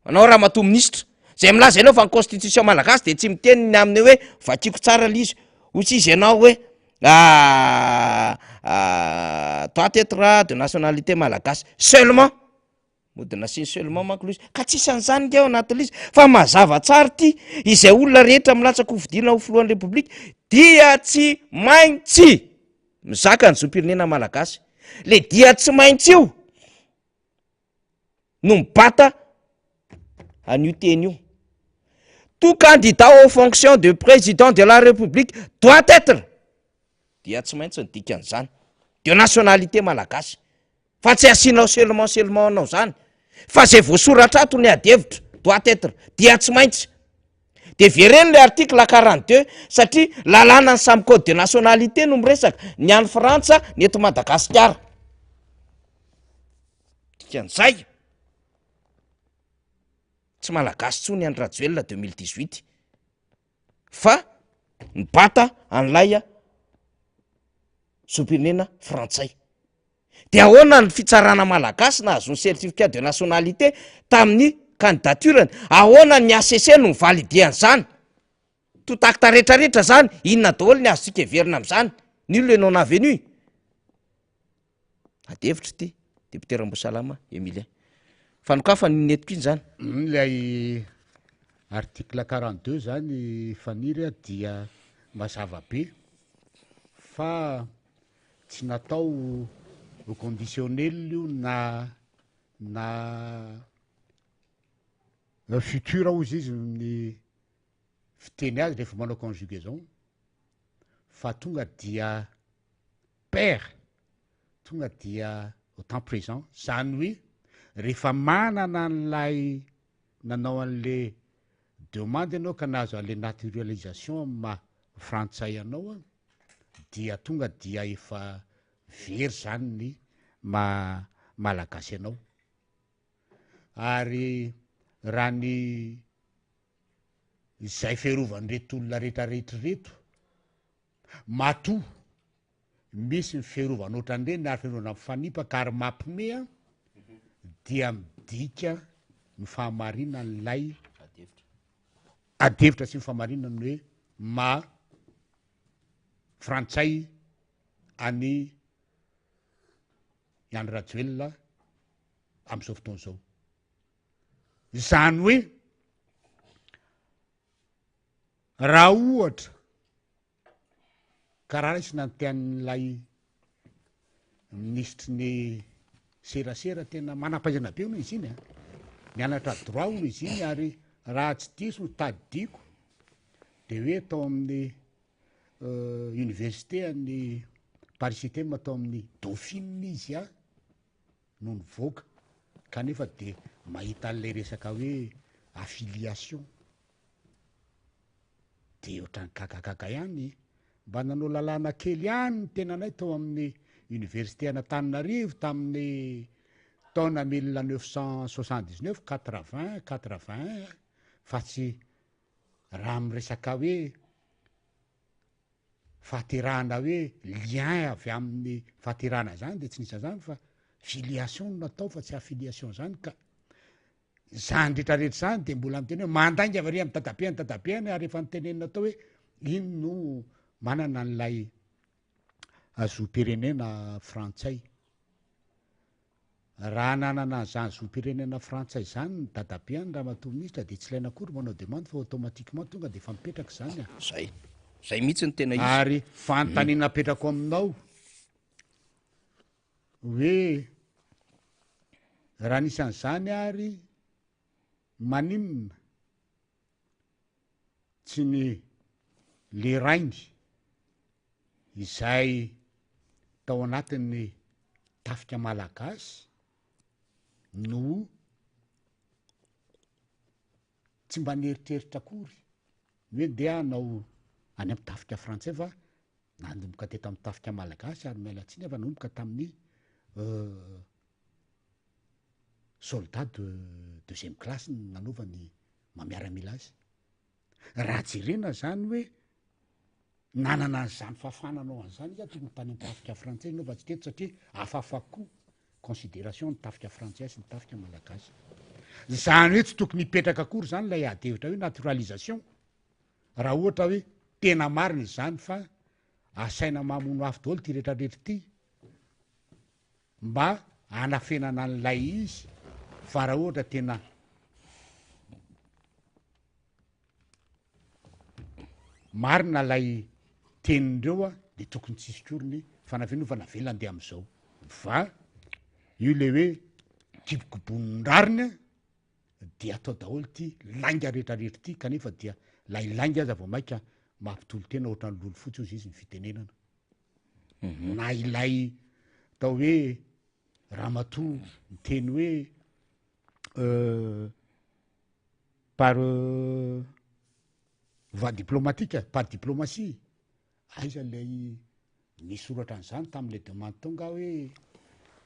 Anao ramatoa minisitra, zay milaza ianao fa ny constitution malagasy de tsy miteny ny amin'ny hoe vakiko tsara le izy, hoy tsy izy ianao hoe doit être de nationalité malagasy seulement. Mody nasiany seulement manko loha izy, ka tsisy an'izany nge ao anatin'ilay izy, fa mazava tsara ity, izay olona rehetra milatsaka ho fidiana ho filohan'ny repoblika dia tsy maintsy mizaka ny zom-pirenena malagasy, le dia tsy maintsy io no mibata an'io teny io, tout candidat aux fonctions de président de la république doit être dia tsy maintsy ny dikan'izany de nationalité malagasy. Fa tsy asianao seulement seulement anao zany fa zay voasoratra ato ny ady hevitra doit être dia tsy maintsy de vereno le article 42 satria lalàna ny samy code de nationalité no miresaka ny any Frantsa ny eto Madagasikara dikan'izay tsy malagasy tsony Andry Rajoelina 2018 fa nibata an'ilay zom-pirenena frantsay. De ahoana ny fitsarana malagasy nahazo ny certificat de nationalité tamin'ny candidature-ny? Ahoana ny HCC no ni-valider an'izany? Tout acte retraretra zany, inona daholo ny azontsika heverina amin'izany? Nul et non avenu. Ady hevitra ity, député Rambosalama Emilien. Fanokafana iny netiko iny zany. Ilay article 42 zany Faniry a dia mazava be fa tsy natao au conditionnel io na na futur hozy izy ny fiteny azy rehefa manao conjugaison fa tonga dia père tonga dia au temps présent zany hoe rehefa manana an'ilay nanao an'le demande ianao ka nahazo an'le naturalisation amin'ny maha frantsay anao an dia tonga dia efa very zany ny maha malagasy anao ary raha ny izay fiarovan'ireto olona retraretra ireto matoa misy ny fiarovana ohatran'ireny ary fiarovana mifanipaka ary mampime an, dia midika ny fahamarinan'ilay adihevitra sy ny fahamarinany hoe maha frantsay an'i Andry Rajoelina amin'izao fotoana izao. Izany hoe raha ohatra ka raha raisina ny tenin'ilay minisitry ny serasera tena manam-pahaizana be hono izy iny a, nianatra droit hono izy iny ary raha tsy diso ny tadidiko de hoe tao amin'ny université an'ny Paris Septième tao amin'ny Dauphine izy a no nivoaka kanefa de mahita an'ilay resaka hoe affiliation de ohatran'ny gagagaga ihany, mba nanao lalàna kely ihany ny tenanay tao amin'ny université an'Antananarivo tamin'ny taona 1979, 80, 81 fa tsy raha miresaka hoe fahaterahana hoe lien avy amin'ny fahaterahana zany de tsy nisy an'zany fa filiation no natao fa tsy affiliation zany ka. Izany rehetra rehetra izany dia mbola miteny hoe mandainga va re amin'ny dadabeany dadabeany ary efa notenenina tao hoe iny no manana an'ilay zom-pirenena frantsay. Raha nanana an'izany zom-pirenena frantsay izany ny dadabeany ramatoa minisitra dia tsy ilaina akory manao demande fa automatiquement tonga dia efa mipetraka izany a. Zay. Zay mihitsy no tena izy. Ary fanontaniana apetrako aminao Hoe raha nisy an'izany ary maninona tsy ny le rainy izay tao anatin'ny tafika malagasy no tsy mba nieritreritra akory ny hoe ndeha hanao any amin'ny tafika frantsay fa Nanomboka teto amin'ny tafika malagasy ary miala tsiny aho fa nanomboka tamin'ny soldat de deuxième classe ny nanaovany maha miaramila azy. Raha jerena zany hoe nanana an'izany fahafahana hanao an'izany izy tokony tany amin'ny tafika frantsay ianao fa tsy teto satria hafahafa koa considération ny tafika frantsay sy ny tafika malagasy. Zany hoe tsy tokony hipetraka akory zany ilay ady hevitra hoe naturalisation. Raha ohatra hoe tena marina izany fa asaina mamono afo daholo ity retraretra ity mba hanafenana an'ilay izy fa raha ohatra tena marina ilay tenin'ireo a de tokony tsisy kory ny fanafenana fa navela andeha am'izao fa io le hoe kibokibonin'ny rariny a dia atao daholo ity lainga rehetra rehetra ity kanefa dia lay lainga aza vao maika mampitolo tena ohatran'ny lolo fotsy ozy izy ny fitenenana mhm. na ilay atao hoe ramatoa miteny hoe euh, par euh, voie diplomatique par diplomatie Aiza ilay nisoratra an'izany tamin'ilay demande tao nga hoe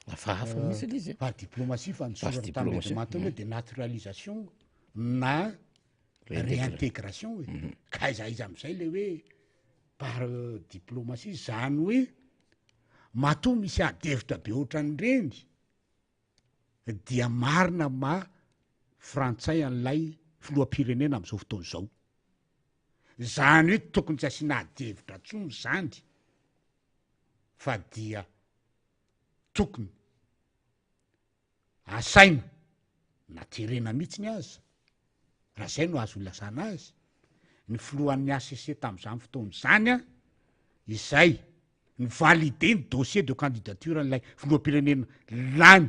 Hafahafa mihitsy ilay izy e. Par diplomatie fa nisoratra tamin'ilay demande tao hoe de naturalisation na réintégration hoe. Mhm. Ka aiza aiza amin'izay ilay hoe par euh, diplomatie zany hoe matoa misy ady hevitra be ohatran'ireny dia marina maha frantsay an'ilay filoham-pirenena amin'izao fotoana izao. Zany hoe tokony tsy asiana ady hevitra tsony zany fa dia tokony asaina na terena mihitsiny aza raha zay no azo ilazana azy ny filohan'ny HCC tam'izany fotoana izany a izay ny valider ny dossier de candidature an'ilay filoham-pirenena lany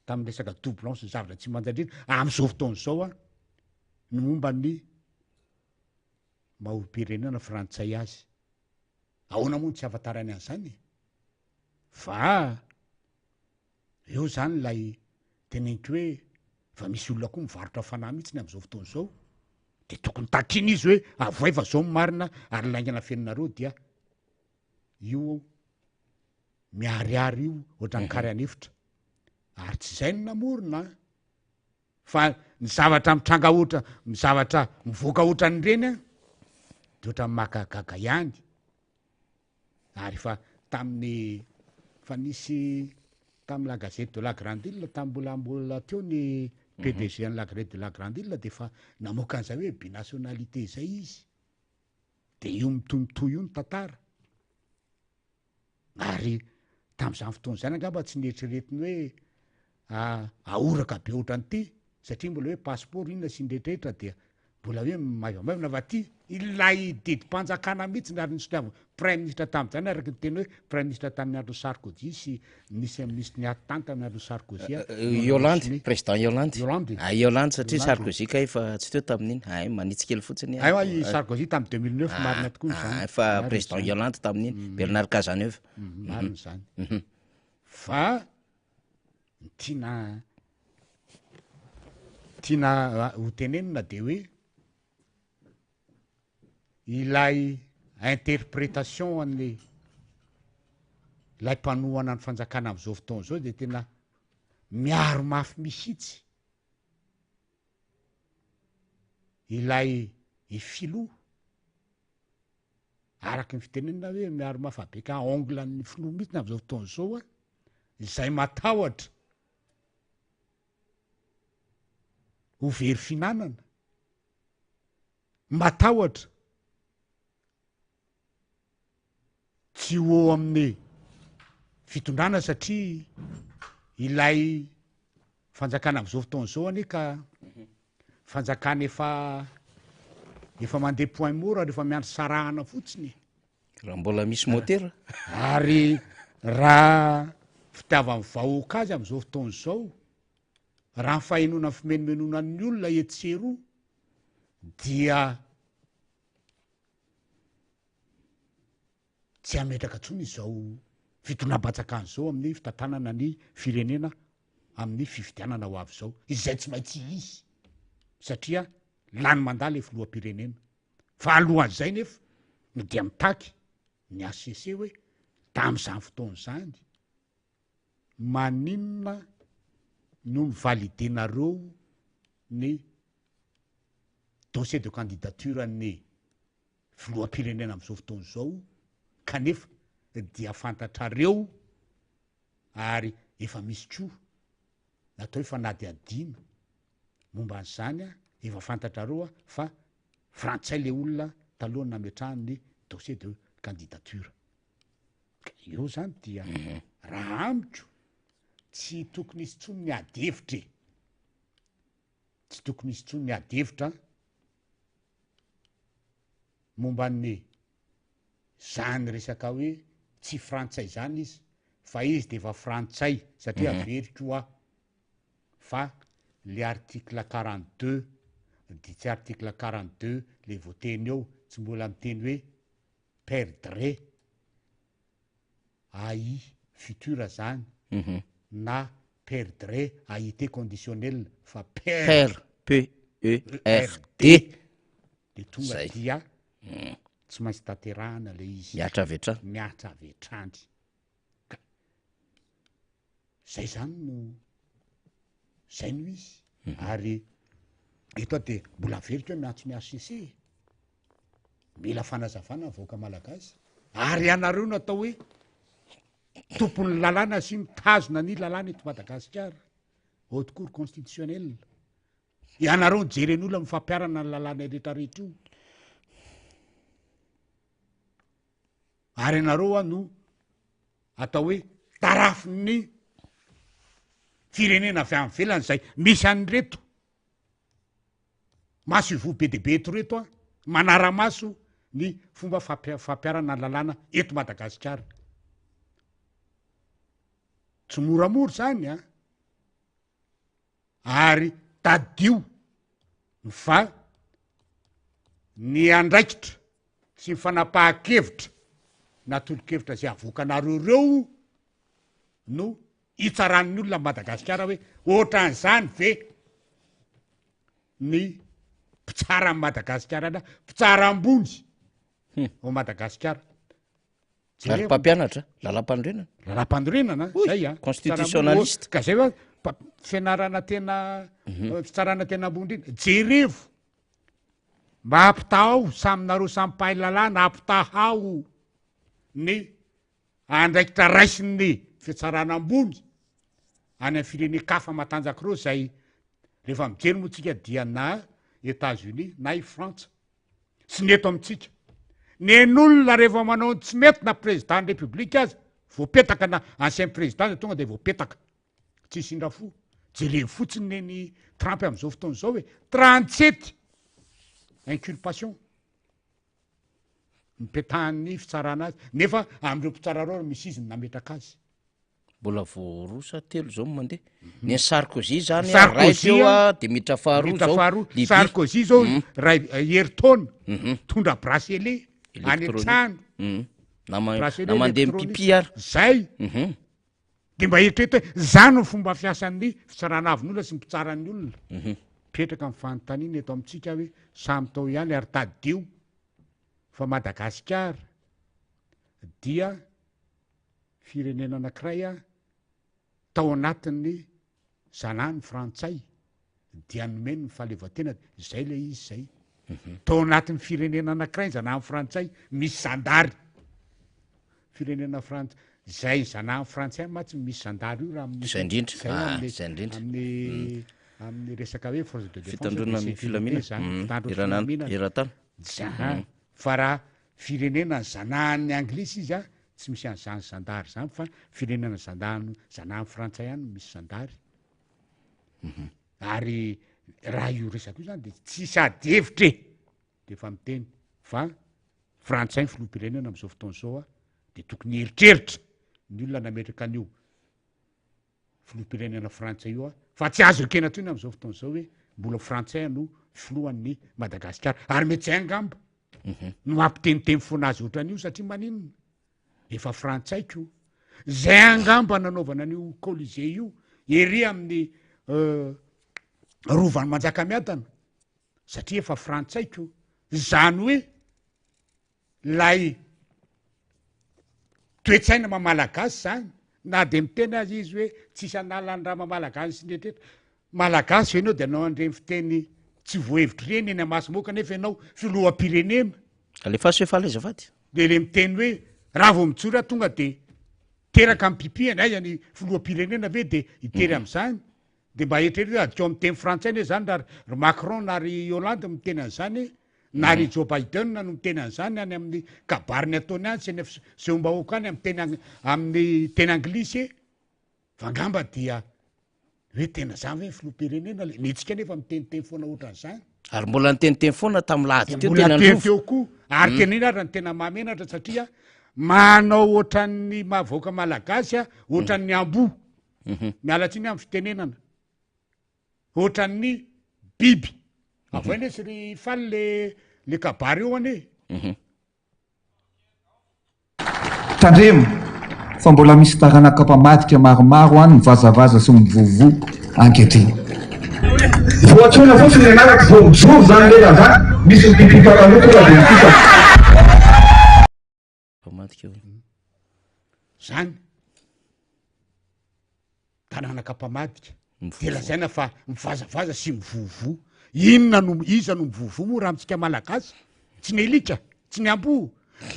tamin'ny resaka doublon sy ny zavatra tsy manjandrina am'izao fotoana izao a ny momba ny maha olom-pirenena frantsay azy. Ahoana moa no tsy ahafantarany an'izany e? Fa eo zany ilay teneniko hoe fa misy olona koa mivarotra fanahy mihitsy ny amin'izao fotoana izao, de tokony takiana izy hoe avoay fa zao ny marina ary laingana fenonareo dia io miharihary io ohatran'ny kary an'efitra. Ary tsy izay no namorona an! Fa ny zavatra mitranga ohatra, ny zavatra mivoaka ohatran'ireny an, de ohatran'ny mahagagaga ihany. Ary efa tamin'ny, fa nisy. Tamin'ny La Gazette de la Grande Ile, tamin'ny mbola mbola teo ny PDG an'ny La Gazette de la Grande Ile dia efa namoaka an'izay hoe binationalité izay izy. Dia io mitohimitohy io ny tantara. Ary tamin'izany fotoana izany angamba tsy neritreretiny hoe ahoraka be ohatran'ity satria mbola hoe passeport inona sy ny rehetrarehetra dia mbola hoe maivamaivana fa ty ilay didim-panjakana mihitsy ary nisoniavin'ny praiminisitra tamin'izany araka ny teny hoe praiminisitra tamin'ny andron'i Sarkozy sy nisy minisitry ny atitany tamin'ny andron'i Sarkozy euh, euh, Yolande président Yolande Yolande ah Yolande satria Sarkozy kay efa tsy teo tamin'iny ay manitsy kely fotsiny ay i Sarkozy tamin'ny 2009 ah, marina tokoa ah, izany fa président Yolande tamin'iny mm. Bernard Cazeneuve mm, marina izany mhm. fa Ny tiana tiana ho tenenina de hoe ilay interprétation an'ny ilay mpanohana ny fanjakana am'izao fotoana izao de tena miaro mafy mihitsy ilay i filoha Araky ny fitenenana hoe miaro mafabe ka ongle an'ny filoha mihitsy am'izao fotoana izao a, izay matahotra ho very fihinanana, matahotra tsy ho eo amin'ny fitondrana satria ilay fanjakana am'izao fotoana izao anie ka fanjakana efa efa mandeha point mort ary efa miandry sarahana fotsiny e. Raha mbola misy motera. Ary raha fitiavan'ny vahoaka azy am'izao fotoana izao, raha ny fahenoana ny fimenomenonan'ny olona etsy sy eroa dia Tsy hametraka intsony izao fitondram-panjakana izao amin'ny fitantanana ny firenena amin'ny fifidianana ho avy izao, izay tsy maintsy hisy satria lany mandat ilay filoham-pirenena. Fa alohan'izay nefa no dia mitaky ny HCC hoe tamin'izany fotoana izany maninona no ni-valider-nareo ny dossier de candidature an'ny filoham-pirenena amin'izao fotoana izao kanefa dia fantatrareo ary efa misy koa natao hoe fanadihadiana momba an'izany a, efa fantatrareo fa frantsay le olona talohan'ny nametrahany ny dossier de candidature. Ka eo zany dia mhm. raha amiko tsy tokony hisy intsony ny ady hevitra e. Tsy tokony hisy intsony ny ady hevitra momba ny zany resaka hoe tsy frantsay zany izy fa izy de efa frantsay satria mhm. averiko aho fa le article 42 di tsy article 42 le voateny eo tsy mbola miteny hoe perdre AI futur zany na perdre AIT conditionnel fa per P E R D de tonga dia tsy maintsy tanterahana le izy Mihatra avy hatrany. Mihatra avy hatrany. Ka zay zany no zay no izy ary eto aho de mbola averiko hoe miantso ny HCC e. Mila fanazavana ny vahoaka malagasy ary ianareo no atao hoe tompon'ny lalàna sy mitazona ny lalàna eto Madagasikara, haute cour constitutionnelle. Ianareo no jeren'olona amin'ny fampiharana ny lalàna rehetrarehetra io. Ary ianareo hoa no atao hoe tarafin'ny firenena avy any ivelany izay misy an'ireto maso ivoho be dia be eto reto a, manara-maso ny fomba fampiharana ny lalàna eto Madagasikara. Tsy moramora izany a. Ary tadidio fa ny andraikitra sy ny fanapahan-kevitra na tolo-kevitra izay avoakanareo ireo no hitsaran'ny olona Madagasikara hoe ohatran'izany ve ny mpitsara an'i Madagasikara na mpitsara ambony hmm. ao Madagasikara. Ary mpampianatra lalam-panorenana. Lalam-panorenana, zay a. Constitutionnaliste. Ka zay hoe fianarana tena mhm. eh, fitsarana tena ambony indrindra. Jerevo mba ampitahao samy nareo samy mpahay lalàna ampitahao ny andraikitra raisin'ny fitsarana ambony. any amin'ny firenen-kafa matanjaka ireo izay rehefa mijery moa tsika dia na Etats-Unis na i Frantsa sy ny eto amintsika. Nen'olona rehefa manao ny tsy mety na président ny république aza voapetaka na ancien président dia tonga dia voapetaka. Tsisy indra fo. Jerevo fotsiny neny Trump amin'izao fotoana izao e. 37 inculpation nipetahan'ny fitsarana azy nefa amin'ireo mpitsara ireo misy izy ny nametraka azy. Mbola vao roa sa telo zao no mandeha. Ny an'i Sarkozy zany a, ray teo a, de miditra faharoa Miditra zao. faharoa. Libye. Sarkozy zao Mhm. ray herintaona Mhm. mitondra bracelet any Électronique. an-trano. Mhm. Na ma- Bracelet na mandeha électronique. mipipi ary. Zay. Mhm. De mba eritrereto hoe zany no fomba fiasan'ny fitsarana avon'olona sy ny mpitsaran'ny olona. Mhm. Mipetraka ny fanontaniana eto amintsika hoe samy tao ihany ary tadidio fa Madagasikara dia Firenena anankiray tao anatin'ny zanahany frantsay dia nomeny ny fahaleovantena, izay ilay izy izay. Mhm. Tao anatin'ny firenena anankiray ny zanahany frantsay misy zandary. Firenena frantsay, izay zanahany frantsay mantsy misy zandary io raha amin'ny Izay indrindra. izay Ah, amin'ny izay indrindra. amin'ny amin'ny resaka hoe force de défense de Fitandroana ny sécurité filaminana. zany, Mm. fitandro Eran'ny filaminana. eran-tany. Zany. Fa raha firenena zanahan'ny anglisy izy a, tsy misy an'izany zandary zany fa firenena zandany zanahan'ny frantsay ihany no misy zandary. Ary raha io resaka io zany de tsisy ady hevitra e! De efa miteny fa frantsay ny filoham-pirenena am'zao fotoana zao a, de tokony hieritreritra ny olona nametraka an'io filoham-pirenena frantsay io a, fa tsy azo ekena intsony am'zao fotoana zao hoe mbola frantsay no filohan'ny Madagasikara, ary mety zay angamba no mampiteniteny foana azy ohatran'io satria maninona? Efa frantsay ko, zay angamba nanaovana an'io colisée io ery amin'ny rovan'i Manjakamiadana satria efa frantsay ko, zany hoe Lay toe-tsaina maha malagasy zany na de miteny aza izy hoe tsisy hanala ny raha maha malagasy sy ny rehetra rehetra, malagasy ve ianao de hanao an'ireny fiteny tsy voahevitra ireny eny amasom-bahoaka nefa ianao filoham-pirenena. Alefaso hoe faly azafady. De le miteny hoe raha vao mijoro aho tonga de teraka am pipi any, aiza ny filoham-pirenena ve de hitery am'zany? De mba eritrereto hoe adikao amin'ny teny frantsay anie zany raha ry Macron na ry Hollande miteny an'zany e. Na ry Joe Biden no miteny an'izany any amin'ny kabariny ataony any sy any fisehoam-bahoaka any amin'ny teny amin'ny teny anglisy e! Fa angamba dia hoe tena zany ve ny filoham-pirenena le netsika nefa miteniteny foana ohatran'izany. Ary mbola niteniteny foana tamin'ny lahady teo Mbola teny teny Androva. teo koa. Ary tena iny ary no tena mahamenatra satria manao ohatran'ny mahavoaka malagasy a, ohatran'ny amboa. Miala tsiny amin'ny fitenenana. Ohatran'ny biby. Avoay lesy ry Faly le le kabary eo anie. Tandremo fa mbola misy taranaka mpamadika maromaro any mivazavaza sy mivovoa ankehitriny. Voatsoina fotsiny ny anarako vao mijoro zany lela zany misy mipipipaka aloha tonga de mipipaka. Mpamadika hono. Zany. Taranaka mpamadika. Dia lazaina fa mivazavaza sy mivovoa. Inona no, iza no mivovoa moa raha amintsika Malagasy? Tsy ny alika, tsy ny amboa.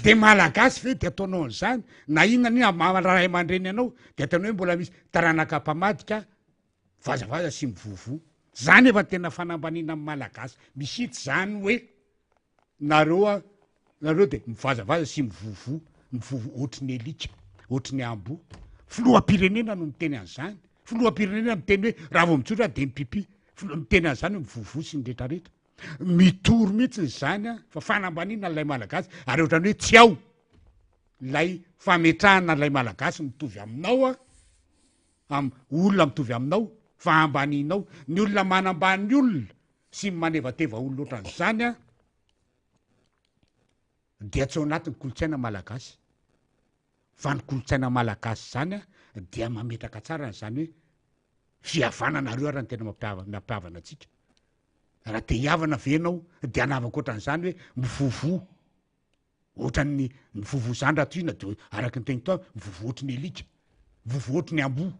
Dia Malagasy ve dia ataonao an'izany? Na inona na inona maha ray aman-dreny anao dia ataonao hoe mbola misy taranaka mpamadika mivazavaza sy mivovoa. Zany efa tena fanambaniana amin'ny Malagasy mihitsy zany hoe. Nareo a, nareo de mivazavaza sy mivovo, mivovo ohatry ny alika, ohatry ny amboa. Filoham-pirenena no miteny an'izany. Filoham-pirenena miteny hoe raha vao mijoro aho de mipipi. Filoha miteny an'izany hoe mivovo sy ny retraretra. Mitory mihitsy izany a, fa fanambaniana an'ilay Malagasy ary ohatran'ny hoe tsy ao ilay fametrahana an'ilay Malagasy mitovy aminao a, am olona mitovy aminao fa ambaninao. Ny olona manambany olona sy ny manevateva olona ohatran'izany an, dia tsy ao anatin'ny kolontsaina malagasy. Fa ny kolontsaina malagasy izany an, dia mametraka tsara an'izany hoe fihavanana ary io ary no tena mampiava- mampihavana antsika. Raha te hihavana ve ianao dia hanavaka ohatran'izany hoe mivovoa ohatran'ny mivovoa izany raha tohina de araka ny teniko teo mivovoa ohatry ny alika, mivovoa ohatry ny amboa,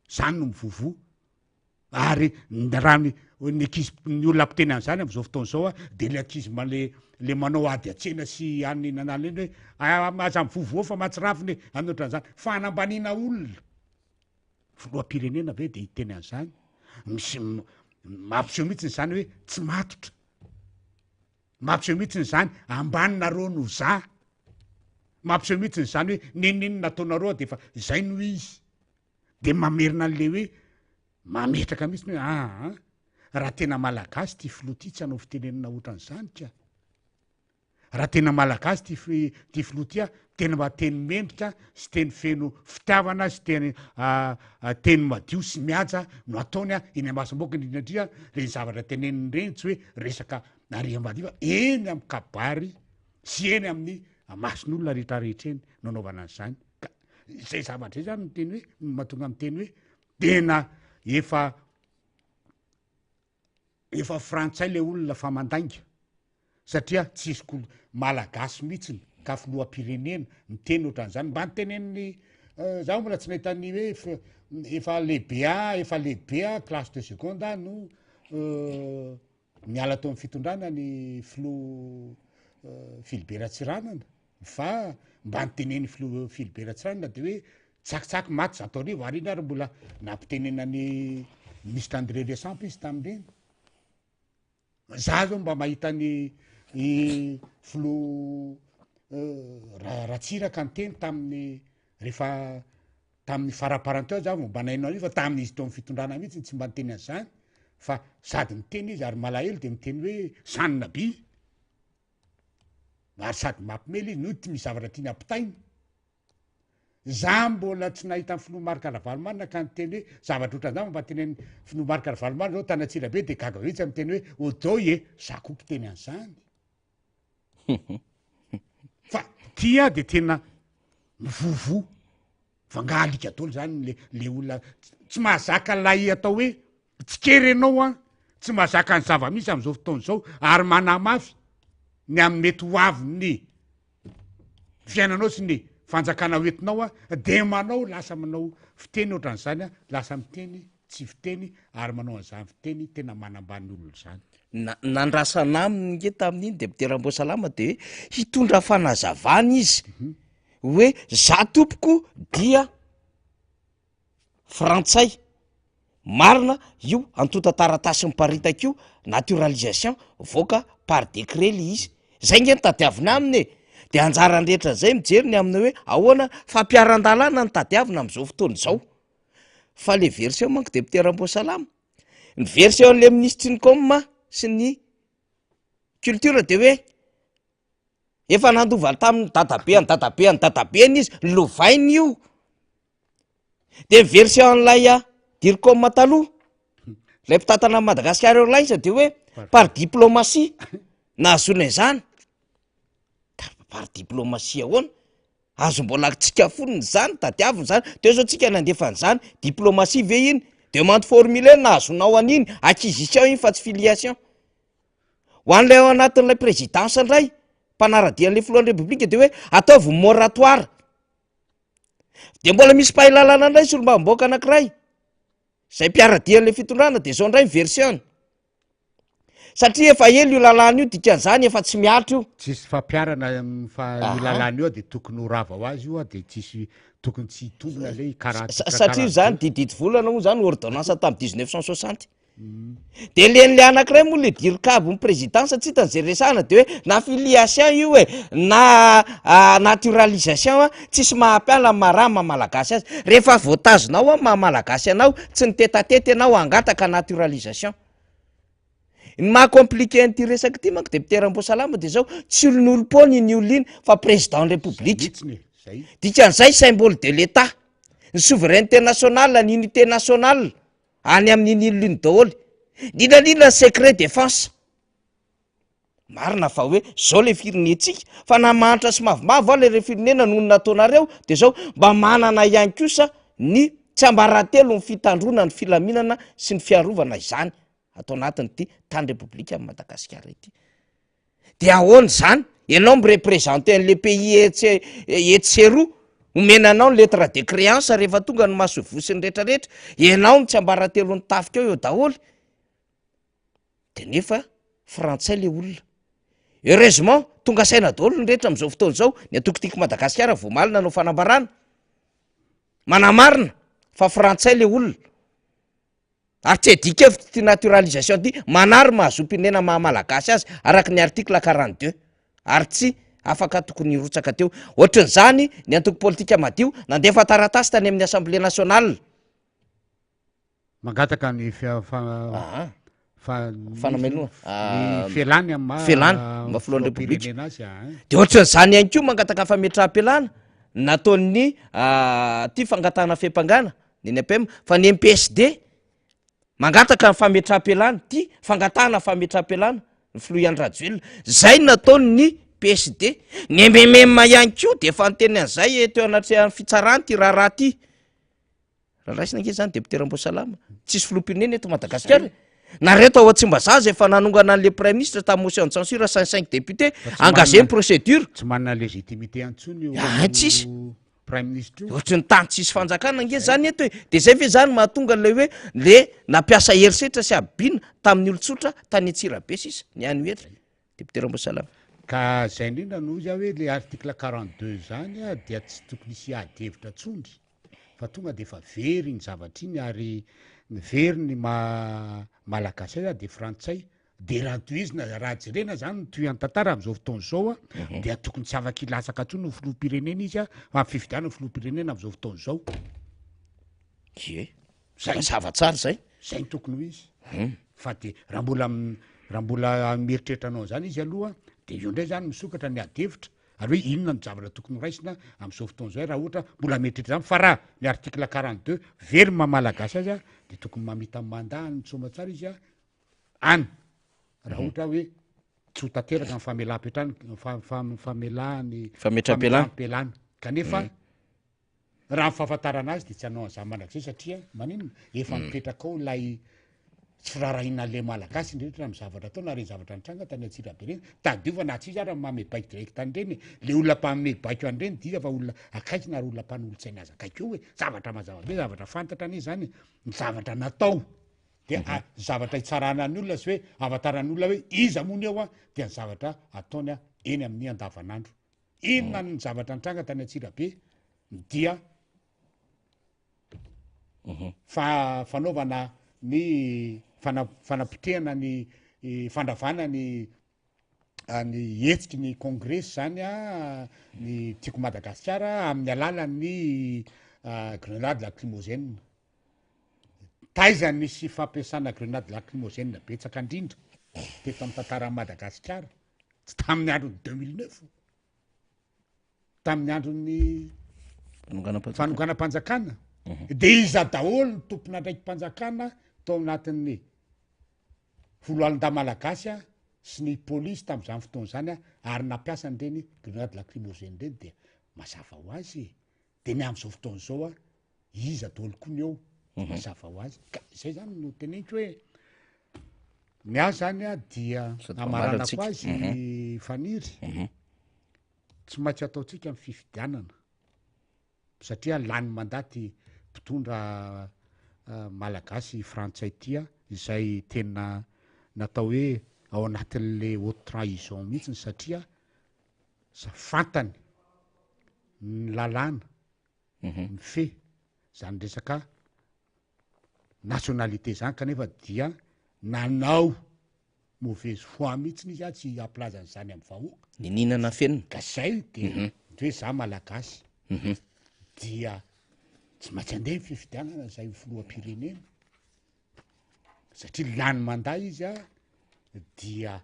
zany no mivovoa. Ary raha ny ny ankizy ny olona mpiteny an'izany amin'izao fotoana izao a de le ankizy ma- le le manao ady an-tsena sy any nanala eny hoe ah, aza mivovoa fa mahatsiravina e, any ohatran'izany. Fanambaniana olona. Filoham-pirenena ve de hiteny an'izany? Misy mampiseho mihitsy izany hoe tsy matotra. Mampiseho mihitsy izany ambany nareo no za. Mampiseho mihitsy izany hoe n'inon'inona ataonareo de efa izay no izy. De mamerina an'le hoe mametraka mihitsy hoe aa raha tena malagasy ty filoha ty tsy hanao fitenenana ohatran'izany ka. Raha tena malagasy ty fi ty filoha ty a, tena mba teny mendrika sy teny feno fitiavana sy teny teny madio sy mihaja no ataony a eny amasom-bahoaka indrindra indrindra reny zavatra teneniny ireny tsy hoe resaka ary ambadika fa eny amin'ny kabary sy eny amin'ny mason'olona rehetrarehetra eny no anaovana an'izany ka izay zavatra izay zany no teny hoe mahatonga miteny hoe tena efa Efa frantsay le olona fa mandainga satria tsisy kolo malagasy mihitsiny ka filoham-pirenena miteny ohatran'izany mba niteneniny eh, zaho mbola tsy nahita ny hoe efa lehibe a efa lehibe a classe de seconde a no eh, niala teo amin'ny fitondrana ny filoha eh, Philibert Ratsiranana fa mba nitenen'ny filoha Philibert Ratsiranana de hoe Tsakitsaky maty 1100 ary iny ary mbola nampitenena ny Minisitra André Resampa izy tamin'ireny. Za zao mba mahita ny i filoha eh, Ratsiraka niteny tamin'ny rehefa tamin'ny faraparany teo za vao mba naino an'io fa tamin'izy teo amin'ny fitondrana mihitsy tsy mba niteny an'izany fa sady miteny izy ary malahelo de miteny hoe sanina bi ary sady mampimely izy no ty misy zavatra tiany ampitaina. Za mbola tsy nahita ny filoha Marc Ravalomanana ka niteny hoe zavatra otran'zany mba tenenin'ny filoha Marc Ravalomanana zao tany Antsirabe de gaga mihitsy miteny hoe odoy e, za koa mpiteny an'zany. Fa ty a de tena mivovo fa nga alika daholo zany le le olona tsy mahazaka lay atao hoe tsikera ianao an, tsy mahazaka ny zava-misy am'zao fotoana zao ary manamafy ny amin'ny mety ho avin'ny fiainanao sy ny fanjakana hoentinao a de manao lasa manao fiteny ohatran'izany a lasa miteny tsy fiteny ary manao an'izany fiteny tena manambany olona zany. Na- nandrasana aminy nge tamin'iny député Ramboasalama de hoe hitondra fanazavana izy hoe za tompoko dia frantsay, marina io antontan-taratasy miparitaka io, naturalisation voaka par décret le izy, zay nge no tadiavina aminy e, de anjaran'ny rehetra zay mijery ny amin'ny hoe ahoana fampiharan-dalàna no tadiavina am'zao fotoana izao, fa le version manko député Ramboasalama, ny version an'le minisitry ny com sy ny culture de hoe Efa nandova tamin'ny dadabeany dadabeany dadabeany izy, lovainy io. De ny version an'ilay ah, Dircom taloha, ilay mpitantana an'i Madagascar Airlines de hoe par diplomatie nahazoana izany. Par diplomatie ahoana? Azo mbola tsika fonony izany, tadiavina izany, teo zao tsika nandefa an'izany, diplomatie ve iny? Demande formulaire nahazoanao an'iny, acquisition iny fa tsy filiation. Ho an'ilay ao anatin'ilay présidence indray, mpanara-dia an'ilay filohan'ny Repoblika dia hoe ataovy moratoire. Dia mbola misy mpahay lalàna indray solombavambahoaka anankiray izay mpiara-dia an'ilay fitondrana dia izao indray ny version-ny. Satria efa ela io lalàna io, dikan'izany efa tsy mihatra io. Tsisy fampiharana fa io lalàna io dia tokony ho rava ho azy io dia tsisy tokony tsy hitombina ilay karaha Satria izany dididy volana moa izany ordonnance tamin'ny 1960. De le an'le anankiray moa le dircab ny présidence tsy hitany zay resahana de hoe na filiation io e na naturalisation a tsisy mahampiala ny maha raha maha malagasy azy, rehefa voatazonao ao maha malagasy anao tsy nitetateta ianao hangataka naturalisation. Ny maha compliqué an'ity resaka ity manko député Ramboasalama de zao tsy olon'olom-poana iny olona iny fa président ny république, dikan'izay symbole de l'Etat, ny souveraineté nationale, ny unité nationale, Any amin'iny île iny daholo. Indrindra indrindra ny secret défense. Marina fa hoe zao le firenentsika fa na mahantra sy mavomavo ary le firenena noho ny nataonareo de zao mba manana ihany kosa ny tsiambaratelo ny fitandroana ny filaminana sy ny fiarovana izany ato anatin'ity tany Repoblikan'i Madagasikara ity. De ahoana izany? Ianao mi-representer an'le pays etsy etsy sy eroa, omena anao ny lettre de créance rehefa tonga ny masoivoho sy ny retraretra, ianao no tsiambaratelon'ny tafika ao eo daholo, de nefa frantsay le olona. Heureusement tonga saina daholo ny rehetra am'zao fotoana zao, ny antoko Tiako Madagasikara vao omaly nanao fanambarana, manamarina. fa frantsay le olona. Ary tsy adika-hevitra ity naturalisation ity, manary maha zom-pirenena maha malagasy azy araka ny article 42 ary tsy afaka tokony hirotsaka teo. Ohatrin'izany ny antoko politika madio nandefa taratasy tany amin'ny assemblée nationale. Mangataka ny fanamelohana ny fialany amin'ny maha fialany maha filohan'ny repoblika azy. De ohatrin'izany ihany koa mangataka fametraham-pialana nataon'ny ty fangatahana fiampangana ny ny APM fa ny MPSD mangataka ny fametraham-pialana ty fangatahana fametraham-pialana ny filoha Andry Rajoelina zay nataon'ny PSD ny MMM ihany koa de efa niteny an'izay teo anatrehan'ny fitsarana ty raharaha ty. Raha raisina ange zany député Ramboasalama, tsisy filoham-pirenena eto Madagasikara e. Na reto ao Tsimbazaza efa nanongana an'le prime ministre tamin'ny motion de censure 105 députés, Fa tsy engagé ny manana- procédure. Tsy manana légitimité intsony io Ah, tsisy. prime ministre io. Ohatry ny tany tsisy fanjakana ange zany eto e. De zay ve zany mahatonga an'ilay hoe le nampiasa herisetra sy habibiana tamin'ny olon-tsotra tany Antsirabe sisa ny any hery. Député Ramboasalama. Ka zay indrindra no hoy aho hoe le article 42 zany dia tsy tokony hisy ady hevitra tsony. fa tonga de efa very iny zavatra iny ary very ny maha malagasy azy de frantsay de raha tohizina raha jerena zany ny tohian'ny tantara am'izao fotoana izao a mhm. dia tokony tsy afaka hilatsaka ntsony ho filoham-pirenena izy a fa amin'ny fifidianana filoham-pirenena am'izao fotoana izao. Ie, zay mazava tsara zay. Zay ny tokony ho izy hmm. Fa de raha mbola raha mbola mieritreritra anao zany izy aloha de eo indray zany misokatra ny ady hevitra Ary hoe inona no zavatra tokony ho raisina amin'izao fotoana izao raha ohatra mbola mieritreritra izany fa raha ny article 42 very ny maha malagasy azy dia tokony mamita mandat any Soamatsara izy any raha mhm. ohatra hoe tsy ho tanteraka ny famelam-petrany famelany fametra-pialana kanefa mhm. Raha ny fahafantarana azy dia tsy hanao an'izany mandrakizay satria maninona? Efa mipetraka ao ilay tsy firaharahiana an'ilay Malagasy indrindra amin'ny zavatra atao na ireny zavatra nitranga tany Antsirabe ireny. Tadidio fa na tsy izy ara no manome baiko direct an'ireny e. Ilay olona mpanome baiko an'ireny dia iza fa olona akaiky na olona mpanolotsaina azy akaiky eo e. Zavatra mazava be, zavatra fantatra anie izany e. Ny zavatra natao dia mhm. zavatra hitsarana ny olona sy hoe ahafantaran'ny olona hoe iza moa ny eo a dia ny zavatra ataony eny amin'ny andavanandro. Inona ny zavatra nitranga tany Antsirabe dia fa fanaovana ny fana- fanapotehana ny fandravana ny ny hetsiky ny kongresy zany a ny Tiako Madagasikara amin'ny alalan'ny grenade lacrymogène. Taiza nisy fampiasana grenade lacrymogène betsaka indrindra teto amin'ny tantaran'i Madagasikara? Tsy tamin'ny andron'ny 2009, tamin'ny andron'ny fanonganam-panjakana. Mhm. De iza daholo ny tompon'andraiki-panjakana tao anatin'ny foloalindahy malagasy a sy ny polisy tamin'izany fotoana izany a ary nampiasa an'ireny grenade lacrymogène ireny dia mazava ho azy e. De ny amin'izao fotoana izao a iza daholo koa ny eo mhm. mazava ho azy ka zay zany no teneniko hoe ny ahy zany a dia amaranako azy mhm. faniry mhm. tsy maintsy ataontsika ny fifidianana satria lany mandaty mpitondra eh, malagasy frantsay tya izay tena natao hoe ao anatin'le haute trahison mihitsiny satria sa fantany ny lalàna mifehy zany resaka nationalité zany kanefa dia nanao mauvaise foi mihitsiny izy a tsy hampilaza an'izany amin'ny vahoaka. Niniana nafenina. Ka zay de ny hoe za malagasy dia tsy maintsy andeha ny fifidianana zay ho filoham-pirenena satria lany mandat izy a dia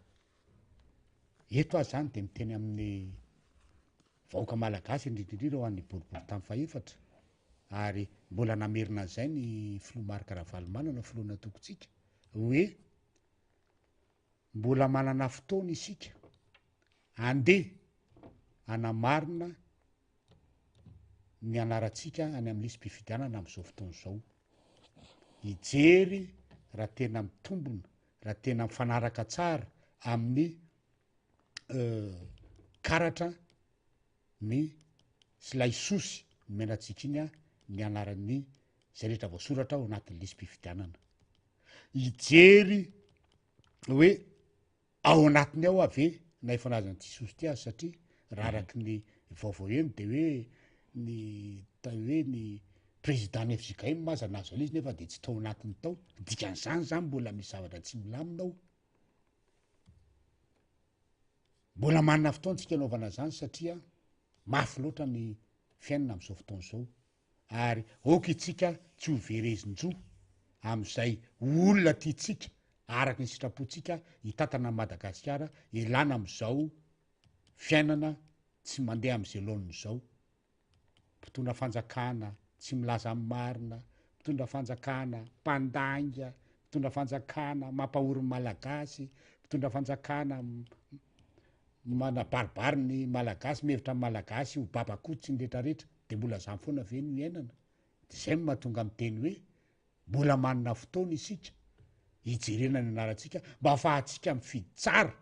eto aho zany de miteny amin'ny Vahoaka Malagasy indrindra indrindra ho an'ny boriborintany fahefatra ary mbola namerina an'izay ny filoha Marc Ravalomanana filoha natokontsika hoe mbola manana fotoana isika andeha hanamarina ny anarantsika any amin'ny lisi-pifidianana amin'izao fotoana izao hijery raha tena mitombina raha tena mifanaraka tsara amin'ny karatra ny sy ilay sosy nomena antsika iny ny anaran'ny zay rehetra voasoratra ao anatin'ny lisi-pifidianana. Hijery hoe ao anatiny ao aho ve na efa nahazo an'ity sosy ity aza satria raha araky ny vaovao heno de hoe ny ta hoe ny. Président ny fjkm aza nahazo an'izy nefa de tsy tao anatiny tao, dikan'izany zany mbola misy zavatra tsy milamina ao. Mbola manana fotoana tsika anaovana zany satria mafy loatra ny fiainana am'izao fotoana izao ary aoka itsika tsy ho verezin-jo am'izay olona tiantsika araka ny sitrapontsika hitantana an'i Madagasikara elana am'izao fiainana tsy mandeha am'izay laoniny izao. mpitondra fanjakana tsy milaza ny marina, mpitondra fanjakana mpandainga, mpitondra fanjakana mampahory ny Malagasy, mpitondra fanjakana manabaribary ny Malagasy, mihevitra ny Malagasy ho babakoto sy ny retraretra, de mbola zany foana ve no iainana? De zay no mahatonga miteny hoe Mbola manana fotoana isika hijerena ny anarantsika mba afahantsika mifidy tsara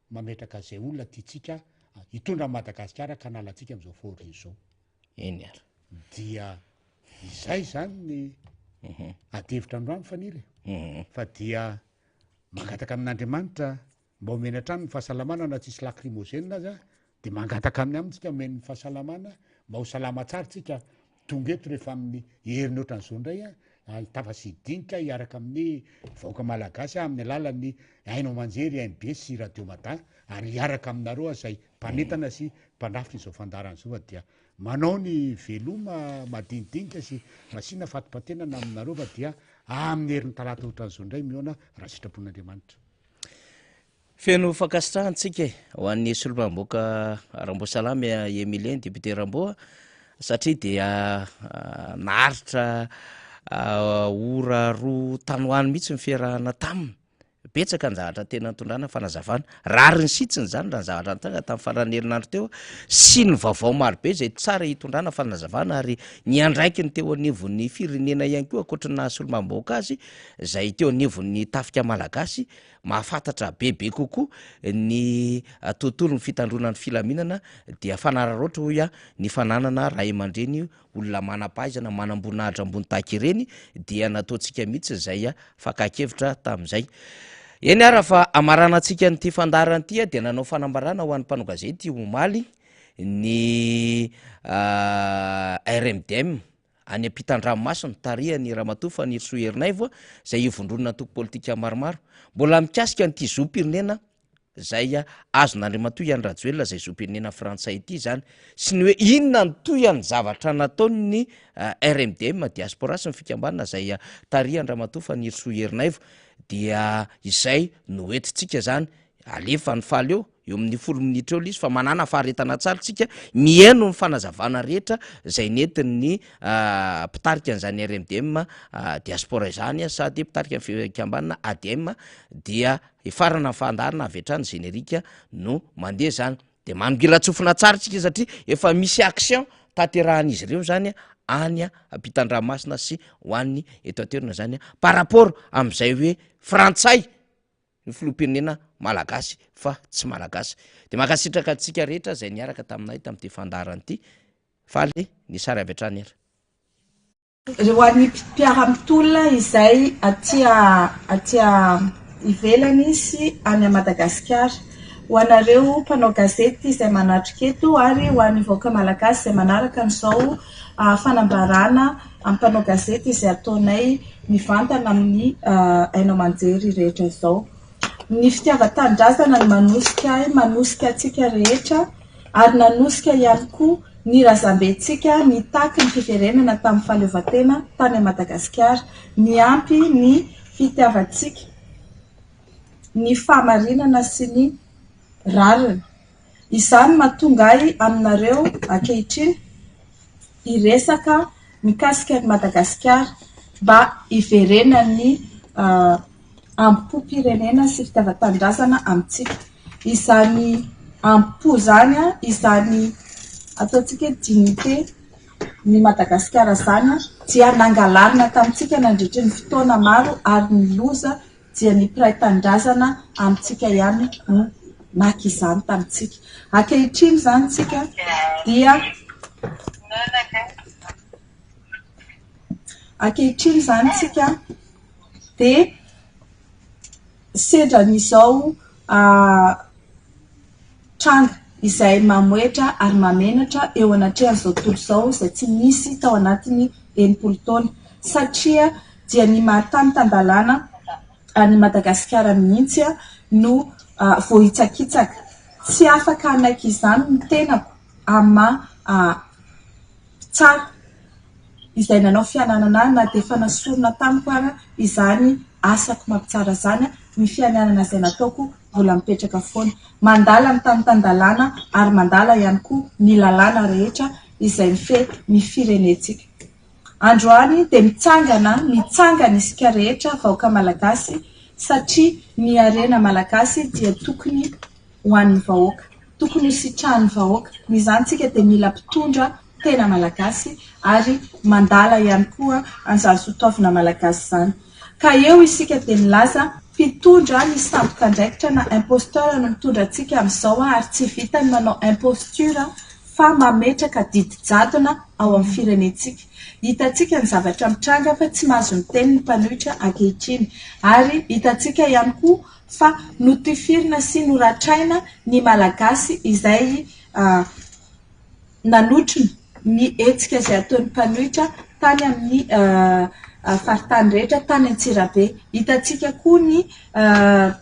mametraka izay olona tiantsika hitondra an'i Madagasikara ka hanala antsika amin'izao fahoriana izao. Eny ary. Dia izay izany ny mhm. adihevitra androany Faniry. Mhm. Fa dia mangataka amin'Andriamanitra Mba omeny hatrany ny fahasalamana na tsisy lacrymogène aza de mangataka aminy aminy tsika omeny ny fahasalamana mba ho salama tsara tsika tonga eto rehefa amin'ny heriny ohatran'izao indray a hitafa sy hidinika hiaraka amin'ny vahoaka malagasy amin'ny alalan'ny haino aman-jery MBS sy radio mada ary hiaraka aminareo aho izay mpanentana sy mpandrafitra izao fandaharana izao fa dia manao ny veloma madinidinika sy masina fatipatenana aminareo fa dia amin'ny herin'ny talata ohatran'izao indray mihaona raha sitrapon'Andriamanitra. Feno fankasitrahana tsika e, ho an'ny solombavambahoaka Ramboasalama Emilien, député Rambo a, satria dia naharitra ora roa tany ho any mihitsy ny fiarahana taminy. Betsaka ny zavatra tena nitondrana fanazavana. Rariny sy hitsiny izany raha ny zavatra nitranga tamin'ny faran'ny herinandro teo sy ny vaovao marobe izay tsara hitondrana fanazavana ary ny andraikiny teo anivon'ny firenena ihany koa ankoatry ny naha solombavambahoaka azy izay teo anivon'ny tafika malagasy mahafantatra bebe kokoa ny tontolon'ny fitandroana ny filaminana dia fanararaotra hoy aho ny fananana ray aman-dreny olona manam-pahaizana manam-boninahitra ambony tahaka ireny dia nataontsika mihitsy izay fakan-kevitra tamin'izay. Eny ara fa hamaranantsika an'ity fandaharana ity dia nanao fanambarana ho an'ny mpanao gazety omaly ny RMDM any ampitan-dranomasina, tarihan'i Ramatoa Fanirisoa Ernaivo, izay ivondronana antoko politika maromaro. Mbola mikasika an'ity zom-pirenena izay azon'Andriamatoa Andry Rajoelina izay zom-pirenena frantsay ity izany, sy ny hoe inona no tohian'ny zavatra nataon'ny RMDM Diaspora sy ny fikambanana izay tarihan-dRamatoa Fanirisoa Ernaivo, dia izay no entintsika izany Alefa ny faly eo, eo amin'ny folo minitra eo ilay izy fa manàna faharetana tsara tsika mihaino ny fanazavana rehetra izay nentin'ny mpitarika an'izany RMDM diaspora izany sady mpitarika ny fikambanana ADM dia hifarana ny fandaharana avy hatrany générique no mandeha izany de manongilan-tsofina tsara tsika satria efa misy action tanterahan'izy ireo zany any ampitan-dranomasina sy ho an'ny eto an-toerana zany par rapport amin'izay hoe frantsay ny filoham-pirenena malagasy fa tsy malagasy. Dia mankasitraka antsika rehetra izay niaraka taminay tamin'ity fandaharana ity. Faly ny sary avy hatrany ary. Ho an'ny mpiara-mitolona izay aty aty ivelany sy any Madagasikara. Ho anareo mpanao gazety izay manatrika eto ary ho an'ny vahoaka malagasy izay manaraka an'izao fanambarana amin'ny mpanao gazety izay ataonay mivantana amin'ny haino aman-jery rehetra izao. Ny fitiavan-tanindrazana no manosika ahy, manosika antsika rehetra ary nanosika ihany koa ny razambentsika nitaky ny fiverenana tamin'ny fahaleovantena tany Madagasikara, niampy ny fitiavantsika ny fahamarinana sy ny rariny. Izany no mahatonga ahy aminareo ankehitriny hiresaka mikasika an'i Madagasikara mba hiverenan'ny ambompom-pirenena sy fitiavan-tanindrazana amintsika. Izany ambopo izany, izany ataontsika hoe dignité ny Madagasikara izany dia nangalarina tamintsika nandritry ny fotoana maro ary ny loza dia ny mpiray tanindrazana amintsika ihany no naka izany tamintsika. Ankehitriny izany tsika dia Ankehitriny izany tsika dia sendra an'izao tranga izay mamoetra ary mamenatra eo anatrehan'izao tontolo izao izay tsy nisy tao anatin'ny. 60 taona satria dia ny maha tany tan-dalàna an'i Madagasikara mihitsy no voahitsakitsaka. Tsy afaka hanaiky izany ny tenako amin'ny maha mpitsara izay nanao fiananana ahy na dia efa nasorina tamiko ara izany asako maha mpitsara izany, ny fianianana izay nataoko mbola mipetraka foana. Mandala ny tany tan-dalàna ary mandala ihany koa ny lalàna rehetra izay mifehy ny firenentsika. Androany dia mitsangana, mitsangana isika rehetra vahoaka Malagasy satria ny harena Malagasy dia tokony ho an'ny vahoaka. Tokony ho sitrahan'ny vahoaka. Noho izany isika dia mila mpitondra tena Malagasy ary mandala ihany koa an'izany soatoavina Malagasy izany. Ka eo isika dia milaza mpitondra ny sandoka-andraikitra na imposteur no mitondra antsika amin'izao ary tsy vitan'ny manao imposture fa mametraka didy jadona ao amin'ny firenentsika. Hitantsika ny zavatra mitranga fa tsy mahazo miteny ny mpanohitra ankehitriny ary hitantsika ihany koa fa notifirina sy noratraina ny Malagasy izay nanotrona ny hetsika izay ataon'ny mpanohitra tany amin'ny faritany rehetra tany Antsirabe. Hitantsika koa ny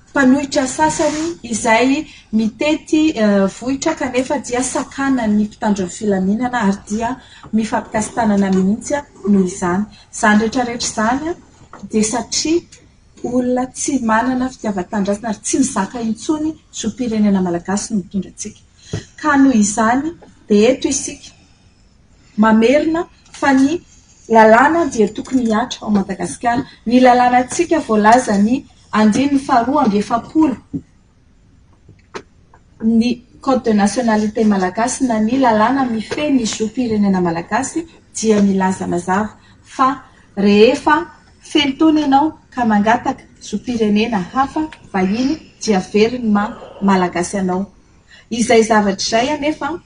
mpanohitra sasany izay mitety vohitra kanefa dia sakanan'ny mpitandro ny filaminana ary dia mifampikasi-tanana mihitsy noho izany. Izany rehetra rehetra izany dia satria olona tsy manana fitiavan-tanindrazana ary tsy mizaka intsony zom-pirenena malagasy no mitondra antsika. Ka noho izany dia eto isika mamerina fa ny lalàna dia tokony hihatra ao Madagasikara. Ny lalànantsika voalazan'ny andininy faharoa 42 ny Code de nationalité malagasy na ny lalàna mifehy ny zom-pirenena malagasy dia milaza mazava fa rehefa feno taona ianao ka mangataka zom-pirenena hafa vahiny dia very ny maha malagasy anao. Izay zavatra izay anefa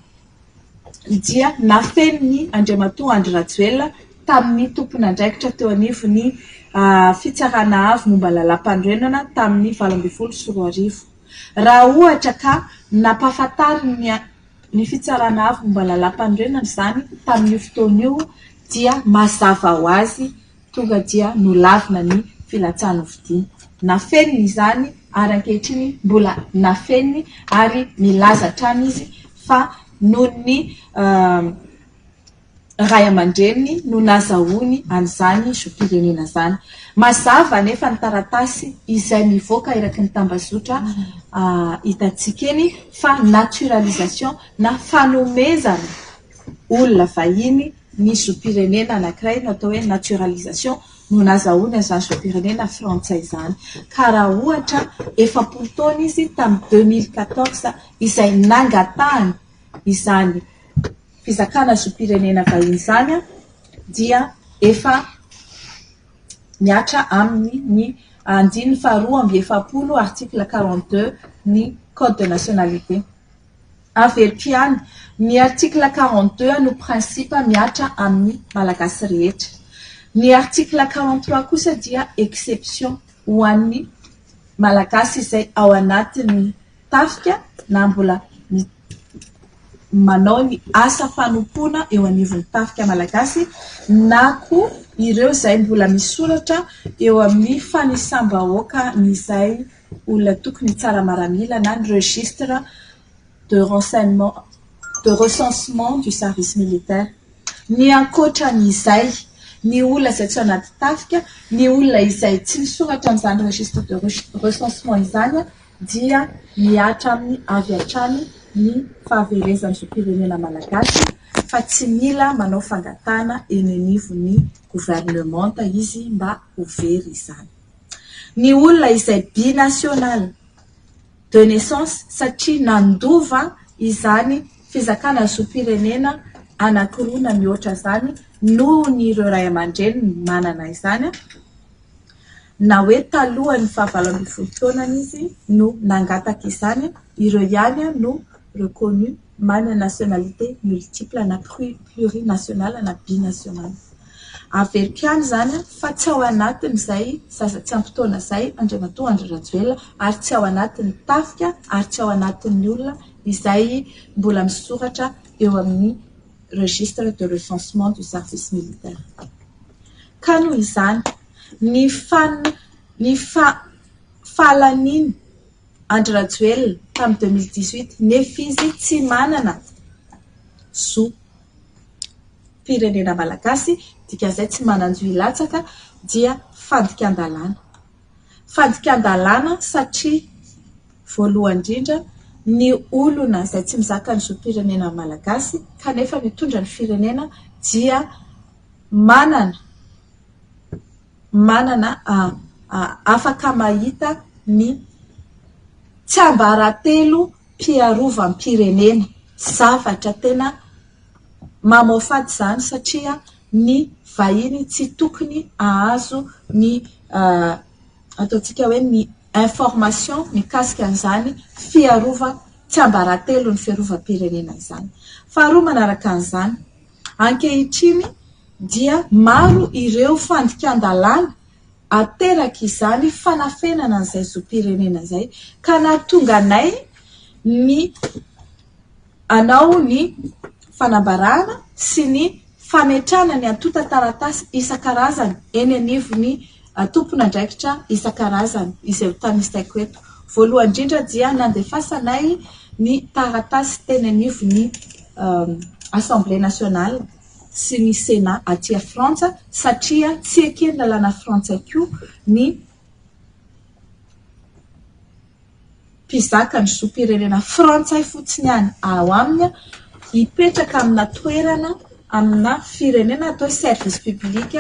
dia nafenin'i Andriamatoa Andry Rajoelina tamin'ny tompon'andraikitra teo anivon'ny Fitsarana Avo momba ny Lalàmpanorenana tamin'ny 2018. Raha ohatra ka nampahafantariny ny Fitsarana Avo momba ny Lalàmpanorenana izany tamin'io fotoana io dia mazava ho azy tonga dia nolavina ny filatsahany hofidiana. Nafeniny izany ary ankehitriny mbola nafeniny ary milaza hatrany izy fa noho ny ray aman-dreniny no nazahoany an'izany zom-pirenena izany. Mazava anefa ny taratasy izay mivoaka eraky ny tambazotra hitantsika eny fa naturalisation na fanomezana olona vahiny ny zom-pirenena anankiray no atao hoe naturalisation no nazahoany an'izany zom-pirenena frantsay izany. Ka raha ohatra 40 taona izy tamin'ny 2014 izay nangatahany izany fizakana zom-pirenena vahiny izany dia efa mihatra aminy ny andininy faharoa amby efapolo article 42 ny code de nationalité. Averiko ihany, ny article 42 no principe mihatra amin'ny Malagasy rehetra. Ny article 43 kosa dia exception ho an'ny Malagasy izay ao anatin'ny tafika na mbola manao ny asa fanompoana eo anivon'ny tafika malagasy na koa ireo izay mbola misoratra eo amin'ny fanisam-bahoakan'izay olona tokony hitsara maramila na ny registre de renseignement de recensement du service militaire. Ny ankoatran'izay, ny olona izay tsy ao anaty tafika, ny olona izay tsy misoratra amin'izany registre de recensement izany dia mihatra aminy avy hatrany ny fahaverezan'ny zom-pirenena malagasy fa tsy mila manao fangatahana eny anivon'ny governemanta izy mba ho very izany. Ny olona izay binational de naissance satria nandova izany fizakana zom-pirenena anankiroa na mihoatra izany noho ny ireo ray aman-dreniny manana izany, na hoe talohan'ny faha-18 taonany izy no nangataka izany, ireo ihany no reconnu manana nationalité multiple na plurinationale na binationale. Averiko ihany izany fa tsy ao anatin'izay zaza tsy ampy taona izay Andriamatoa Andry Rajoelina ary tsy ao anatin'ny tafika ary tsy ao anatin'ny olona izay mbola misoratra eo amin'ny registre de recensement du service militaire. Ka noho izany, ny fan ny fa fahalanian'i Andry Rajoelina tamin'ny 2018 nefa izy tsy manana zo pirenena malagasy, dikan'izay tsy manan-jo hilatsaka dia fandikan-dalàna. Fandikan-dalàna satria voalohany indrindra ny olona izay tsy mizaka ny zom-pirenena malagasy kanefa mitondra ny firenena dia manana manana afaka mahita ny tsiambaratelom-piarovam-pirenena. Zavatra tena mamoafady izany satria ny vahiny tsy tokony hahazo ny ataontsika hoe ny information mikasika an'izany fiarova tsiambaratelon'ny fiarovam-pirenena izany. Faharoa manaraka an'izany, ankehitriny dia maro ireo fandikan-dalàna aterak'izany fanafenana an'izay zom-pirenena izay ka nahatonga anay ny hanao ny fanambarana sy ny fametrahana ny antontan-taratasy isan-karazany eny anivon'ny tompon'andraikitra isan-karazany izay ho tanisaiko eto. Voalohany indrindra dia nandefasanay ny taratasy teny anivon'ny Assemblée nationale sy ny Sénat aty Frantsa satria tsy eken'ny lalàna frantsay koa ny mpizaka ny zom-pirenena frantsay fotsiny ihany ao aminy hipetraka amina toerana amina firenena atao hoe service public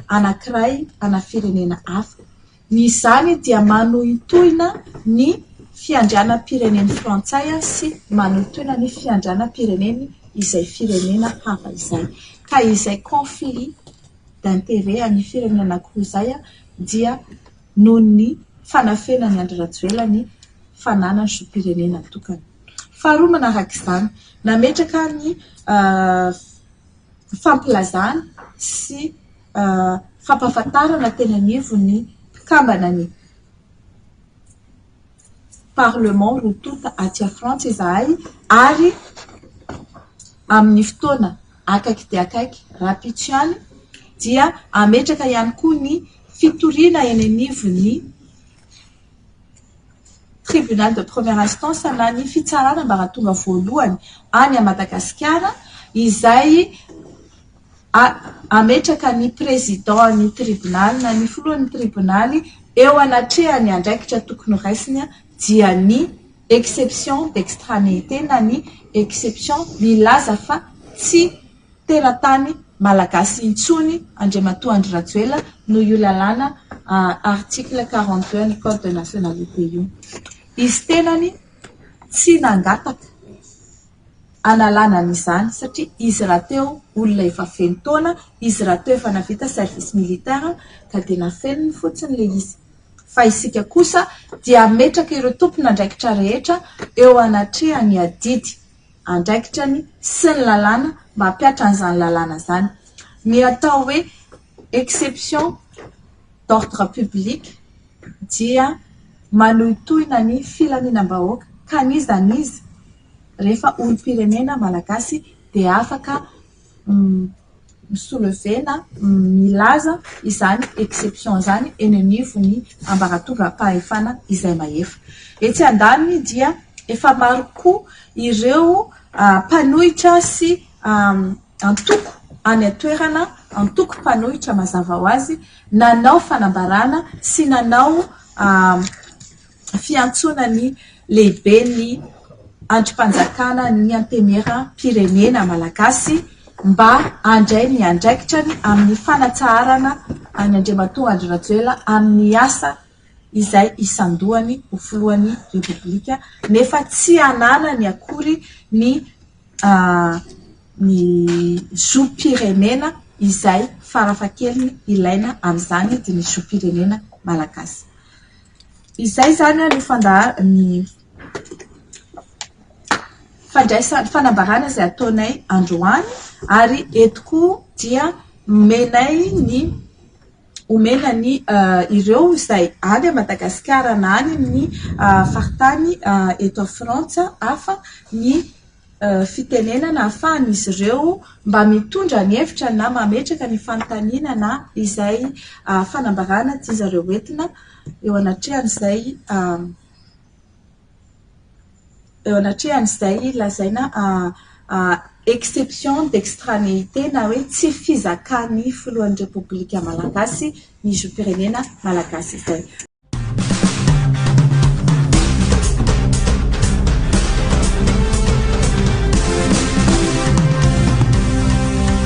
anankiray ana firenena hafa. Izany dia manohintohina ny fiandrianam-pirenen'ny frantsay sy manohintohina ny fiandrianam-pireneny izay firenena hafa izay. Ka izay conflit d'intérêt an'ny firenena anankiroa izay dia noho ny fanafenan'i Andry Rajoelina ny fananany zom-pirenena tokana. Faharoa manaraka izany, nametraka ny fampilazana sy fampahafantarana teny anivon'ny mpikambana ny Parlement roa tonta aty Frantsa izahay ary amin'ny fotoana akaiky dia akaiky rahampitso ihany dia hametraka ihany koa ny fitoriana eny anivon'ny Tribunal de première instance na ny fitsarana ambaratonga voalohany any Madagasikara izay hametraka ny président ny tribonaly na ny filohan'ny tribonaly eo anatrehan'ny andraikitra tokony horaisiny dia ny exception d'extranéité na ny exception milaza fa tsy teratany malagasy intsony Andriamatoa Andry Rajoelina noho io lalàna article 42 ny code de nationalité io. Izy tenany tsy nangataka hanalana an'izany satria izy rahateo olona efa feno taona, izy rahateo efa nahavita service militaire ka dia nafeniny fotsiny ilay izy. Fa isika kosa dia hametraka ireo tompon'andraikitra rehetra eo anatrehan'ny adidy andraikitrany sy ny lalàna mba hampihatra an'izany lalàna izany. Ny atao hoe exception d'ordre public dia manohitohina ny filaminam-bahoaka ka n'iza n'iza rehefa olom-pirenena malagasy dia afaka mi-soulever na milaza izany exception izany eny anivon'ny ambaratongam-pahefana izay mahefa. Etsy andaniny dia efa maro koa ireo mpanohitra sy antoko any an-toerana, antoko mpanohitra mazava ho azy, nanao fanambarana sy nanao fiantsoana ny lehiben'ny andrim-panjakana ny Antenimierampirenena malagasy mba handray ny andraikitrany amin'ny fanatsaharana an'i Andriamatoa Andry Rajoelina amin'ny asa izay isandohany ho filohan'ny Repoblika nefa tsy ananany akory ny ny zom-pirenena izay farafahakeliny ilaina amin'izany dia ny zom-pirenena malagasy. Izay izany no fandahar- ny fandraisana, fanambarana izay ataonay androany ary eto koa dia omenay ny omena ny ireo izay any Madagasikara na any amin'ny faritany eto Frantsa hafa ny. fitenenana ahafahan'izy ireo mba mitondra ny hevitra na mametraka ny fanontaniana na izay fanambarana tian'zareo entina eo anatrehan'izay eo anatrehan'izay lazaina exception d'extranéité na hoe tsy fizakan'ny filohan'ny Repoblika Malagasy ny zom-pirenena malagasy izay.